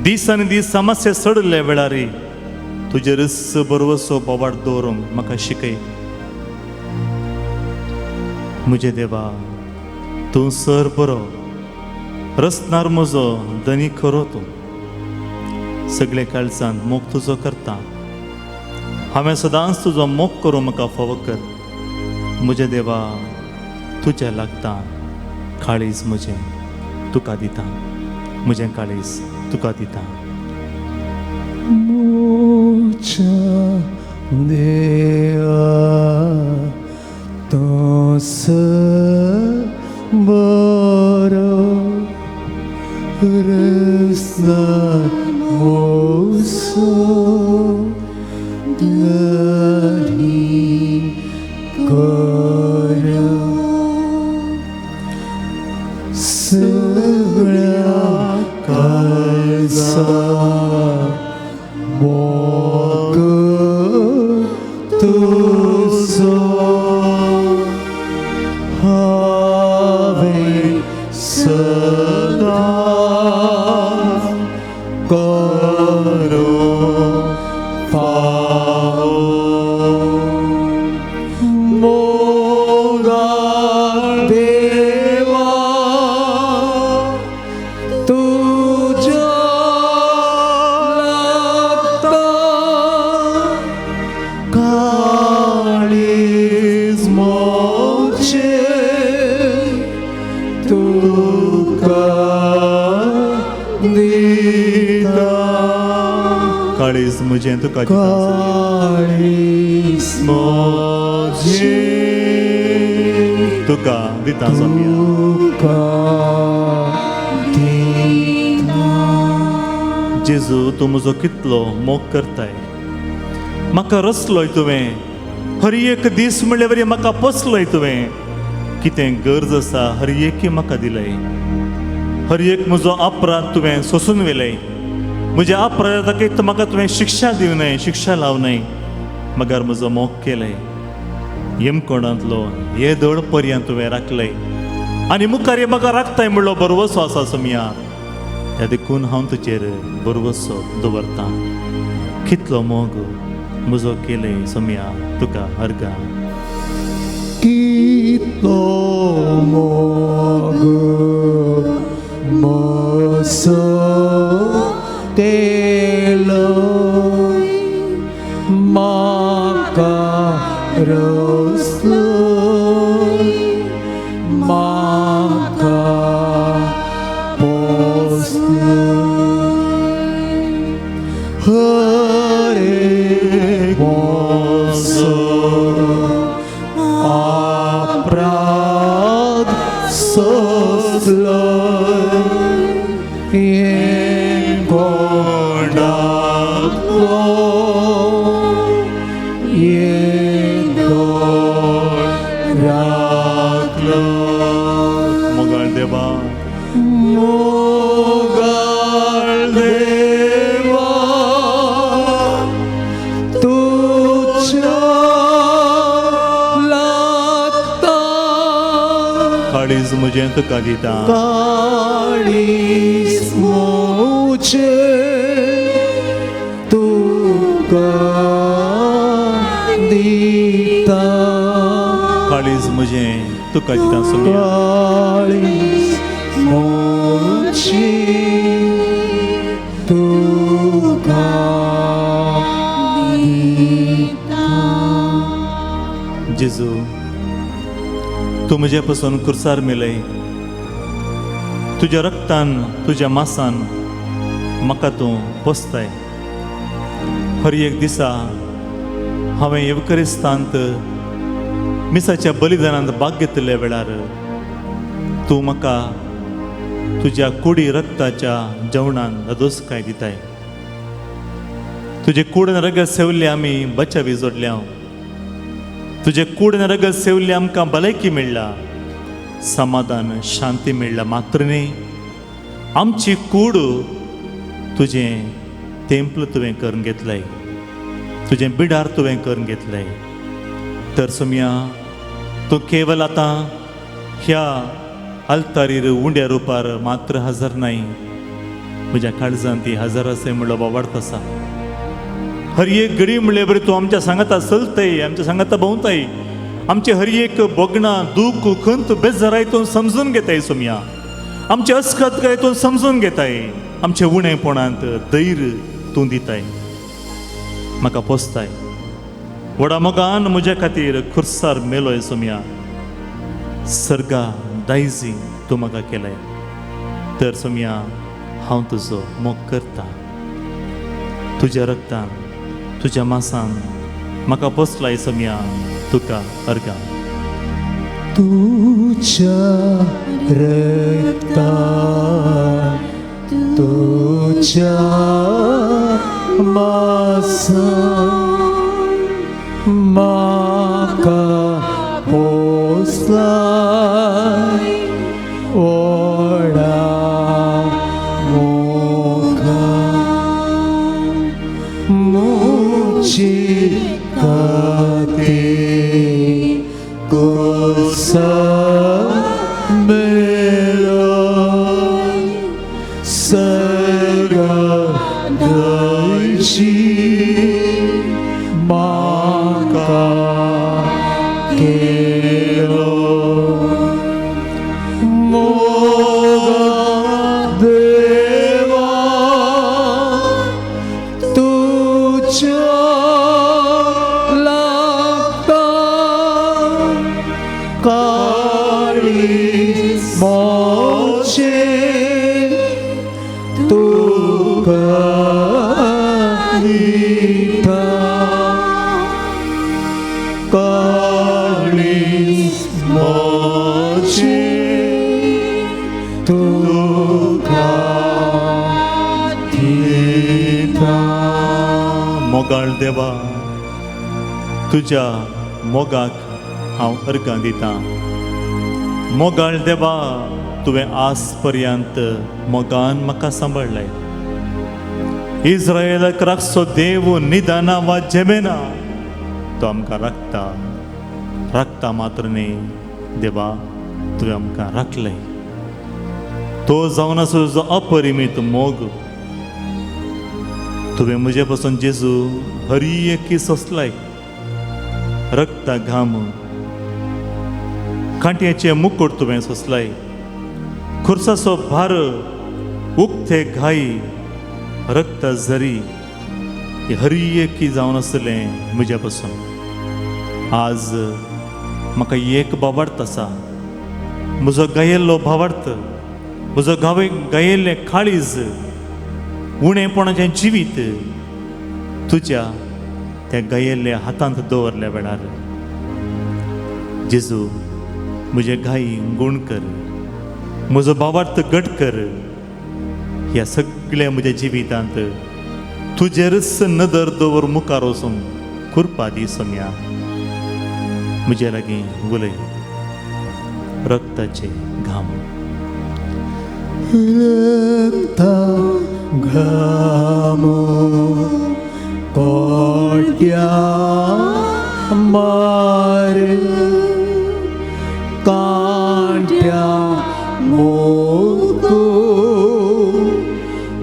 दीस आनी दीस समस्या चडिल्ल्या वेळारी तुजेरच बरवसो बोवाळ दवरूंक म्हाका शिकय. म्हजे देवा तूं सर बरो, रसनार म्हजो धनी खरो तूं, सगळे काळजान मोग तुजो करता. हांवें सदांच तुजो मोग करूं म्हाका फावो कर. म्हज्या देवा तुज्या लागता काळीज म्हजें तुका दिता, म्हजें काळीज तुका दिता. म्हज्या देवा तूं सर बरो, रसनार म्हजो धनी खरो, सगळ्या काळजान मोग तुजो हांवें सदांच करूंक फावो. मोगाळ देवा तुज्या लागता काळीज म्हजें तुका दिता, काळीज म्हजें तुका दिता, काळीज म्हजें तुका दिता सोम्या. तुका दिता. जेजू तूं म्हजो कितलो मोग करताय, म्हाका रसलोय तुवें, हर एक दीस म्हणल्यार वरी म्हाका पोसलोय तुवें. कितें गरज आसा हर एक म्हाका दिलय, हर एक म्हजो अपराध तुवें सोसून व्हेलय. म्हज्या अपराधाक म्हाका तुवें शिक्षा दिवं न्हय, शिक्षा लावं न्हय, मगर म्हजो मोग केलय. यमकोणांतलो हे दळ पर्यंत तुवें राखलय आनी मुखार हे म्हाका राखताय म्हणलो बरवसो आसा सोमया. त्या देखून हांव तुजेर बरवसो दवरतां. कितलो मोग म्हजो केलय सोमया तुका अर्गां. कितलो मोग म्हजो केलो म्हाका रसलोय, म्हाका पोसलोय. हर एक म्हजो अपराध सोसलोय, कोणांतलो येदोळ राखलो. मोगाळ देवा, मोगाळ देवा तुज्या लागता काळीज म्हजें तुका दिता, काळीज काळीज म्हजें तुका दिता. काळीज म्हजें तुका दिता सोम्या. काळीज म्हजें तुका दिता. जेजू, तूं म्हजे पसून कुर्सार मेलय. तुज्या रक्तान, तुज्या मासान म्हाका तूं पोसताय. हर एक दिसा हांवें येवकरिस्तांत मिसाच्या बलिदानांत भाग घेतिल्ल्या वेळार तूं म्हाका तुज्या कुडी रक्ताच्या जेवणान धादोसकाय दिताय. तुजे कूड रगत सेवल्ले आमी बचावी जोडल्या. तुजे कूड रगत सेवल्ले आमकां भलायकी मेळ्ळा, समाधान शांती मेळ्ळा. मात्र न्ही, आमची कूड तुजें तेंपल तुवें करून घेतलंय, तुजें बिडार तुवें करून घेतलंय. तर सोम्या, तूं केवल आतां ह्या आल्तारीर उंड्या रुपार मात्र हजर नाय, म्हज्या काळजान ती हजर आसा म्हणलो बाबार्थ आसा. हर एक घडी म्हणले बरी तूं आमच्या सांगाता चलतय, आमच्या सांगाता भोंवताय. आमचे हर एक भोगणां, दूख, खंत, बेजाराय तूं समजून घेताय सोम्या. आमचे अस्कतकाय तूं समजून घेताय. आमचे उणेपणांत धैर्य तूं दिताय. म्हाका पोसताय व्हडा मोगान. म्हज्या खातीर खुर्सार मेलोय सोम्या. सर्गा दायजी तूं म्हाका केलंय. तर सोम्या, हांव तुजो मोग करता. तुज्या रक्तान, तुज्या मासान म्हाका पोसलाय सोम्या, तुका अर्गां. तुझ्या रक्तान, तुझ्या मासान म्हाका पोसलाय व्हडा मोगान. म्हजी खातीर कुर्सार मेलो, सर्गा दायजी म्हाका केलो. मोगा देवा तुज्या लागता काळीज म्हजें तुका दिता. काळीज म्हजें तुका दिता. मोगाळ देवा, तुज्या मोगाक हांव अर्गां दितां. मोगाळ देवा, तुवें आज पर्यंत मोगान म्हाका सांबाळ्ळें. इस्रायलाक राखचो देव निदाना वा जेमेना, तो आमकां राखता. राखता मात्र न्ही देवा, तुवें आमकां राखलें. तो जावन आसा तुजो अपरिमीत मोग. तुवें म्हजे पासून जेजू हरी एक सोंसलाय. रक्ता घाम, कांट्याचे मुकुट तुवें सोंसलाय. खुर्साचो भार, उक्ते घाई, रक्त झरी, ही हरी एकी जावन आसलें म्हज्या पासून. आज म्हाका एक भावार्थ आसा, म्हजो गायेल्लो भावार्थ, म्हजो गावे गायेल्लें काळीज, उणेपणाचें जिवीत तुज्या त्या गायेल्ल्या हातांत दवरल्या वेळार जेजू, म्हजे घाई गुण कर, म्हजो भावार्थ घट कर. ह्या सगळ्या म्हज्या जिवितांत तुजेरच नदर दवर मुखार वचून कृपा दी सोम्या. म्हजे लागीं उलय. रक्ताचे घाम. रक्ता घाम, कोट्या मार, कांट्या मुकुट.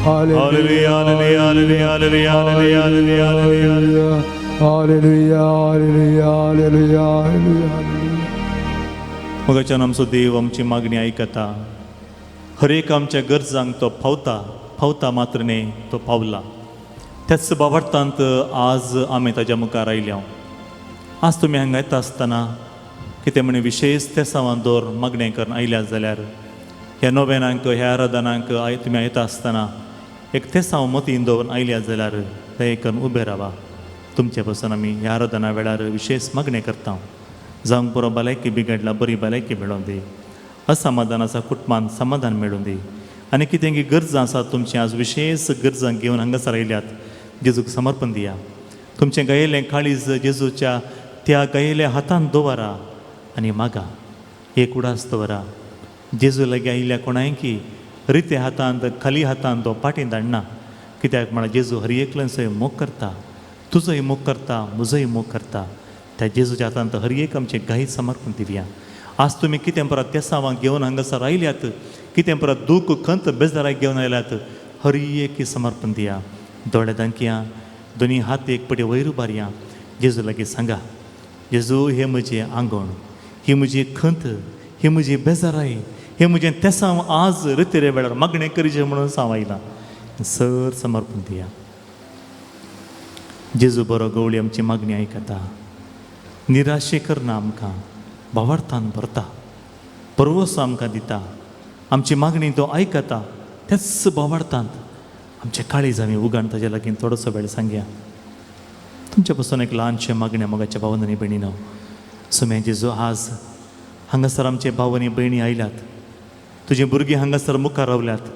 Hallelujah, hallelujah, hallelujah, hallelujah, hallelujah, hallelujah, hallelujah. Hallelujah, hallelujah, hallelujah, hallelujah. मोगाच्यान आमचो देव आमची मागणी आयकता. हर एक आमच्या गरजांक तो पावता, पावता मात्र न्ही, तो पावला. त्याच बाबार्थांत आज आमी ताज्या मुखार आयल्या. आज तुमी हांगा येता आसतना कितें म्हण विशेश तेसांवान दवर मागणें करून आयल्यात जाल्यार ह्या नोवेनांक, ह्या आराधनांक तुमी येता आसतना एक तेसांव मतीन दवरून आयल्यात जाल्यार दया करून उबें रावा. तुमचे पासून आमी ह्या आराधना वेळार विशेश मागणें करता. जावंक पुरो भलायकी बिगडला, बरी भलायकी मेळोवन दी. असमाधान आसा कुटुंबान समाधान मेळून दी. आनी कितें गरजां आसात तुमचीं आज विशेश गरजां घेवन हांगासर आयल्यात, जेजूक समर्पण दिया. तुमचें गायिल्लें काळीज जेजूच्या त्या गायिल्ल्या हातान दवरा आनी मागा. एक उडास दवरा, जेजू लागीं आयिल्ल्या कोणायकी रिते हातांत, खाली हातान तो पाटीं धाडना. कित्याक म्हळ्यार जेजू हर एकल्याचोय मोग करता, तुजोय मोग करता, म्हजोय मोग करता. त्या जेजूच्या हातांत हर एक आमचें गायी समर्पण दिवया. आज तुमी कितें परत तेसांवांक घेवन हांगासर आयल्यात, कितें परत दूख खंत बेजाराक घेवन आयल्यात, हर एक समर्पण दिया. दोळे दांकया, दोनी हात एक पटी वयर उबारया, जेजू लागीं सांगा, जेजू हें म्हजें आंगण, ही म्हजी खंत, ही म्हजी बेजाराय, हें म्हजें तेसांव आज रितेरे वेळार मागणें करचें म्हणून हांव आयलां. सर समर्पण दिया. जेजू बरो गवळी आमची मागणी आयकता, निराशे करना, आमकां भावार्थान भरता, परवसो आमकां दिता. आमची मागणी तो आयकता. त्याच भावार्थांत आमचें काळीज आमी उगाण ताज्या लागीं थोडोसो वेळ सांगया. तुमच्या पासून एक ल्हानशें मागणें मोगाच्या भावन आनी भयणीनो. सुम्या जेजू आज हांगासर आमचे भाव आनी भयणी आयल्यात, तुजी भुरगीं हांगासर मुखार रावल्यात,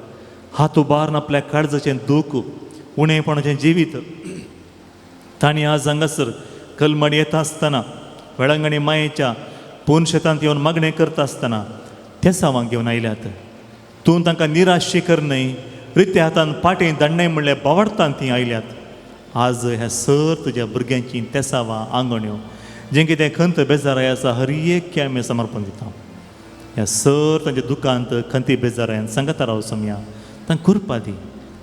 हात उबारून आपल्या काळजाचें दूख, उणेपणाचें जिवीत तांणी आज हांगासर कलमाडी येता आसतना, वेळांगणी मायेच्या पूर्ण शेतांत येवन मागणें करता आसतना तेसांवांक घेवन आयल्यात. तूं तांकां निराशे कर न्हय, रित्या हातान पाटें धाडणें म्हणल्यार बावडतान तीं आयल्यात. आज ह्या सर तुज्या भुरग्यांची तेसावां आंगण्यो जें कितें खंत बेजाराय आसा हर एक आमी समर्पण दिता. ह्या सर तांच्या दुकांत खंती बेजारायन सांगता राव सोम्या, तांकां कृपा दी,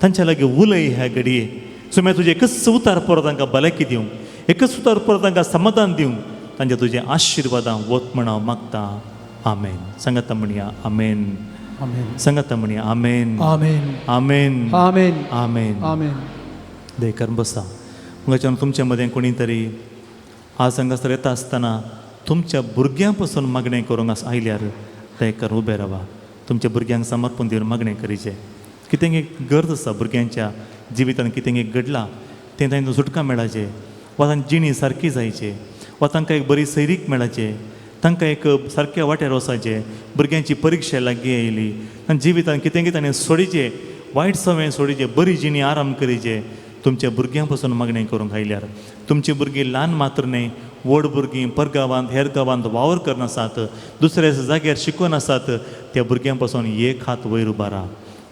तांच्या लागीं उलय ह्या घडये. सोम्या तुजें एकच उतार परत तांकां भलायकी दिवंक, एकच उतार परत तांकां समाधान दिवंक, तांच्या तुजे आशिर्वादां वत म्हण हांव मागता. आमेन. सांगाता म्हणया आमेन. आमेन. सांगाता म्हणया आमेन. आमेन. आमेन. आमेन. आमेन. आमेन. देकर बसा. मुगाच्यान तुमच्या मदें कोणी तरी आज हांगासर येता आसतना तुमच्या भुरग्यां पासून मागणें करूंक आयल्यार दयकर उबें रावा. तुमच्या भुरग्यांक समर्पण दिवन मागणें करीचें. कितें एक गरज आसा भुरग्यांच्या जिवितान, कितें एक घडलां तें तांकां सुटका मेळाचें, वा तांची जिणी सारकी जायचें, वा तांकां एक बरी सैरीक मेळाचें, तांकां एक सारक्या वाट्यार वचाचें. भुरग्यांची परिक्षा लागीं आयली, आनी जिवितान कितें कितें ताणें सोडीचें, वायट संवय सोडीचें, बरी जिणी आराम करीचें. तुमच्या भुरग्यां पासून मागणें करूंक आयल्यार तुमचीं भुरगीं ल्हान मात्र न्हय, व्हड भुरगीं परगांवांत हेर गांवांत वावर करनासात, दुसऱ्या जाग्यार शिकून आसात, त्या भुरग्यां पासून एक हात वयर उबारा.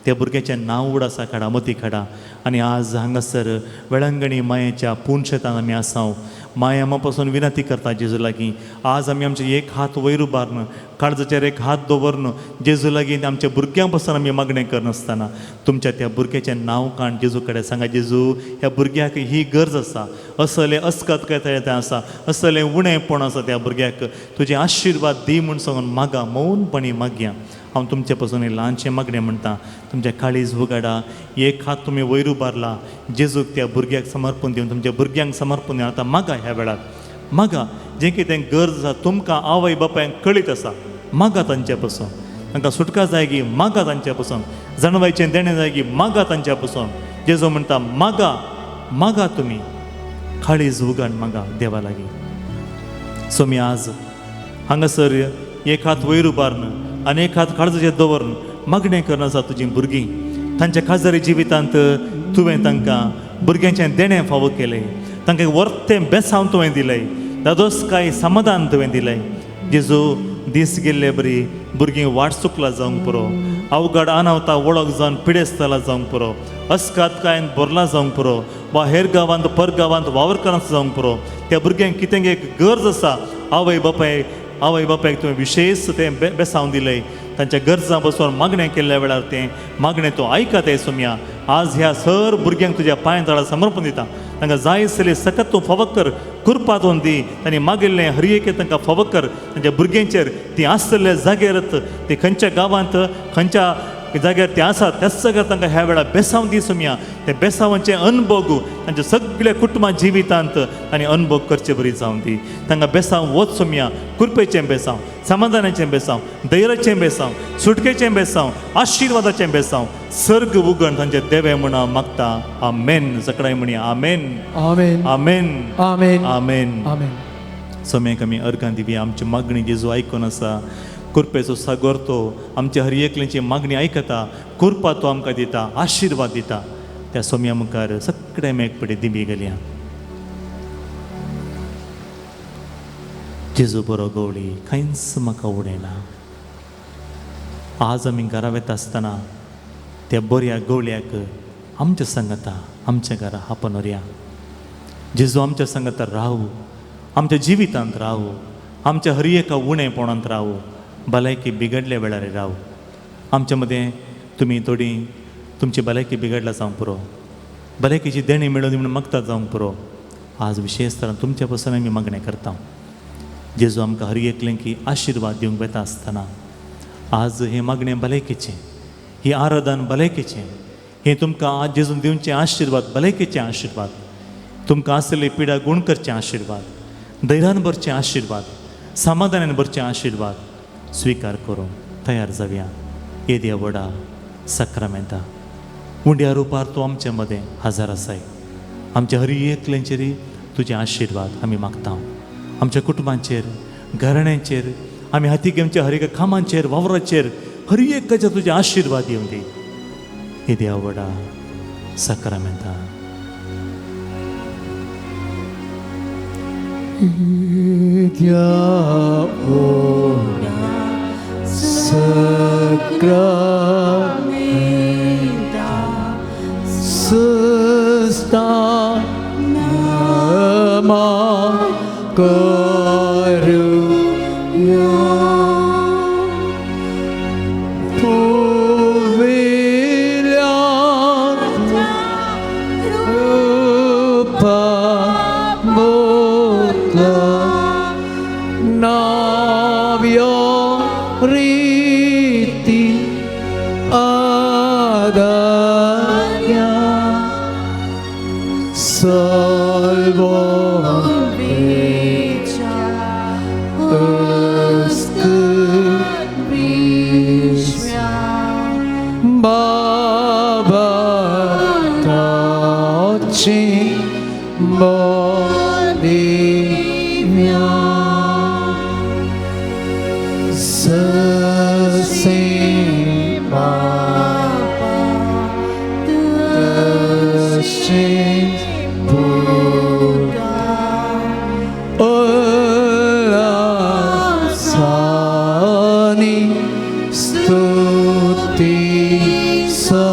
त्या भुरग्याचें नांव उडासा काडा, मती काडा. आनी आज हांगासर वेळांगणी मायेच्या पूर्ण शेतान आमी आसाव. माया पासून विनंती करता जेजू लागीं, आज आमी आमचे एक हात वयर उबारून, काळजाचेर एक हात दवरून जेजू लागीं आमच्या भुरग्यां पासून आमी मागणें करनासतना तुमच्या त्या भुरग्याचें नांव काण जेजू कडेन सांगा, जेजू ह्या भुरग्याक ही गरज आसा, असलें अस्कत काय तें आसा, असलें उणेपण आसा त्या भुरग्याक, तुजे आशिर्वाद दी म्हूण सांगून मागा, मौनपणी मागया. हांव तुमचे पासून ल्हानशें मागणें म्हणटा, तुमचें काळीज उगाडा, एक हात तुमी वयर उबारला, जेजूक त्या भुरग्याक समर्पण दिवन, तुमच्या भुरग्यांक समर्पण दिवन आतां मागा ह्या वेळार मागा. जें कितें गरज आसा तुमकां आवय बापायक कळीत आसा, मागा तांचे पासून. तांकां सुटका जाय मागा तांचे पासून, जाणवायचें देणें जाय मागा तांच्या पासून. जेजू म्हणटा मागा, मागा, तुमी काळीज उगाड मागा देवा लागीं. सो मी आज हांगासर एक हात वयर उबारून आनी एक हात काळजाचेर दवरून मागणें करून आसा तुजीं भुरगीं तांच्या खाजरी जिवितांत तुवें तांकां भुरग्यांचें देणें फावो केलें, तांकां वर्तें बेसांव तुवें दिलें, दादोस काय समाधान तुवें दिलें. जेजू दीस गेल्ले बरी भुरगीं वाट चुकला जावंक पुरो, अवघड अनावता वळख जावन पिडेस्तला जावंक पुरो, अस्कात कांय भरला जावंक पुरो, वा हेर गांवांत पर गांवांत वावर करनासतना जावंक पुरो. त्या भुरग्यांक कितें एक गरज आसा, आवय बापायक तुवें विशेश तें बेसावन दिलें, तांच्या गरजां बसून मागणें केल्ल्या वेळार तें मागणें तो आयकता सोम्या. आज ह्या सर भुरग्यांक तुज्या पांय तळा समर्पण दिता. तांकां जाय आसलें सकत तूं फावक कर, कृपा तूं दी. तांणी मागिल्लें हर एके तांकां फावक कर. तांच्या भुरग्यांचेर ती आसलेल्या जाग्यार, ती खंयच्या गांवांत खंयच्या जाग्यार ती आसात त्याच जाग्यार तांकां ह्या वेळार बेसांव दी सोमया. ते बेसांवांचे अनभोग तांच्या सगळ्या कुटुंबा जिवितांत आनी अनभोग करचे बरी जावन दी. तांकां बेसांव वच सोमया, कृपेचें बेसांव, समाधानाचें बेसांव, धैर्याचें बेसांव, सुटकेचें बेसांव, आशिर्वादाचें बेसांव. सर्ग उगण तांचे देवे म्हणा मागता. आमेन. सगळ्यांनी म्हणया आमेन. आमेन. आमेन. आमेन. आमेन. आमेन. सोम्याक आमी अर्गां दिवया. आमची मागणी जेजू आयकून आसा. कृपेचो सागोर तो आमच्या हर एकल्याची मागणी आयकता. कृपा तो आमकां दिता, आशिर्वाद दिता. त्या सोम्या मुखार सगळे आमी एक पडे दिमी गेल्या. जेजू बरो गवळी, कांयच म्हाका उडयना. आज आमी घरा वता आसतना त्या बऱ्या गवळ्याक आमच्या सांगता आमच्या घरा आपोवन व्हरया. जेजू आमच्या सांगता रावू, आमच्या जिवितांत रावू, आमच्या हर एका उणेपणांत रावू, भलायकी बिगडल्या वेळार रावू. आमच्या मदें तुमी थोडी तुमची भलायकी बिगडला जावंक पुरो, भलायकेची देणी मेळोवन म्हणून मागता जावंक पुरो. आज विशेष तरान तुमच्या पासून आमी मागणें करता. जेजू आमकां हर एकल्यांकी आशिर्वाद दिवंक वेता आसतना आज हें मागणें भलायकेचें, ही आराधन भलायकेचें, हें तुमकां आज जेजून दिवचें आशिर्वाद भलायकेचें आशिर्वाद, तुमकां आसलेली पिडा गूण करचें आशिर्वाद, धैर्यान भरचें आशिर्वाद, समाधानान भरचें आशिर्वाद स्विकार करूंक तयार जावया. येद्या व्हडा साक्रामेंता उंड्या रुपार तूं आमचे मदें हजर आसाय. आमच्या हर एकल्यांचेर तुजे आशिर्वाद आमी मागता. आमच्या कुटुंबांचेर, घराण्यांचेर, आमी हाती घेवच्या हर एका कामांचेर, वावराचेर हर एकाच्या तुजे आशिर्वाद येवं दी. येद्या व्हडा साक्रामेंता. येद्या व्हडा साक्रामेंता सुस्ता नमा करुया. पुविल्या रूपा बोतला नाव्यो रीती आदाया salvo Baba taci bodivya sesima taci puta ulasani stuti sa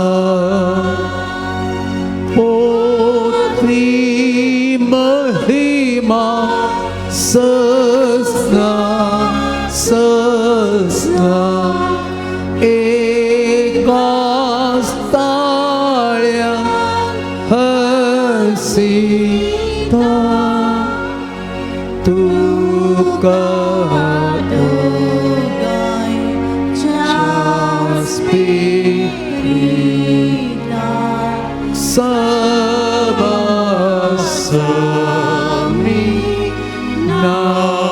potri mahima sasna sasna ekastalya Hasita तुका sabasami navarta.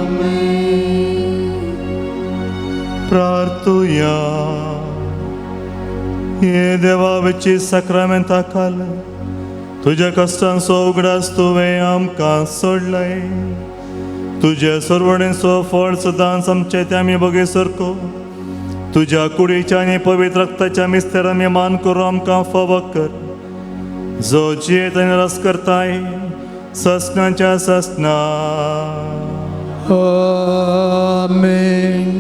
Amen. प्रार्थुया. हे देवा वेची साक्रामेंता काल तुज्या कश्टांचो उगडास तुवें आमकां सोडलाय. तुज्या सरवणेचो फळ सदांच आमचे ते आमी बगे सारको तुज्या कुडीच्या आनी पवित्र रक्ताच्या मिस्तेर आमी मान करूं आमकां फावक कर. जो जियेत आनी रस करताय ससनाच्या ससना. आमेन.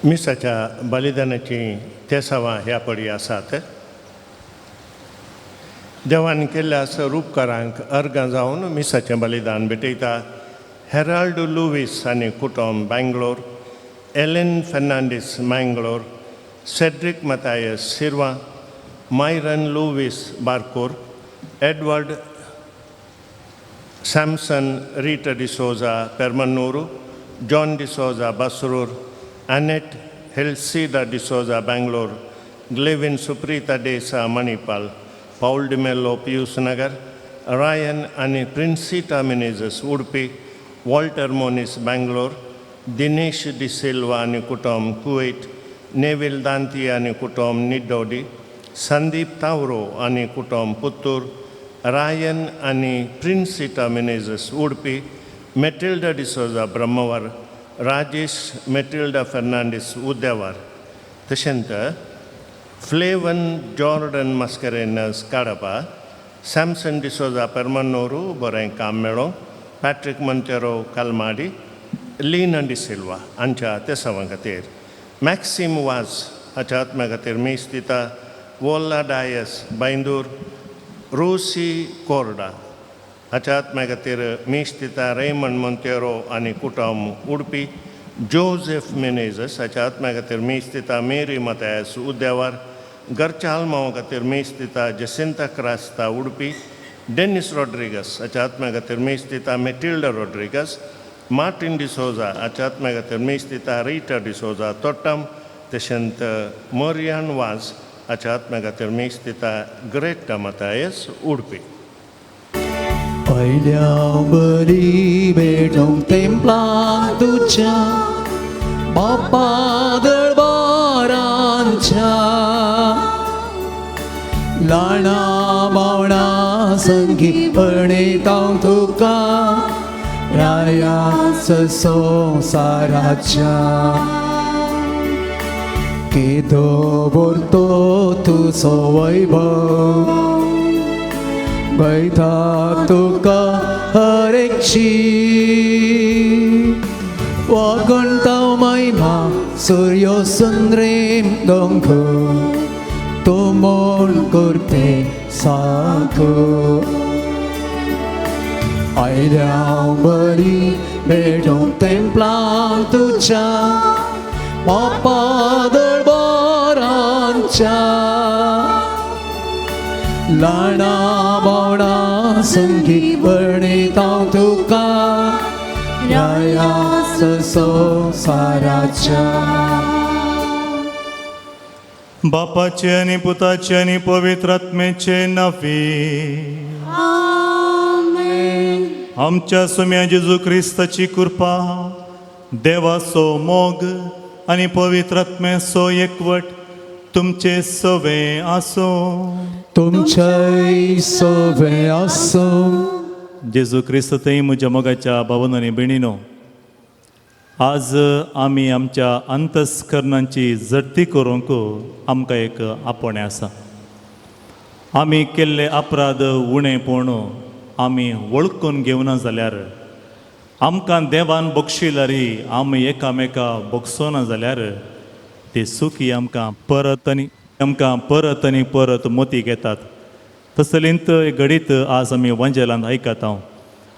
मिसाच्या बलिदानाची तेसावां ह्या पडी आसात. देवान केल्ल्या सर उपकारांक अर्गां जावन मिसाचें बलिदान भेटयता हेराल्ड लुवीस आनी कुटुंब Bangalore, Ellen Fernandes Mangalore, Cedric Mathias Sirva, Myron Lewis Barkur, Edward Samson Rita D'Souza Permanur, John D'Souza Basrur, Annette Helsida D'Souza Bangalore, Glevin Suprita Desa Manipal, Paul D'Mello Pius Nagar, Ryan आनी प्रिन्सिटा मिनेजस उडपी, Walter मोनीस बँगलोर, दिनेश डिसिल्वा आनी कुटुंब Kuwait, Neville Danti आनी कुटुंब निड्डोडी, संदीप तावरो आनी कुटुंब Puttur, Ryan आनी प्रिन्सिटा मिनेजस उडपी, Matilda D'Souza ब्रह्मवर, Rajesh Matilda Fernandes उद्यावर, तशेंच flavin Jordan Mascarenhas काडपा, सॅमसन डिसोजा पेर्मनोरू बरें काम मेळो, पॅट्रीक मंतेरो कलमाडी, लीना डिसिल्वा हांच्या तेसांवा खातीर, मॅक्सीम वाज हाच्या आत्म्या खातीर मीस दिता वोल्ला डायस बैंदूर, रोसी कोर्डा हाच्या आत्म्या खातीर मीस दिता रेमंड मोंतेरो आनी कुटुंब उडपी, जोझेफ मेनेजस हाच्या आत्म्या खातीर मीस दिता मेरी मतायस उद्यावर, घरच्या आल्मांवा खातीर मीस दिता जसिंता क्रास्ता उडपी, डेनिस रॉड्रिगस हाच्या आत्म्या खातीर मीस दिता मेटिल्डा रॉड्रिगस, मार्टीन डिसोजा हाच्या आत्म्या खातीर मीस दिता रिटा डिसोजा तोट्टम, तशेंच मोरियान वाज हाच्या आत्म्या खातीर मीस दिता ग्रेटा मतायस उडपी. पयल्या बरी भेटूंक तेंपलां तुज्या बापा दरबारांच्या, ल्हाना भावणां संगी वरणयता तुका रायाच संवसाराच्या. केदो व्हडलो तुजो वैभव, गयता तुका हर एकची, वागणता महिमा सूर्य सुंद्रीम दोंग तूं म्हूण करपे साखो. आयल्या बरी भेटूंक तेंपलां तुज्या बापा दरबारांच्या, ल्हाना भावणां संगी वरणयता तुका रायाच संवसाराच्या. बापाचे आनी पुताचे आनी पवित्र आत्म्याचे नांवे. आमेन. आमच्या सोम्या जेजू क्रिस्ताची कृपा, देवाचो मोग आनी पवित्र आत्म्याचो एकवट तुमचे सवे आसूं. तुमच्याय सवे आसूं. जेजू क्रिस्त थंय म्हज्या मोगाच्या भावानो आनी भयणीनो, आज आमी आमच्या अंतस्करणांची जडती करूंक आमकां एक आपोवणें आसा. आमी केल्ले अपराध उणें पूण आमी वळखून घेवना जाल्यार, आमकां देवान बक्षिल्यार आमी एकामेका बगसोना जाल्यार ते सुखी आमकां परत आनी आमकां परत आनी परत मोतीक येतात. तसलींत घडीत आज आमी वंजेलांत आयकता हांव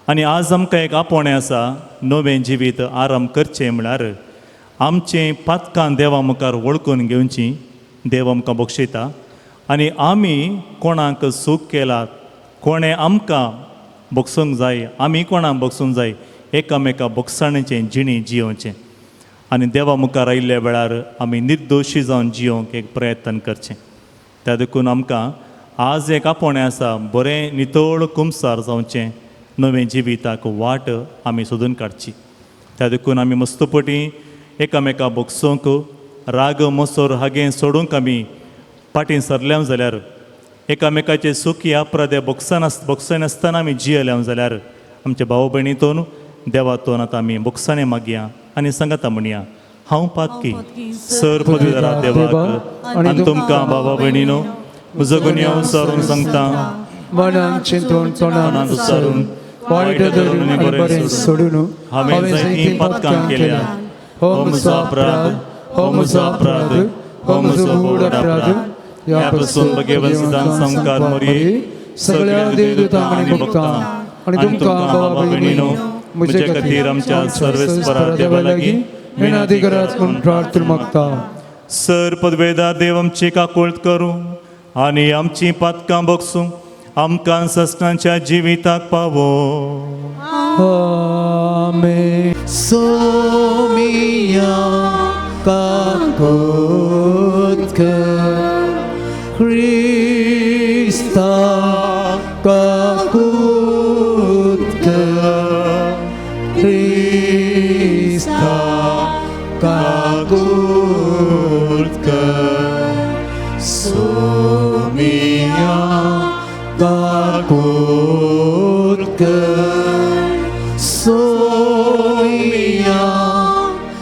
आनी आज आमकां एक आपोवणें आसा. नवें जिवीत आराम करचें म्हळ्यार आमचें पातकां देवा मुखार वळखून घेवचीं. देव आमकां बक्षयता आनी आमी कोणाक सूख केला, कोणें आमकां बगसूंक जाय, आमी कोणाक बगसूंक जाय, एकामेका बगसाणेचें जिणी जियोवचें आनी देवा मुखार आयिल्ल्या वेळार आमी निर्दोशी जावन जियोवंक एक प्रयत्न करचें. त्या देखून आमकां आज एक आपोवणें आसा, बरें नितळ कुमसार जावचें, नवें जिविताक वाट आमी सोदून काडची. त्या देखून आमी मस्तपटी एकामेका बगसूंक, राग मोसोर हागें सोडूंक आमी फाटीं सरल्या जाल्यार, एकामेकाचे सुखी अपराधे बगसनासतना आमी जियेल्या जाल्यार आमच्या भाव भयणीतून देवातून आतां आमी बगसाणे मागया आनी सांगाता म्हणया, हांव पातकी सर पदवीधरा देवाक आनी तुमकां भावा भयणीनो म्हजो गुन्यांव सारून सांगता. मनान चिंतून तोंडान उच्चारून, वायट धरून आनी बरें सोडून हांवें जायतीं पातकां केल्या. हो म्हजो अपराध, हो म्हजो अपराध, हो म्हजो व्हड अपराध. ह्या पासून भगेवन सदां संकार मोरये सगळ्या देवदूतांक आनी भक्तांक आनी तुमकां भावा भयणीनो म्हजे खातीर आमच्या सर्वेस्परा देवा लागीं विनंती करात म्हूण प्रार्थना मागता. सर पदवेदार देव आमची काकुळट करूं आनी आमची पातकां बगसूं आमकां ससनाच्या जिविताक पावो. आमेन. सोमिया काकूत कर, ख्रिस्ता काकूत कर, ख्रिस्ता काकूत कर, सोमिया काकूत कर, सोमिया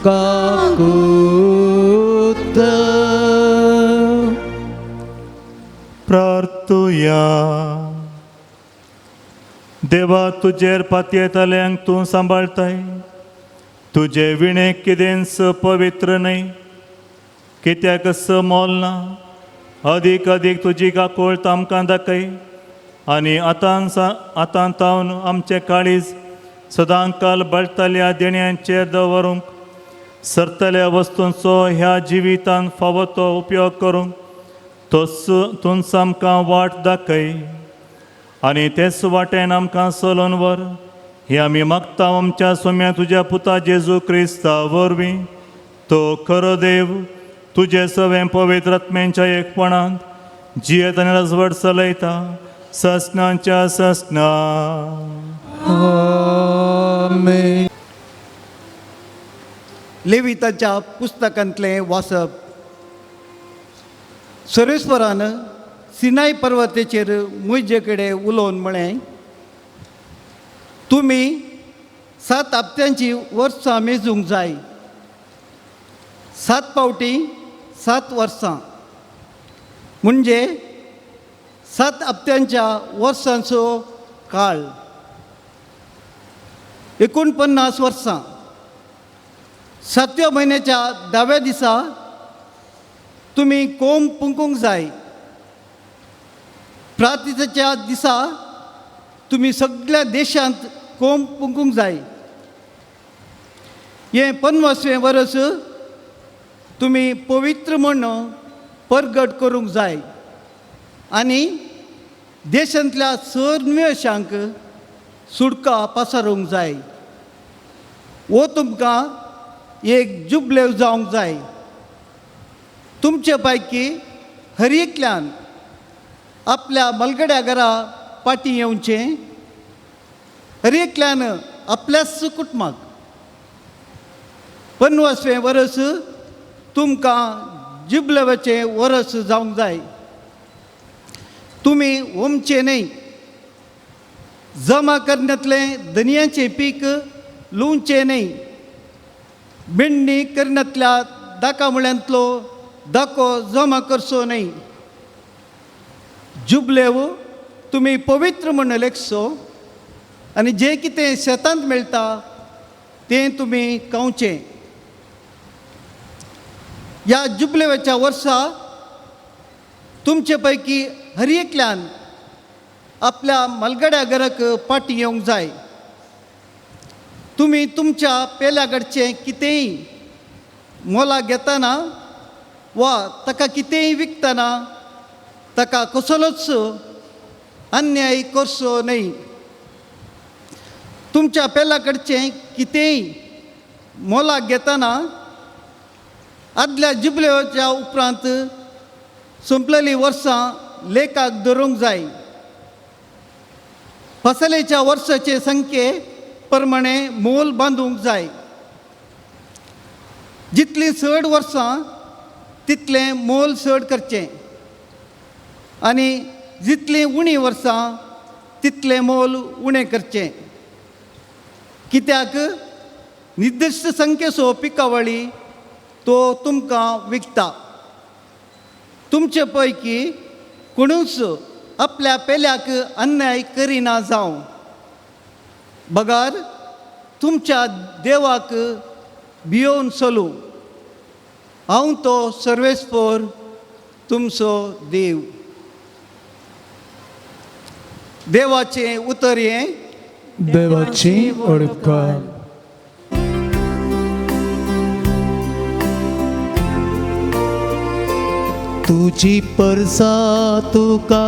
काकूत कर. प्रार्थुया. देवा तुजेर पातयेताल्यांक तूं सांबाळताय, तुजे विणे कितेंच पवित्र न्हय, कित्याक मोल ना. अदीक अदीक तुजी काकुळट आमकां दाखय आनी आतां आतां तावन आमचें काळीज सदांकाल बळटल्या देण्यांचेर दवरूंक सरतल्या वस्तूंचो ह्या जिवितान फावो तो उपयोग करूंक तोच तूंच आमकां वाट दाखय आनी तेच वाटेन आमकां चलोवन व्हर. हे आमी मागता आमच्या सोम्या तुज्या पुता जेजू क्रिस्ता वरवीं, तो खरो देव तुजे सवें पवित्र आत्म्यांच्या एकपणांत जियेत आनी राजवट चलयता ससनाच्या ससना. आमेन. लेविताच्या पुस्तकांतलें वाचप. सर्वेस्वरान सिनाय पर्वतेचेर म्हजे कडेन उलोवन म्हळें, तुमी सात हप्त्यांची वर्सां मेजूंक जाय, 7 फावटी 7 वर्सां, म्हणजे 7 हप्त्यांच्या वर्सांचो काळ 49 वर्सां. 7व्या म्हयन्याच्या 10व्या दिसा तुमी कोंब पुंकूंक जाय. प्रार्थनेच्या दिसा तुमी सगळ्या देशांत कोंब पुंकूंक जाय. हें 50वें वर्स तुमी पवित्र म्हूण परगट करूंक जाय आनी देशांतल्या सर्वेशांक सुटका पसारूंक जाय. हो तुमकां एक जुबलेव जावंक जाय. तुमचे पैकी हर एकल्यान आपल्या मलगड्या घरा पाटी येवचें, हर एकल्यान आपल्याच कुटुंबाक. 50वें वर्स तुमकां जिबलेवाचें वर्स जावंक जाय. तुमी ओमचें न्हय, जमा करण्यांतलें धनयाचें पीक लुवचें न्हय, बेंडणी करण्यांतल्या दाकामुळ्यांतलो दाको जमा करचो न्हय. जुबलेव तुमी पवित्र म्हूण लेखचो आनी जें कितें शेतांत मेळटा तें तुमी खावचें. ह्या जुबलेवाच्या वर्सा तुमचे पैकी हर एकल्यान आपल्या मलगड्या घराक पाटी येवंक जाय. तुमी तुमच्या पेल्या कडचें कितेंय मोलाक घेतना वा ताका कितेंय विकतना ताका कसलोच अन्याय करचो न्हय. तुमच्या पेल्या कडचें कितेंय मोलाक घेतना आदल्या जुबलेच्या उपरांत सोंपलेलीं वर्सां लेखाक धरूंक जाय. फसलेच्या वर्साचे संख्ये प्रमाणे मोल बांदूंक जाय. जितलीं चड वर्सां तितलें मोल चड करचें आनी जितलीं उणीं वर्सां तितलें मोल उणें करचें. कित्याक निर्दिश्ट संख्येचो पिकावळी तो तुमकां विकता. तुमचे पैकी कोणूच आपल्या पेल्याक अन्याय करिना जावं, बगार तुमच्या देवाक भियोवन चलूं. हांव तो सर्वेस्पोर तुमचो देव. देवाचें उतर हें. देवाची उपकार. तुजी परसा तुका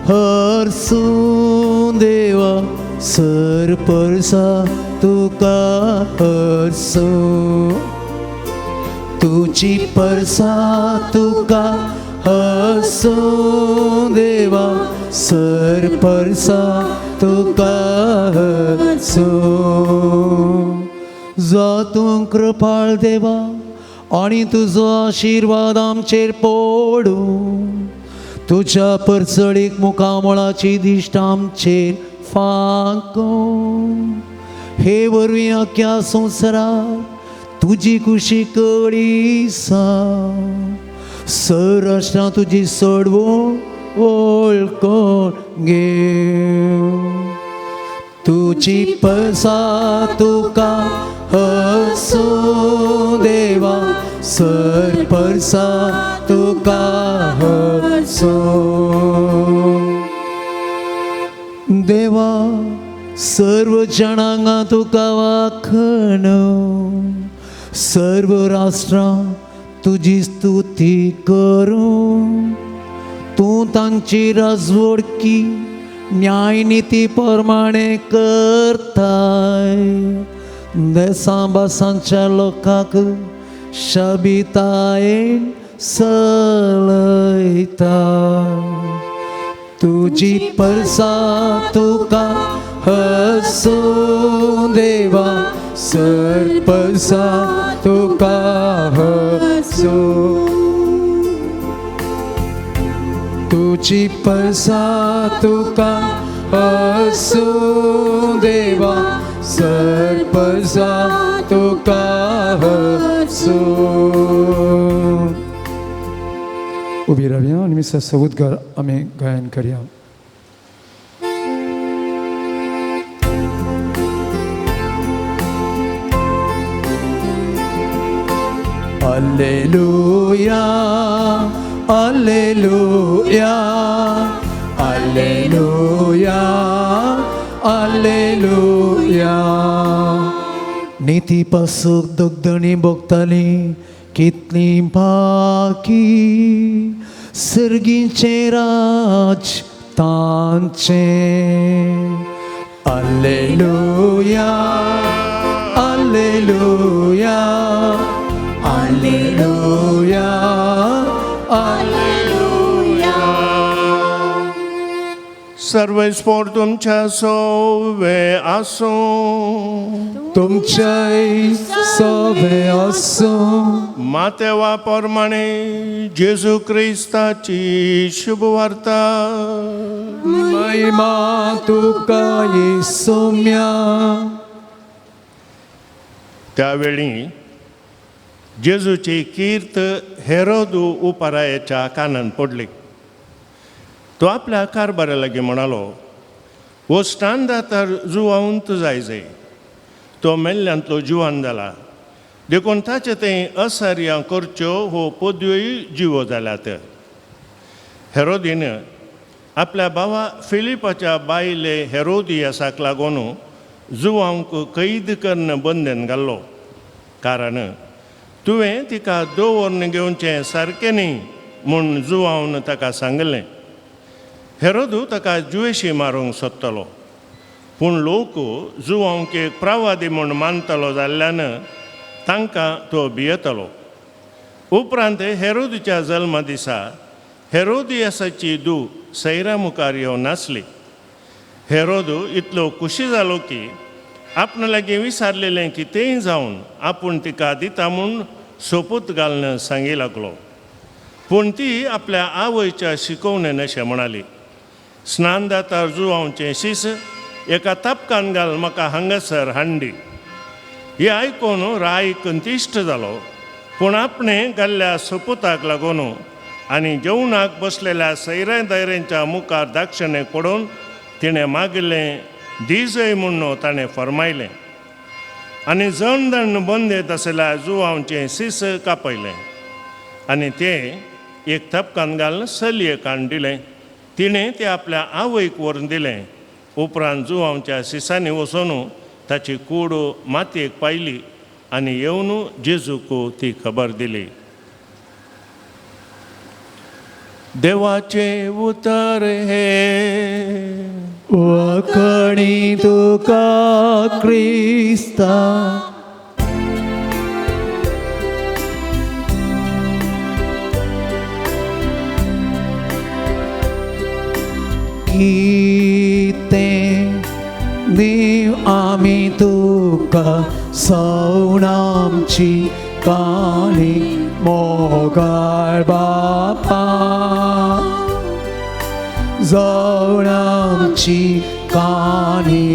हरसूं देवा, सर परसा तुका हरसूं. तुजी परसा तुका हरसूं देवा, सर परसा तुका हरसूं. जा तूं कृपाळ देवा आनी तुजो आशिर्वाद आमचेर पडूं. तुज्या परसळीक मुखामळाची दिश्ट आमचेर फांकूं. हे वरवीं आख्या संवसारार तुजी कुशी कळी सा. संरचना तुजी सोडवून वळखून घेव. तुजी परसा तुका हरसूं देवा, सर परसा तुका हरसूं. देवा सर्व जनांगा तुका वाखण, सर्व राष्ट्रां तुजी स्तुती करूं. तूं तांची राजवडकी न्यायनिती प्रमाणे करताय. देसां भासांच्या लोकांक शबितायेन सलयता. तुजी परसा तुका हरसूं देवा, सर परसा तुका हरसूं. तुजी परसा तुका हरसूं देवा, सर परसा तुका हरसूं. उबी रावया आनी मिसाचो उद्गार आमी गायन करया. Alleluia, Alleluia, Alleluia, Alleluia. नीती पासूक दुग्धणी भोगताली कितली बाकी, सर्गीचें राज तांचें. Alleluia, Alleluia, Alleluia, Alleluia. सर्वेस्पोर तुमच्या सोवे आसूं. तुमच्याय सोवे आसूं. मातेवा प्रमाणे जेजू क्रिस्ताची शुभवार्ता. महिमा तुका येसुम्या. त्यावेळी जेजूची कीर्त हेरोदू उपरायाच्या कानान पडली. तो आपल्या कारभारा लागीं म्हणालो, हो स्नानदातार जुवावंत जाय जाय, तो मेल्ल्यांतलो जिवान जाला, देखून ताचे तें असार्यां करच्यो हो पदव्योय जिवो जाल्यात. हेरोदीन आपल्या भावा फिलिपाच्या बायले हेरोदियासाक लागून जुवांक कैद कन्न बंदन घाल्लो, कारण तुवें तिका दवरून घेवचें सारकें न्ही म्हूण जुवावन ताका सांगलें. हेरोदू ताका जुवेशी मारूंक सोदतालो, पूण लोक जुवांक एक प्रवादी म्हूण मानतालो जाल्ल्यान तांकां तो भियेतालो. उपरांत हेरोदीच्या जल्मा दिसा हेरोदियासाची धूव सैरा मुखार येवन नासली. हेरोदू इतलो खुशी जालो की आपणा लागीं विसारलेलें कितेंय जावन आपूण तिका दिता म्हूण सोपूत घालून सांगी लागलो. पूण ती आपल्या आवयच्या शिकोवणेन अशें म्हणाली, स्नानदातार जुवांचें शीस एका तापकान घाल म्हाका हांगासर हांडी. हें आयकून राय कंतिश्ट जालो, पूण आपणें घाल्ल्या सोपुताक लागून आनी जेवणाक बसलेल्या सैऱ्या दायऱ्यांच्या मुखार दाक्षिणेक पडून तिणें मागिल्लें दिजय म्हूण ताणें फर्मायलें आनी जण दंड बंदेत आशिल्ल्या जुवांचें शीस कापयलें. आनी तें एक तपकान घालून चलयेक हाडून दिलें. तिणें तें आपल्या आवयक व्हरून दिलें. उपरांत जुवांच्या सिसांनी वचून ताची कूड मातयेक पायली आनी येवन जेजूक ती खबर दिली. देवाचें उतर हें. वखणी तुका क्रिस्ता. कितें देव आमी तुका सवणामची काणी मोगाळ बापा, जवणामची काणी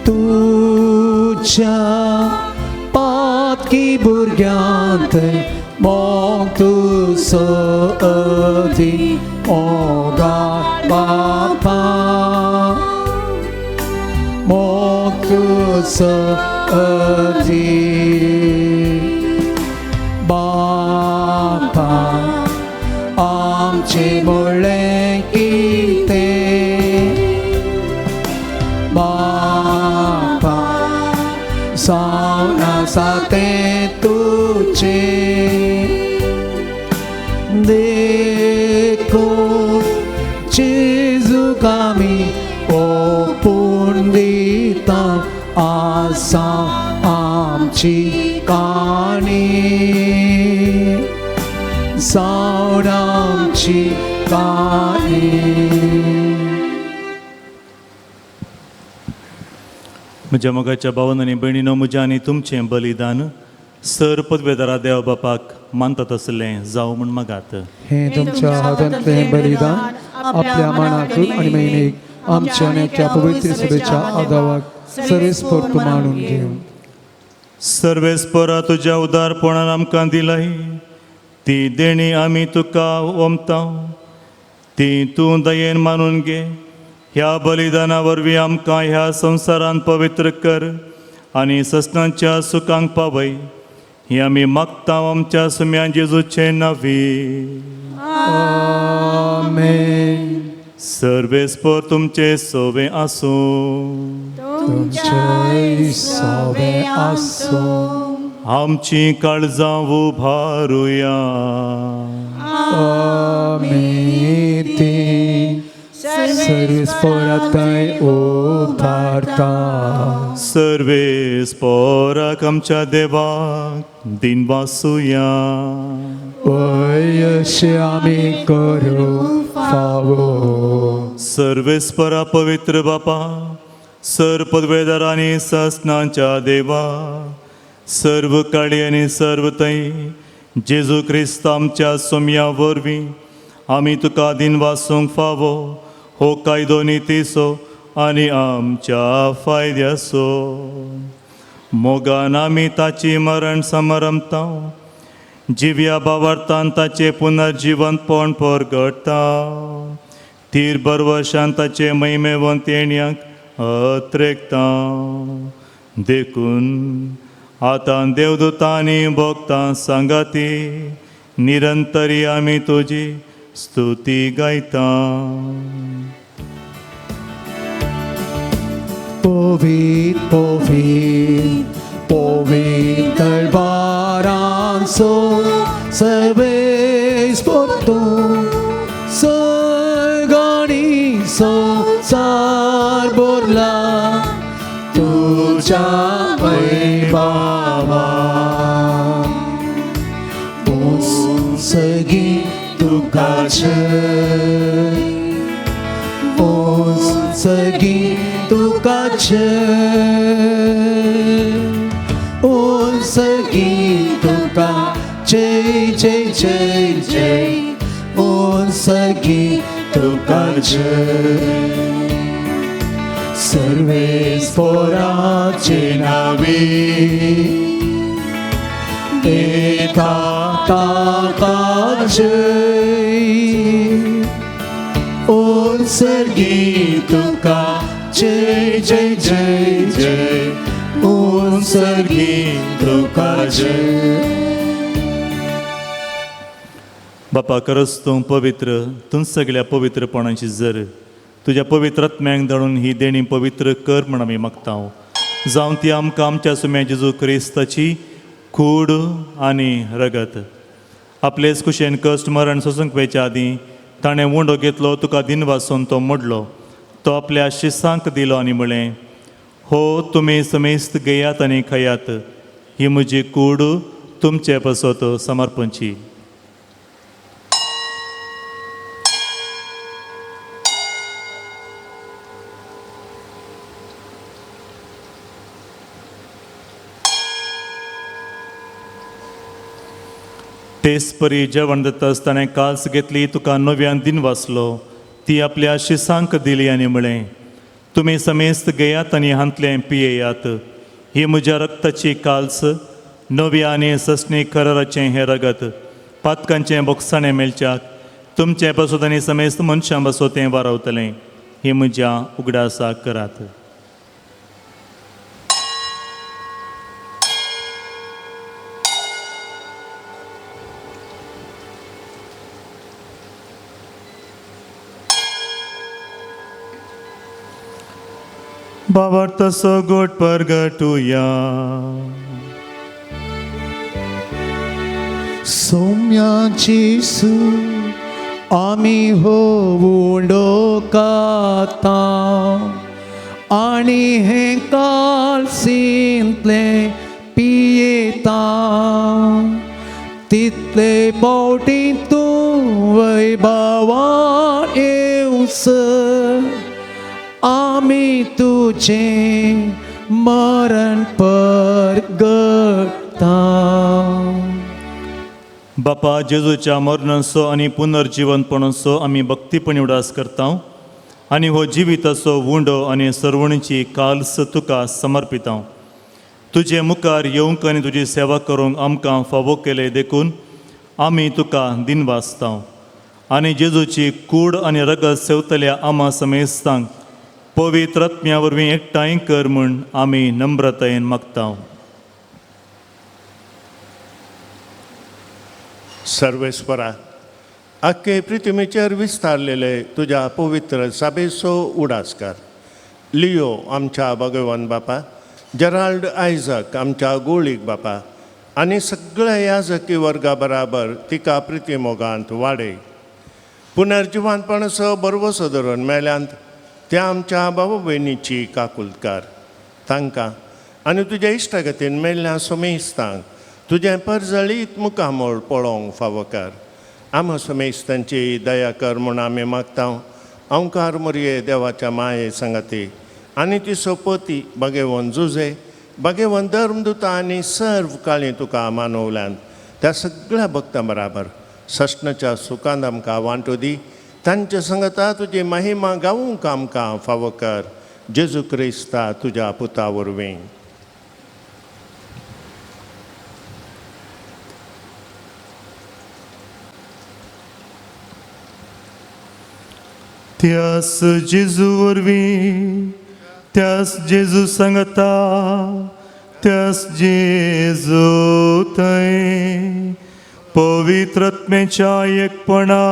तुज्या पातकी भुरग्यांत मोग तुजो अदी मोगाळ बापा, मोग तुजो अदी बापा. आमचें म्हणलें कितें बापा, जावन आसा तें तुजें, देखून जेजूक आमी ओंपून दिता आसा आमची काणी, जावन आमची काणी. म्हज्या मोगाच्या भावन आनी भयणीनो, म्हज्या आनी तुमचें बलिदान सर पदवेदारा देव बापाक मानतात आसलें जावं म्हूण मागात. हें तुमच्या हातांतलें बलिदान आपल्या मनाक आनी महिनेक आमच्या आनी त्या पवित्र सभेच्या आदावाक सर्वेस्पोर्त मानून घेवं. सर्वेस्परा तुज्या उदारपणान आमकां दिलाय ती देणी आमी तुका ओमता, ती तूं दयेन मानून घे. ह्या बलिदाना वरवीं आमकां ह्या संवसारांत पवित्र कर आनी ससनाच्या सुखांक पावय. ही आमी मागता आमच्या सुम्या जेजूचे नांवी. आमेन. सर्वेस्पर तुमचे सोवे आसूं. तुमचेय सोवे आसूं. आमची काळजां उभारुया. आमी ती सर्वेस्पोराथंय उबारता. सर्वेस्पोराक आमच्या देवाक दिनवासुया. वय अशें आमी करूंक फावो. सर्वेस्परा पवित्र बापा, सर पदवेदार आनी ससनांच्या देवा, सर्व काळी आनी सर्व थंय जेजू क्रिस्त आमच्या सोम्या वरवीं आमी तुका दिनवासूंक फावो. हो कायदो नितीचो आनी आमच्या फायद्याचो. मोगान आमी ताची मरण समारंभता, जिव्या बावरतान ताचें पुनर्जिवंतपण परगटा, तीर बरवशान ताचे महिमेवंत येण्याक अत्रेकता. देखून आतां देवदूतांनी भोगतां सांगाती निरंतरी आमी तुजी स्तुती गायता. पवित्र पवित्र पवित्र बारांचो सर्वेस्पोर्तू सर्गांनी संवसार भरला तुज्या वैभवान. सगळीं तुका जय, सगळीं तुका जय, सगळीं तुका जय जय जय जय, सगळीं तुका जय. सर्वेस्पोराचे नावे देता ताका जय, सगळीं तुका जय जय जय जय, सगळीं तुका जय. बापा खरंच तूं पवित्र, तूं सगळ्या पवित्रपणाची जर तुज्या पवित्र आत्म्यांक धाडून ही देणी पवित्र कर म्हण आमी मागता. जावं ती आमकां आमच्या सुम्या जेजू क्रिस्ताची कूड आनी रगत. आपलेच कुशेन कश्ट मरण सोसूंक वयच्या आदीं ताणें उंडो घेतलो, तुका दिनवासून तो मोडलो, तो आपल्या शिसांक दिलो आनी म्हळें, हो तुमी समेस्त घेयात आनी खायात, ही म्हजी कूड तुमचे पासत समर्पणची. तेच परी जेवण दिता आसतना काल्स घेतली, तुका नव्यान दिन वाचलो, ती आपल्या शिसांक दिली आनी म्हळें, तुमी समेस्त घेयात आनी हांतलें पियेयात, ही म्हज्या रक्ताची काल्स, नव्या आनी ससणी कराराचें हें रगत, पातकांचें बोगसाणें मेळच्याक तुमचें पासत आनी समेस्त मनशां पासत तें वारावतलें, ही म्हज्या उगडासाक करात. बाबार्थाचो गोट परगटुया. सौम्याची सू आमी हो उंडो खाता आनी हें कालसींतलें पियेता, तितले पावटी तूं वैभवान येवसर आमी तुजें मरण परगटा. बापा जेजूच्या मरणाचो आनी पुनर्जिवनपणाचो आमी भक्तीपणी उडास करता आनी हो जिविताचो उंडो आनी सर्वणीची काल्स तुका समर्पिता. तुजे मुखार येवंक आनी तुजी सेवा करूंक आमकां फावो केले देखून आमी तुका दिनवासता आनी जेजूची कूड आनी रगत सेवतल्या आमा समेस्तांक पवित्र आत्म्या वरवीं एकठांय कर म्हूण आमी नम्रतायेन मागता. सर्वेस्परा, आख्खे पृथ्वीचेर विस्तारलेले तुज्या पवित्र साबेचो उडास कर. लियो आमच्या भगवान बापा, जेराल्ड आयजक आमच्या गोळीक बापा आनी सगळ्या याजकी वर्गा बराबर तिका प्रिती मोगांत वाडय. पुनर्जिवानपणाचो बरवसो धरून मेल्यांत त्या आमच्या बाबा भयणीची काकुलकार तांकां आनी तुज्या इश्टागतीन मेल्ल्या समेस्तांक तुजें परजळीत मुखामळ पळोवंक फावो कर. आमा समेस्तांची दया कर म्हूण आमी मागता. अंकार मोरये देवाच्या माये सांगाती आनी ती सोपती बागेवन जुजे बागेवन धर्मदुता आनी सर्व काळी तुका मानवल्यान त्या सगळ्या भक्तां बराबर सस्नाच्या सुखांत आमकां वांटो दी. तांच्या संगता तुजी महिमा गावूंक आमकां फावो कर. जेजू क्रिस्ता तुज्या पुता वरवीं. त्यास जेजू वरवीं, त्यास जेजू सांगता, त्यास जेजू थंय पवित्र आत्म्याच्या एकपणा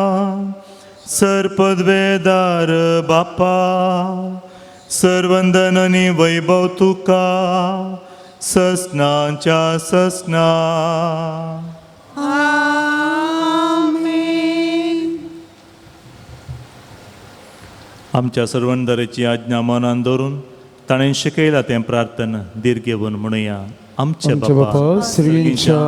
सर्पद्वेदार बापा, सर्वंदन आनी वैभव तुका ससनाच्या ससना. आमच्या सर्वंदरेची आज्ञा मनान दवरून ताणें शिकयला तें प्रार्थना दीर्घ घेवन म्हणुया. आमचे बापा स्त्रियांच्या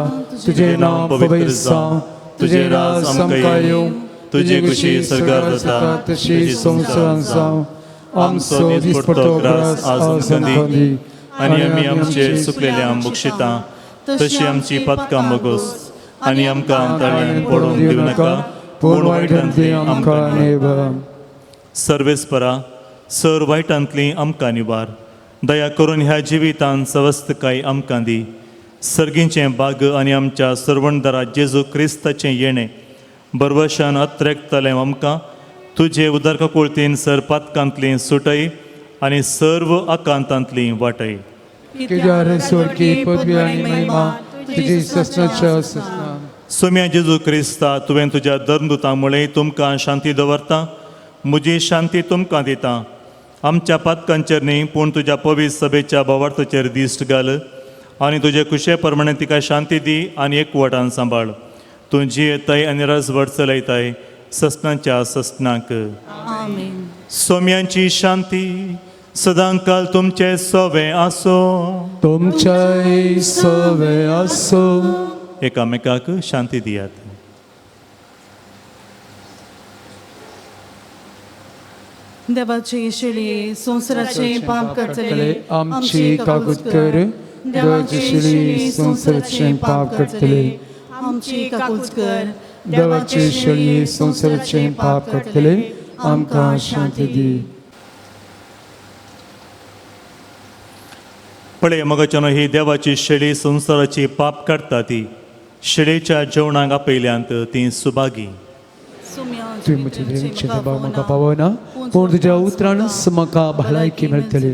तुझे नाव पवित्र जावं, तुझे राज आमकां येवं, तुजी खुशी सरकार जाता तशी संवसारांत जावं. आमचो दिसपट्टो ग्रास आज आमकां दी आनी आमी आमचे सुकलेल्या बक्षिता तशी आमची पातकां बगोस आनी आमकां ताळ्यान पडोवंक दिवं नाका, पूण वायटांतली आमकां निवार. सर्वेस्परा सर वायटांतली आमकां निवार. दया करून ह्या जिवितान सवस्तकाय आमकां दी. सर्गीचें बाग आनी आमच्या सर्वणदारा जेजू क्रिस्ताचें येणें बरवशान अत्रेकतलें आमकां तुजे उदरकाकुळतीन सर पातकांतली सुटय आनी सर्व आकांतांतली वाटय. कित्याक स्वर्गीय पदवी आनी महिमा तुजी ससनाच्या ससना. सोम्या जेजू क्रिस्ता, तुवें तुज्या धर्मदुतां मुळे तुमकां शांती दवरता, म्हजी शांती तुमकां दिता. आमच्या पातकांचेर न्ही पूण तुज्या पवित्र सभेच्या भावार्थाचेर दिश्ट घाल आनी तुजे कुशे प्रमाणे तिका शांती दी आनी एकवटान सांबाळ. तूं जियेताय आनी रसवट चलयताय ससनाच्या ससनाक. आमेन. सोम्यांची शांती सदांकाल तुमचे सोवे आसो. तुमच्याय सवे आसो. एकामेकाक शांती दियात. देवाची शेळी संवसाराचे पाप करतले आमची काकूत कर. देवाची शेळी संवसाराचें पाप काडटले आमची काकूत कर. देवाची शेळी संवसाराचें पाप काडटले आमकां शांती दी. पळय मगाच्यानो, ही देवाची शेळी संवसाराची पाप काडटा. ती शेळीच्या जेवणाक आपयल्यांत ती सुभागी. तुवें म्हजें देवाचें दबाव म्हाका पावना, पूण तुज्या उतरानच म्हाका भलायकी मेळटली.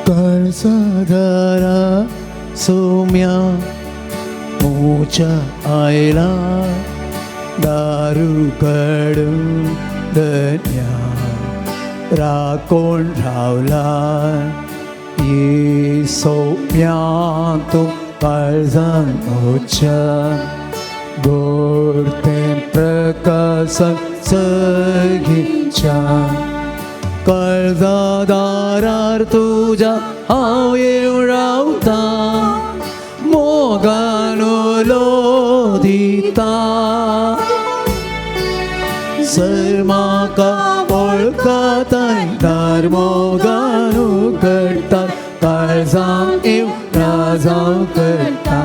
काळजादारा सोम्या मोच्या आयला दारू कडून धन्या राकोण रावला. ये सोम्या तो काळजान मोच्या गोड तें प्रकाशन सगीच्या. काळजा दारार तुज्या हांव येवन रावता, मोगान उलो दिता. सर म्हाका वळखताय, दार मोगान उगडटा, काळजान येवन राजांव करता.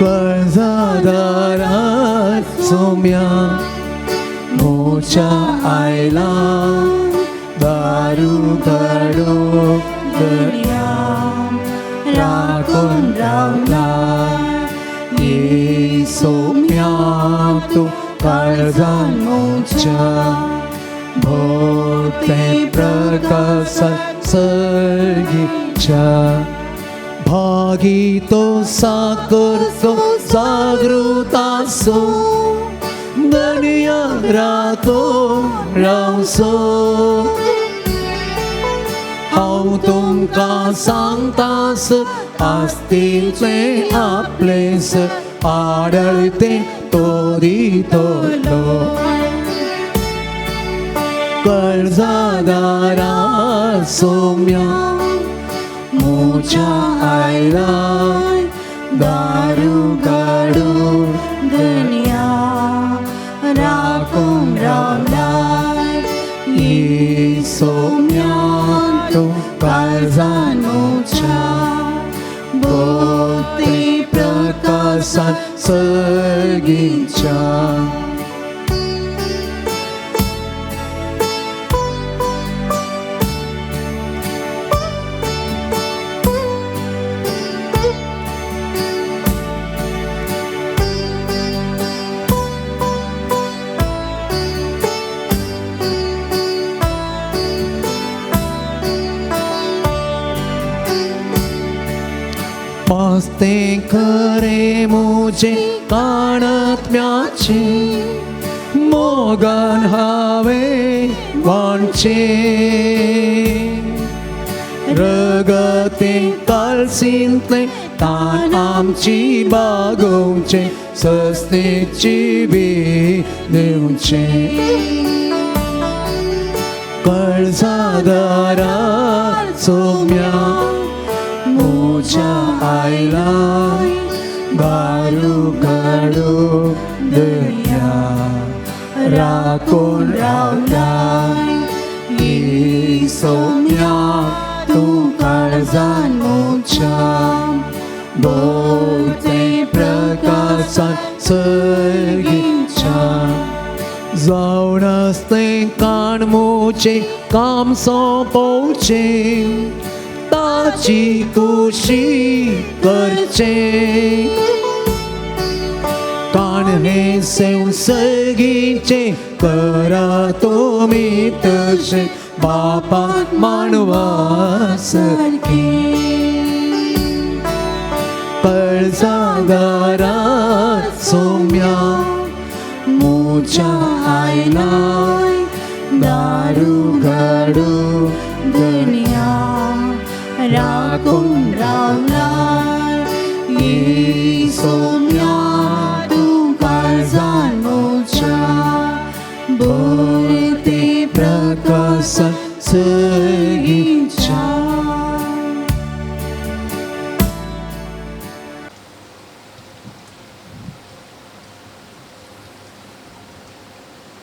काळजा दारार सोम्या मोच्या आयला दारू काडून दर्या राखून रावला. ये सोम्या तूं काळजान मोच्या भोवतें प्रकाशन सर्गीच्या. भागी तो साकर तो जागृत आसो, दर्या रातो रावसो. हांव तुमकां सांगतास आसतीचें आपलेंस आडळतें तो दितलो. काळजादारा सोम्या मोच्या आयला दारू काडून दर्या राखून रावला. ये सोम्या तूं काळजान मोच्या भोवतें प्रकाशान सर्गीच्या. पास्तें खरें म्हजें काणत्म्याचें मोगान हांवें वाणचें. रगतें कालसींतलें तान आमची बागोवचें, सस्तेची बी दिवचें. काळजादारा सोम्या मोच्या आयला दारू काडून दर्या राखून रावला. ये सोम्या तूं काळजान मोच्या भोवतें प्रकाशान सर्गीच्या. जावन आसतें काण मोचें काम सोंपोवचें, ताची कुशी करचें. काण बेसेव सर्गीचे करा तुमी तशे बापा मांडवा सारखे कळजागारा सोम्या मोच्या आयलाय दारू घडू दुनिया राखून रावलाय ये सोम्या तूं काळजान मोच्या बोलते प्रकाश सगीच्या.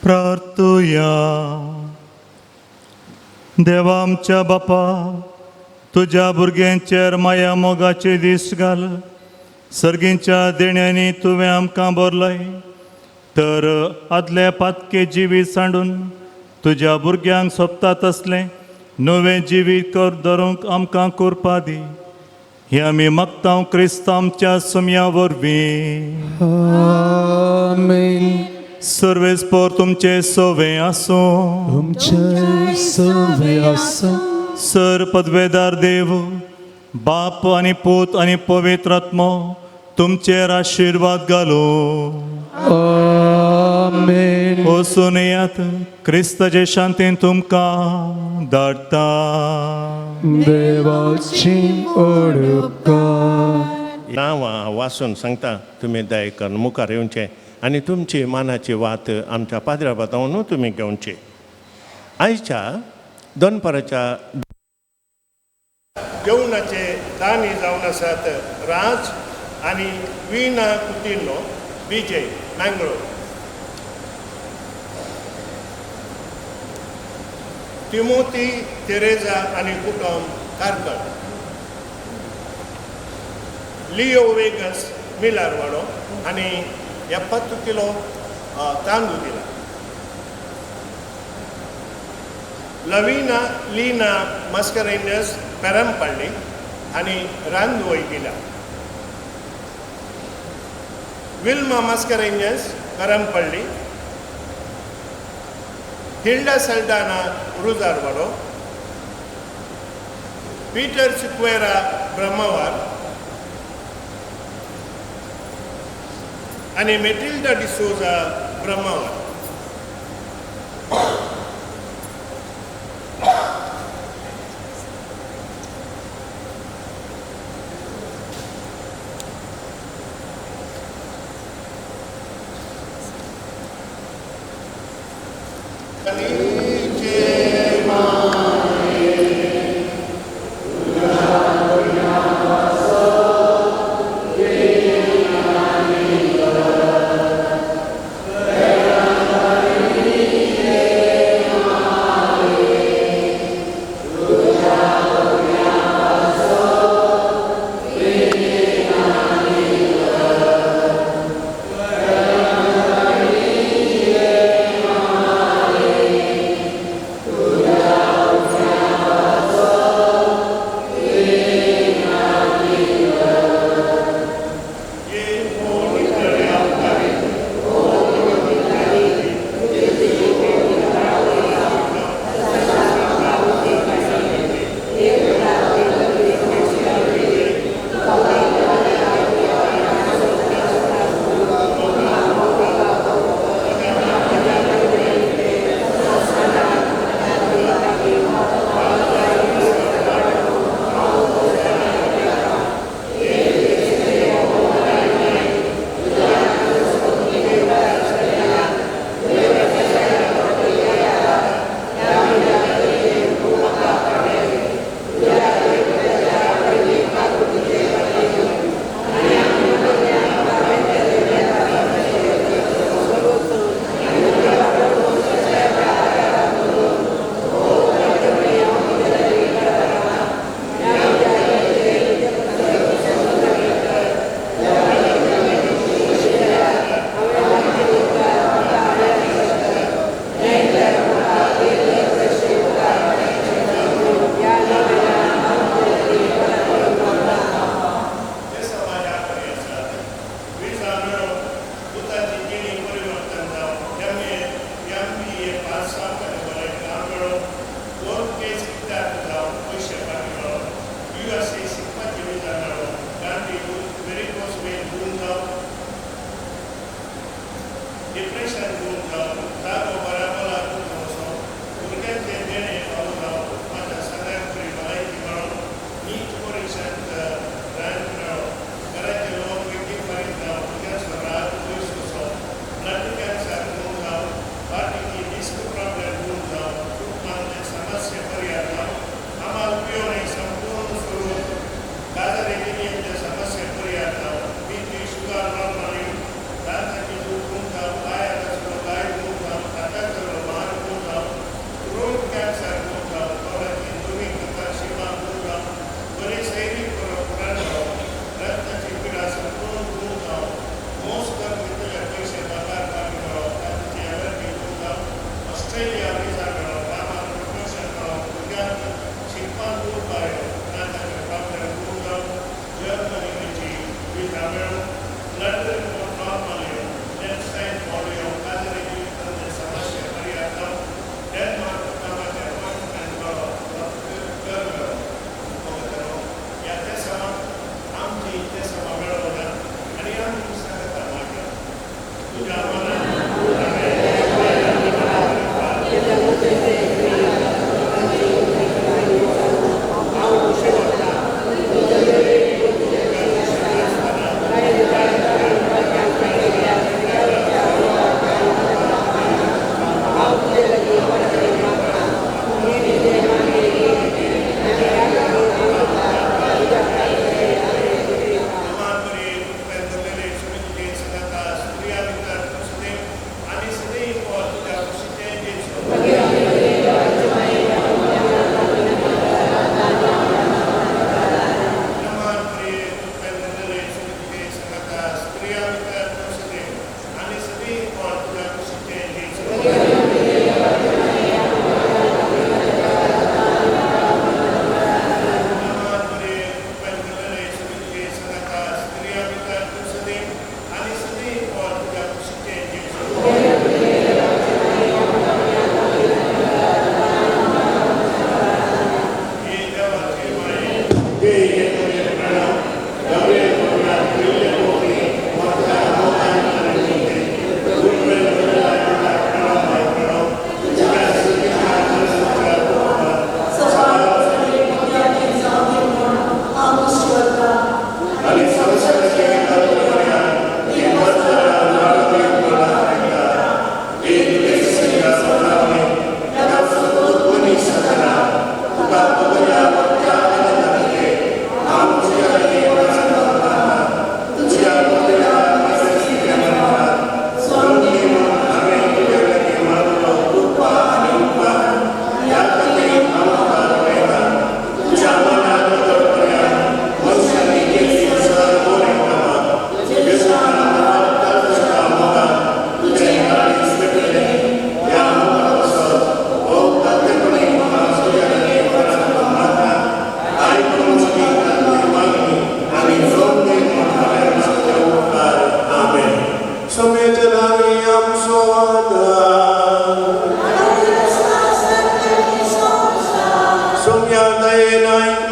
प्रार्थुया. देवा आमच्या बापा, तुज्या भुरग्यांचेर माया मोगाचे दीस घाल. सर्गींच्या देण्यांनी तुवें आमकां भरलाय, तर आदले पातके जिवीत सांडून तुज्या भुरग्यांक सोबता तसलें नवें जिवीत कर धरूंक आमकां करपा दी. हें आमी मागता क्रिस्त आमच्या सुमया वरवीं. आमेन. सर्वेस्पोर तुमचे सोवे आसूं. तुमचे सवे आसूं. सर पदवेदार देव बाप आनी पूत आनी पवित्र आत्मो तुमचेर आशिर्वाद घालूं. आमेन. वचून येयात, क्रिस्ताचे शांतीन तुमकां धाडटा. देवाची ओडपकार. नांवां वाचून सांगता, तुमी दया करून मुखार येवचें आनी तुमची मानाची वात आमच्या पाद्र्या बातावन तुमी घेवची. आयच्या दनपाराच्या जेवणाचे दानी जावन आसात राज आनी वीणा कुतिल्लो, विजय मँगलोर, तिमोती तेरेजा आनी कुटुंब कारकळ, लिओ वेगस मिलारवाडो आनी 70 किलो तांदूळ दिला. लवीना लीना मस्करेन्यस पेरमपल्ली आनी रांदवय दिला. Wilma Mascarenhas Karampalli, Hilda Saldanha Rujarwado, Peter Sequeira Brahmavar आनी मेटिल्डा डिसोजा ब्रह्मावर.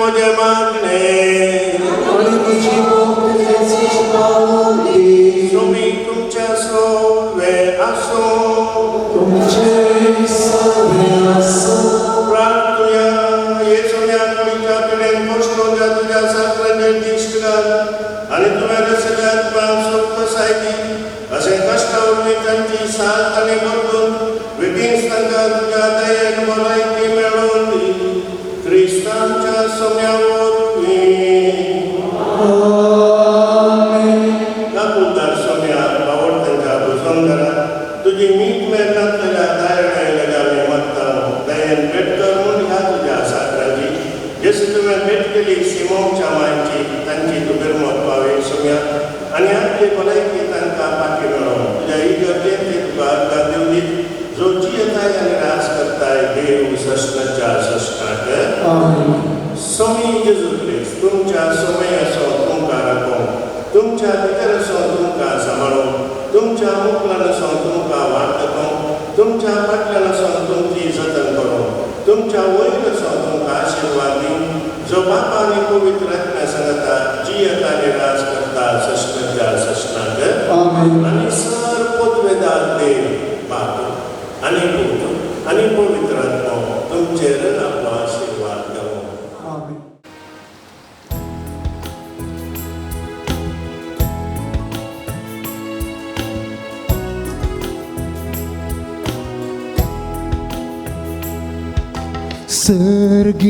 म्हजें मागणें. आनी तुजी मोग तुजेच पावूं दी. स्वामी तुमच्या सवे आसूं. तुमचे सवे आसूं. प्रार्थुया. येसुल्या कुडीच्या पिडेन कश्टोच्या तुज्या साकरांचेर दिश्ट घाल आनी तुवें रचल्या आत्म्याक सुखसाय दी. अशें कश्टा वरवीं तांची साथ आनी बदलून बेगीन तांकां तुज्या दयेन भलायकी मेळोवन दी. क्रिस्तांच्या सोम्या वरवीं. काकुळदार सोम्या, बावडटांच्या भुजंगरा तुजी मीठ मेळनासलेल्या दायणायल्या आमी मागता. दयेन भेट कर म्हूण ह्या तुज्या साकरांची, जशी तुवें भेट केली सिमोनच्या मांयची, तांची तूं बिरमत पावय सोम्या आनी आपली भलायकी तांकां फाटी मेळोवं. तुज्या इगर्जेन ते तुका अर्गां दिवं दी, जो जियेताय आनी राज करताय देव सश्णाच्या सश्णाक. स्वामी जेजू क्रिस्त तुमच्या समय असो तुमकां राखो, तुमच्या भितर असो तुमकां सांबाळो, तुमच्या मुखल्यान असो तुमकां वाट दाखोवं, तुमच्या फाटल्यान असो तुमची जतन करूं, तुमच्या वयर असो तुमकां आशिर्वाद दिवं, जो बापा आनी पवित्र आत्म्या सांगता जियेता आनी राज करता सश्णाच्या सश्णाक. आनी सर पदवेदार देव बाप आनी पूत आनी पवित्र आत्मो तुमचेर आपलो आशिर्वाद घालूं. आमेन.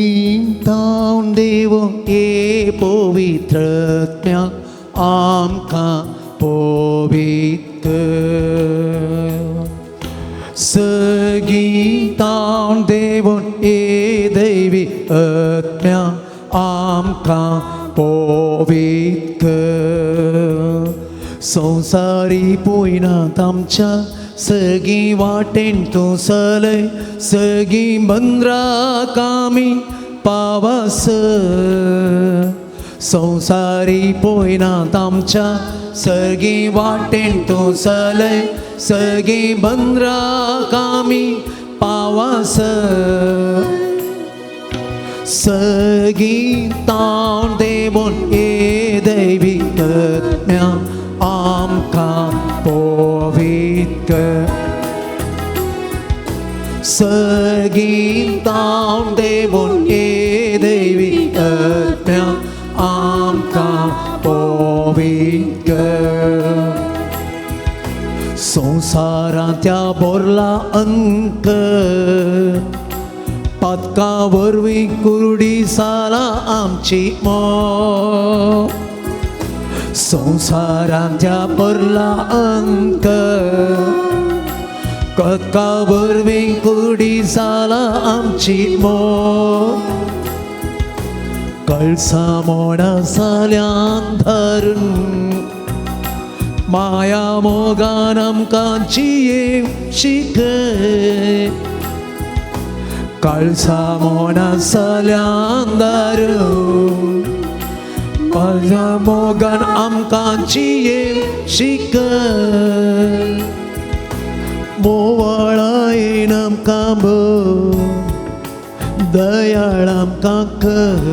सर्गींतावन देव ए पवित्रत्म्या आमकां पवित्र. सर्गींतावन देव ए दैवी आत्म्या आमकां पवित्र. संवसारी पयनात आमच्या सगळीं वाटेन तूं चलय, सगळीं बंदराक आमी पावस. संवसारी पयनात आमच्या सगळीं वाटेन तूं चलय, सगळीं बंदराक आमी पावस. सगळीं ताण देवून ए दैवी आत्म्या आमकां पवित्र. सगळीं ताण देवून ए दैवी आत्म्या आमकां पवित्र. संवसारांत्या बोरला अंक पातका वरवीं कुर्डी साला आमची मोग. संवसारांत्या बोरला अंक कतका वरवीं कुर्डी साला आमची मोग. कळसा मोडा साल्यान धरून माया मोगान आमकां जिये शिकय. कळसा मोडा साल्यान धरून माया मोगान आमकां जिये शिकय. मोवाळायेन आमकां भर, दयाळ आमकां कर,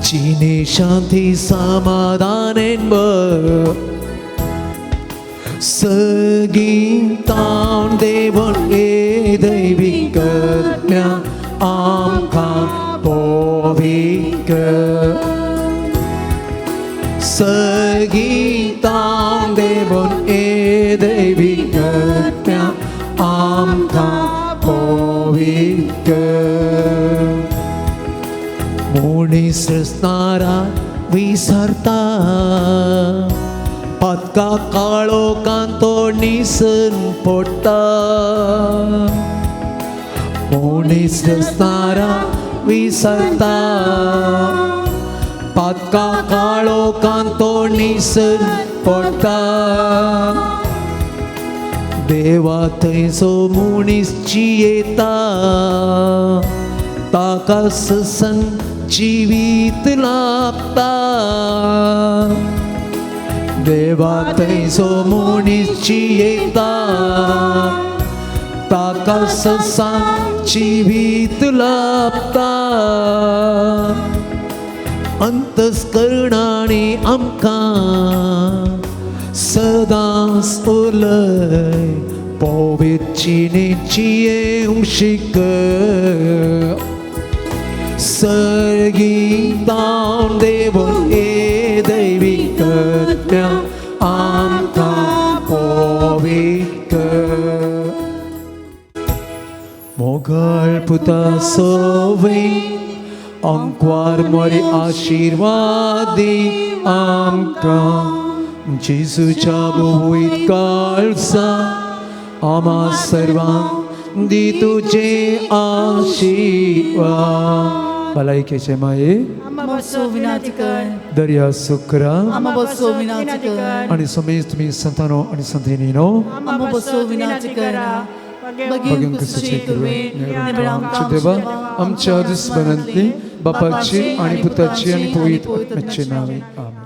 जिणे शांती समाधानेन भर. सगळीं ताण देवण ए दैवी आत्म्या आमकां पवित्र. सगळीं ताण देवण ए दैवी आत्म्या आमकां पवित्र. मनीस रचणारा विसरता, पातका काळो कांतो निसन पडटा. मनीस रचणारा विसरता, पातका काळो कांतो निसन पडटा. देवा थंयचो मनीस जियेता, ताका ससन जिवीत लाभता. देवा थंयचो मनीस जियेता, ताका ससान जिवीत लाभता. अंतस्करणांनी आमकां सदांच उलय पवित्र येवंक सर्गीतां देवून ए दैवी कत्या आमकां पवित्र मोगळ पुता सोवे अंकवार मोरे आशिर्वादी आमकां जेजूच्या भोवयत काळसा आमा सर्वांक दी तुजे आशिर्वाद. भलायकेचे माये आम्हा बसो विनाती कर. दर्या सुकरा आम्हा बसो विनाती कर. आनी समेज तुमी संतानो आनी संतिनीनो आम्हा बसो विनाती करा. भगीन क्रिस्ताचे कृपेन आमच्या देवा आमच्या दुस्मनांतली बापाची आणि पुताची आणि पवित्र आत्म्याचे नावे. आमेन.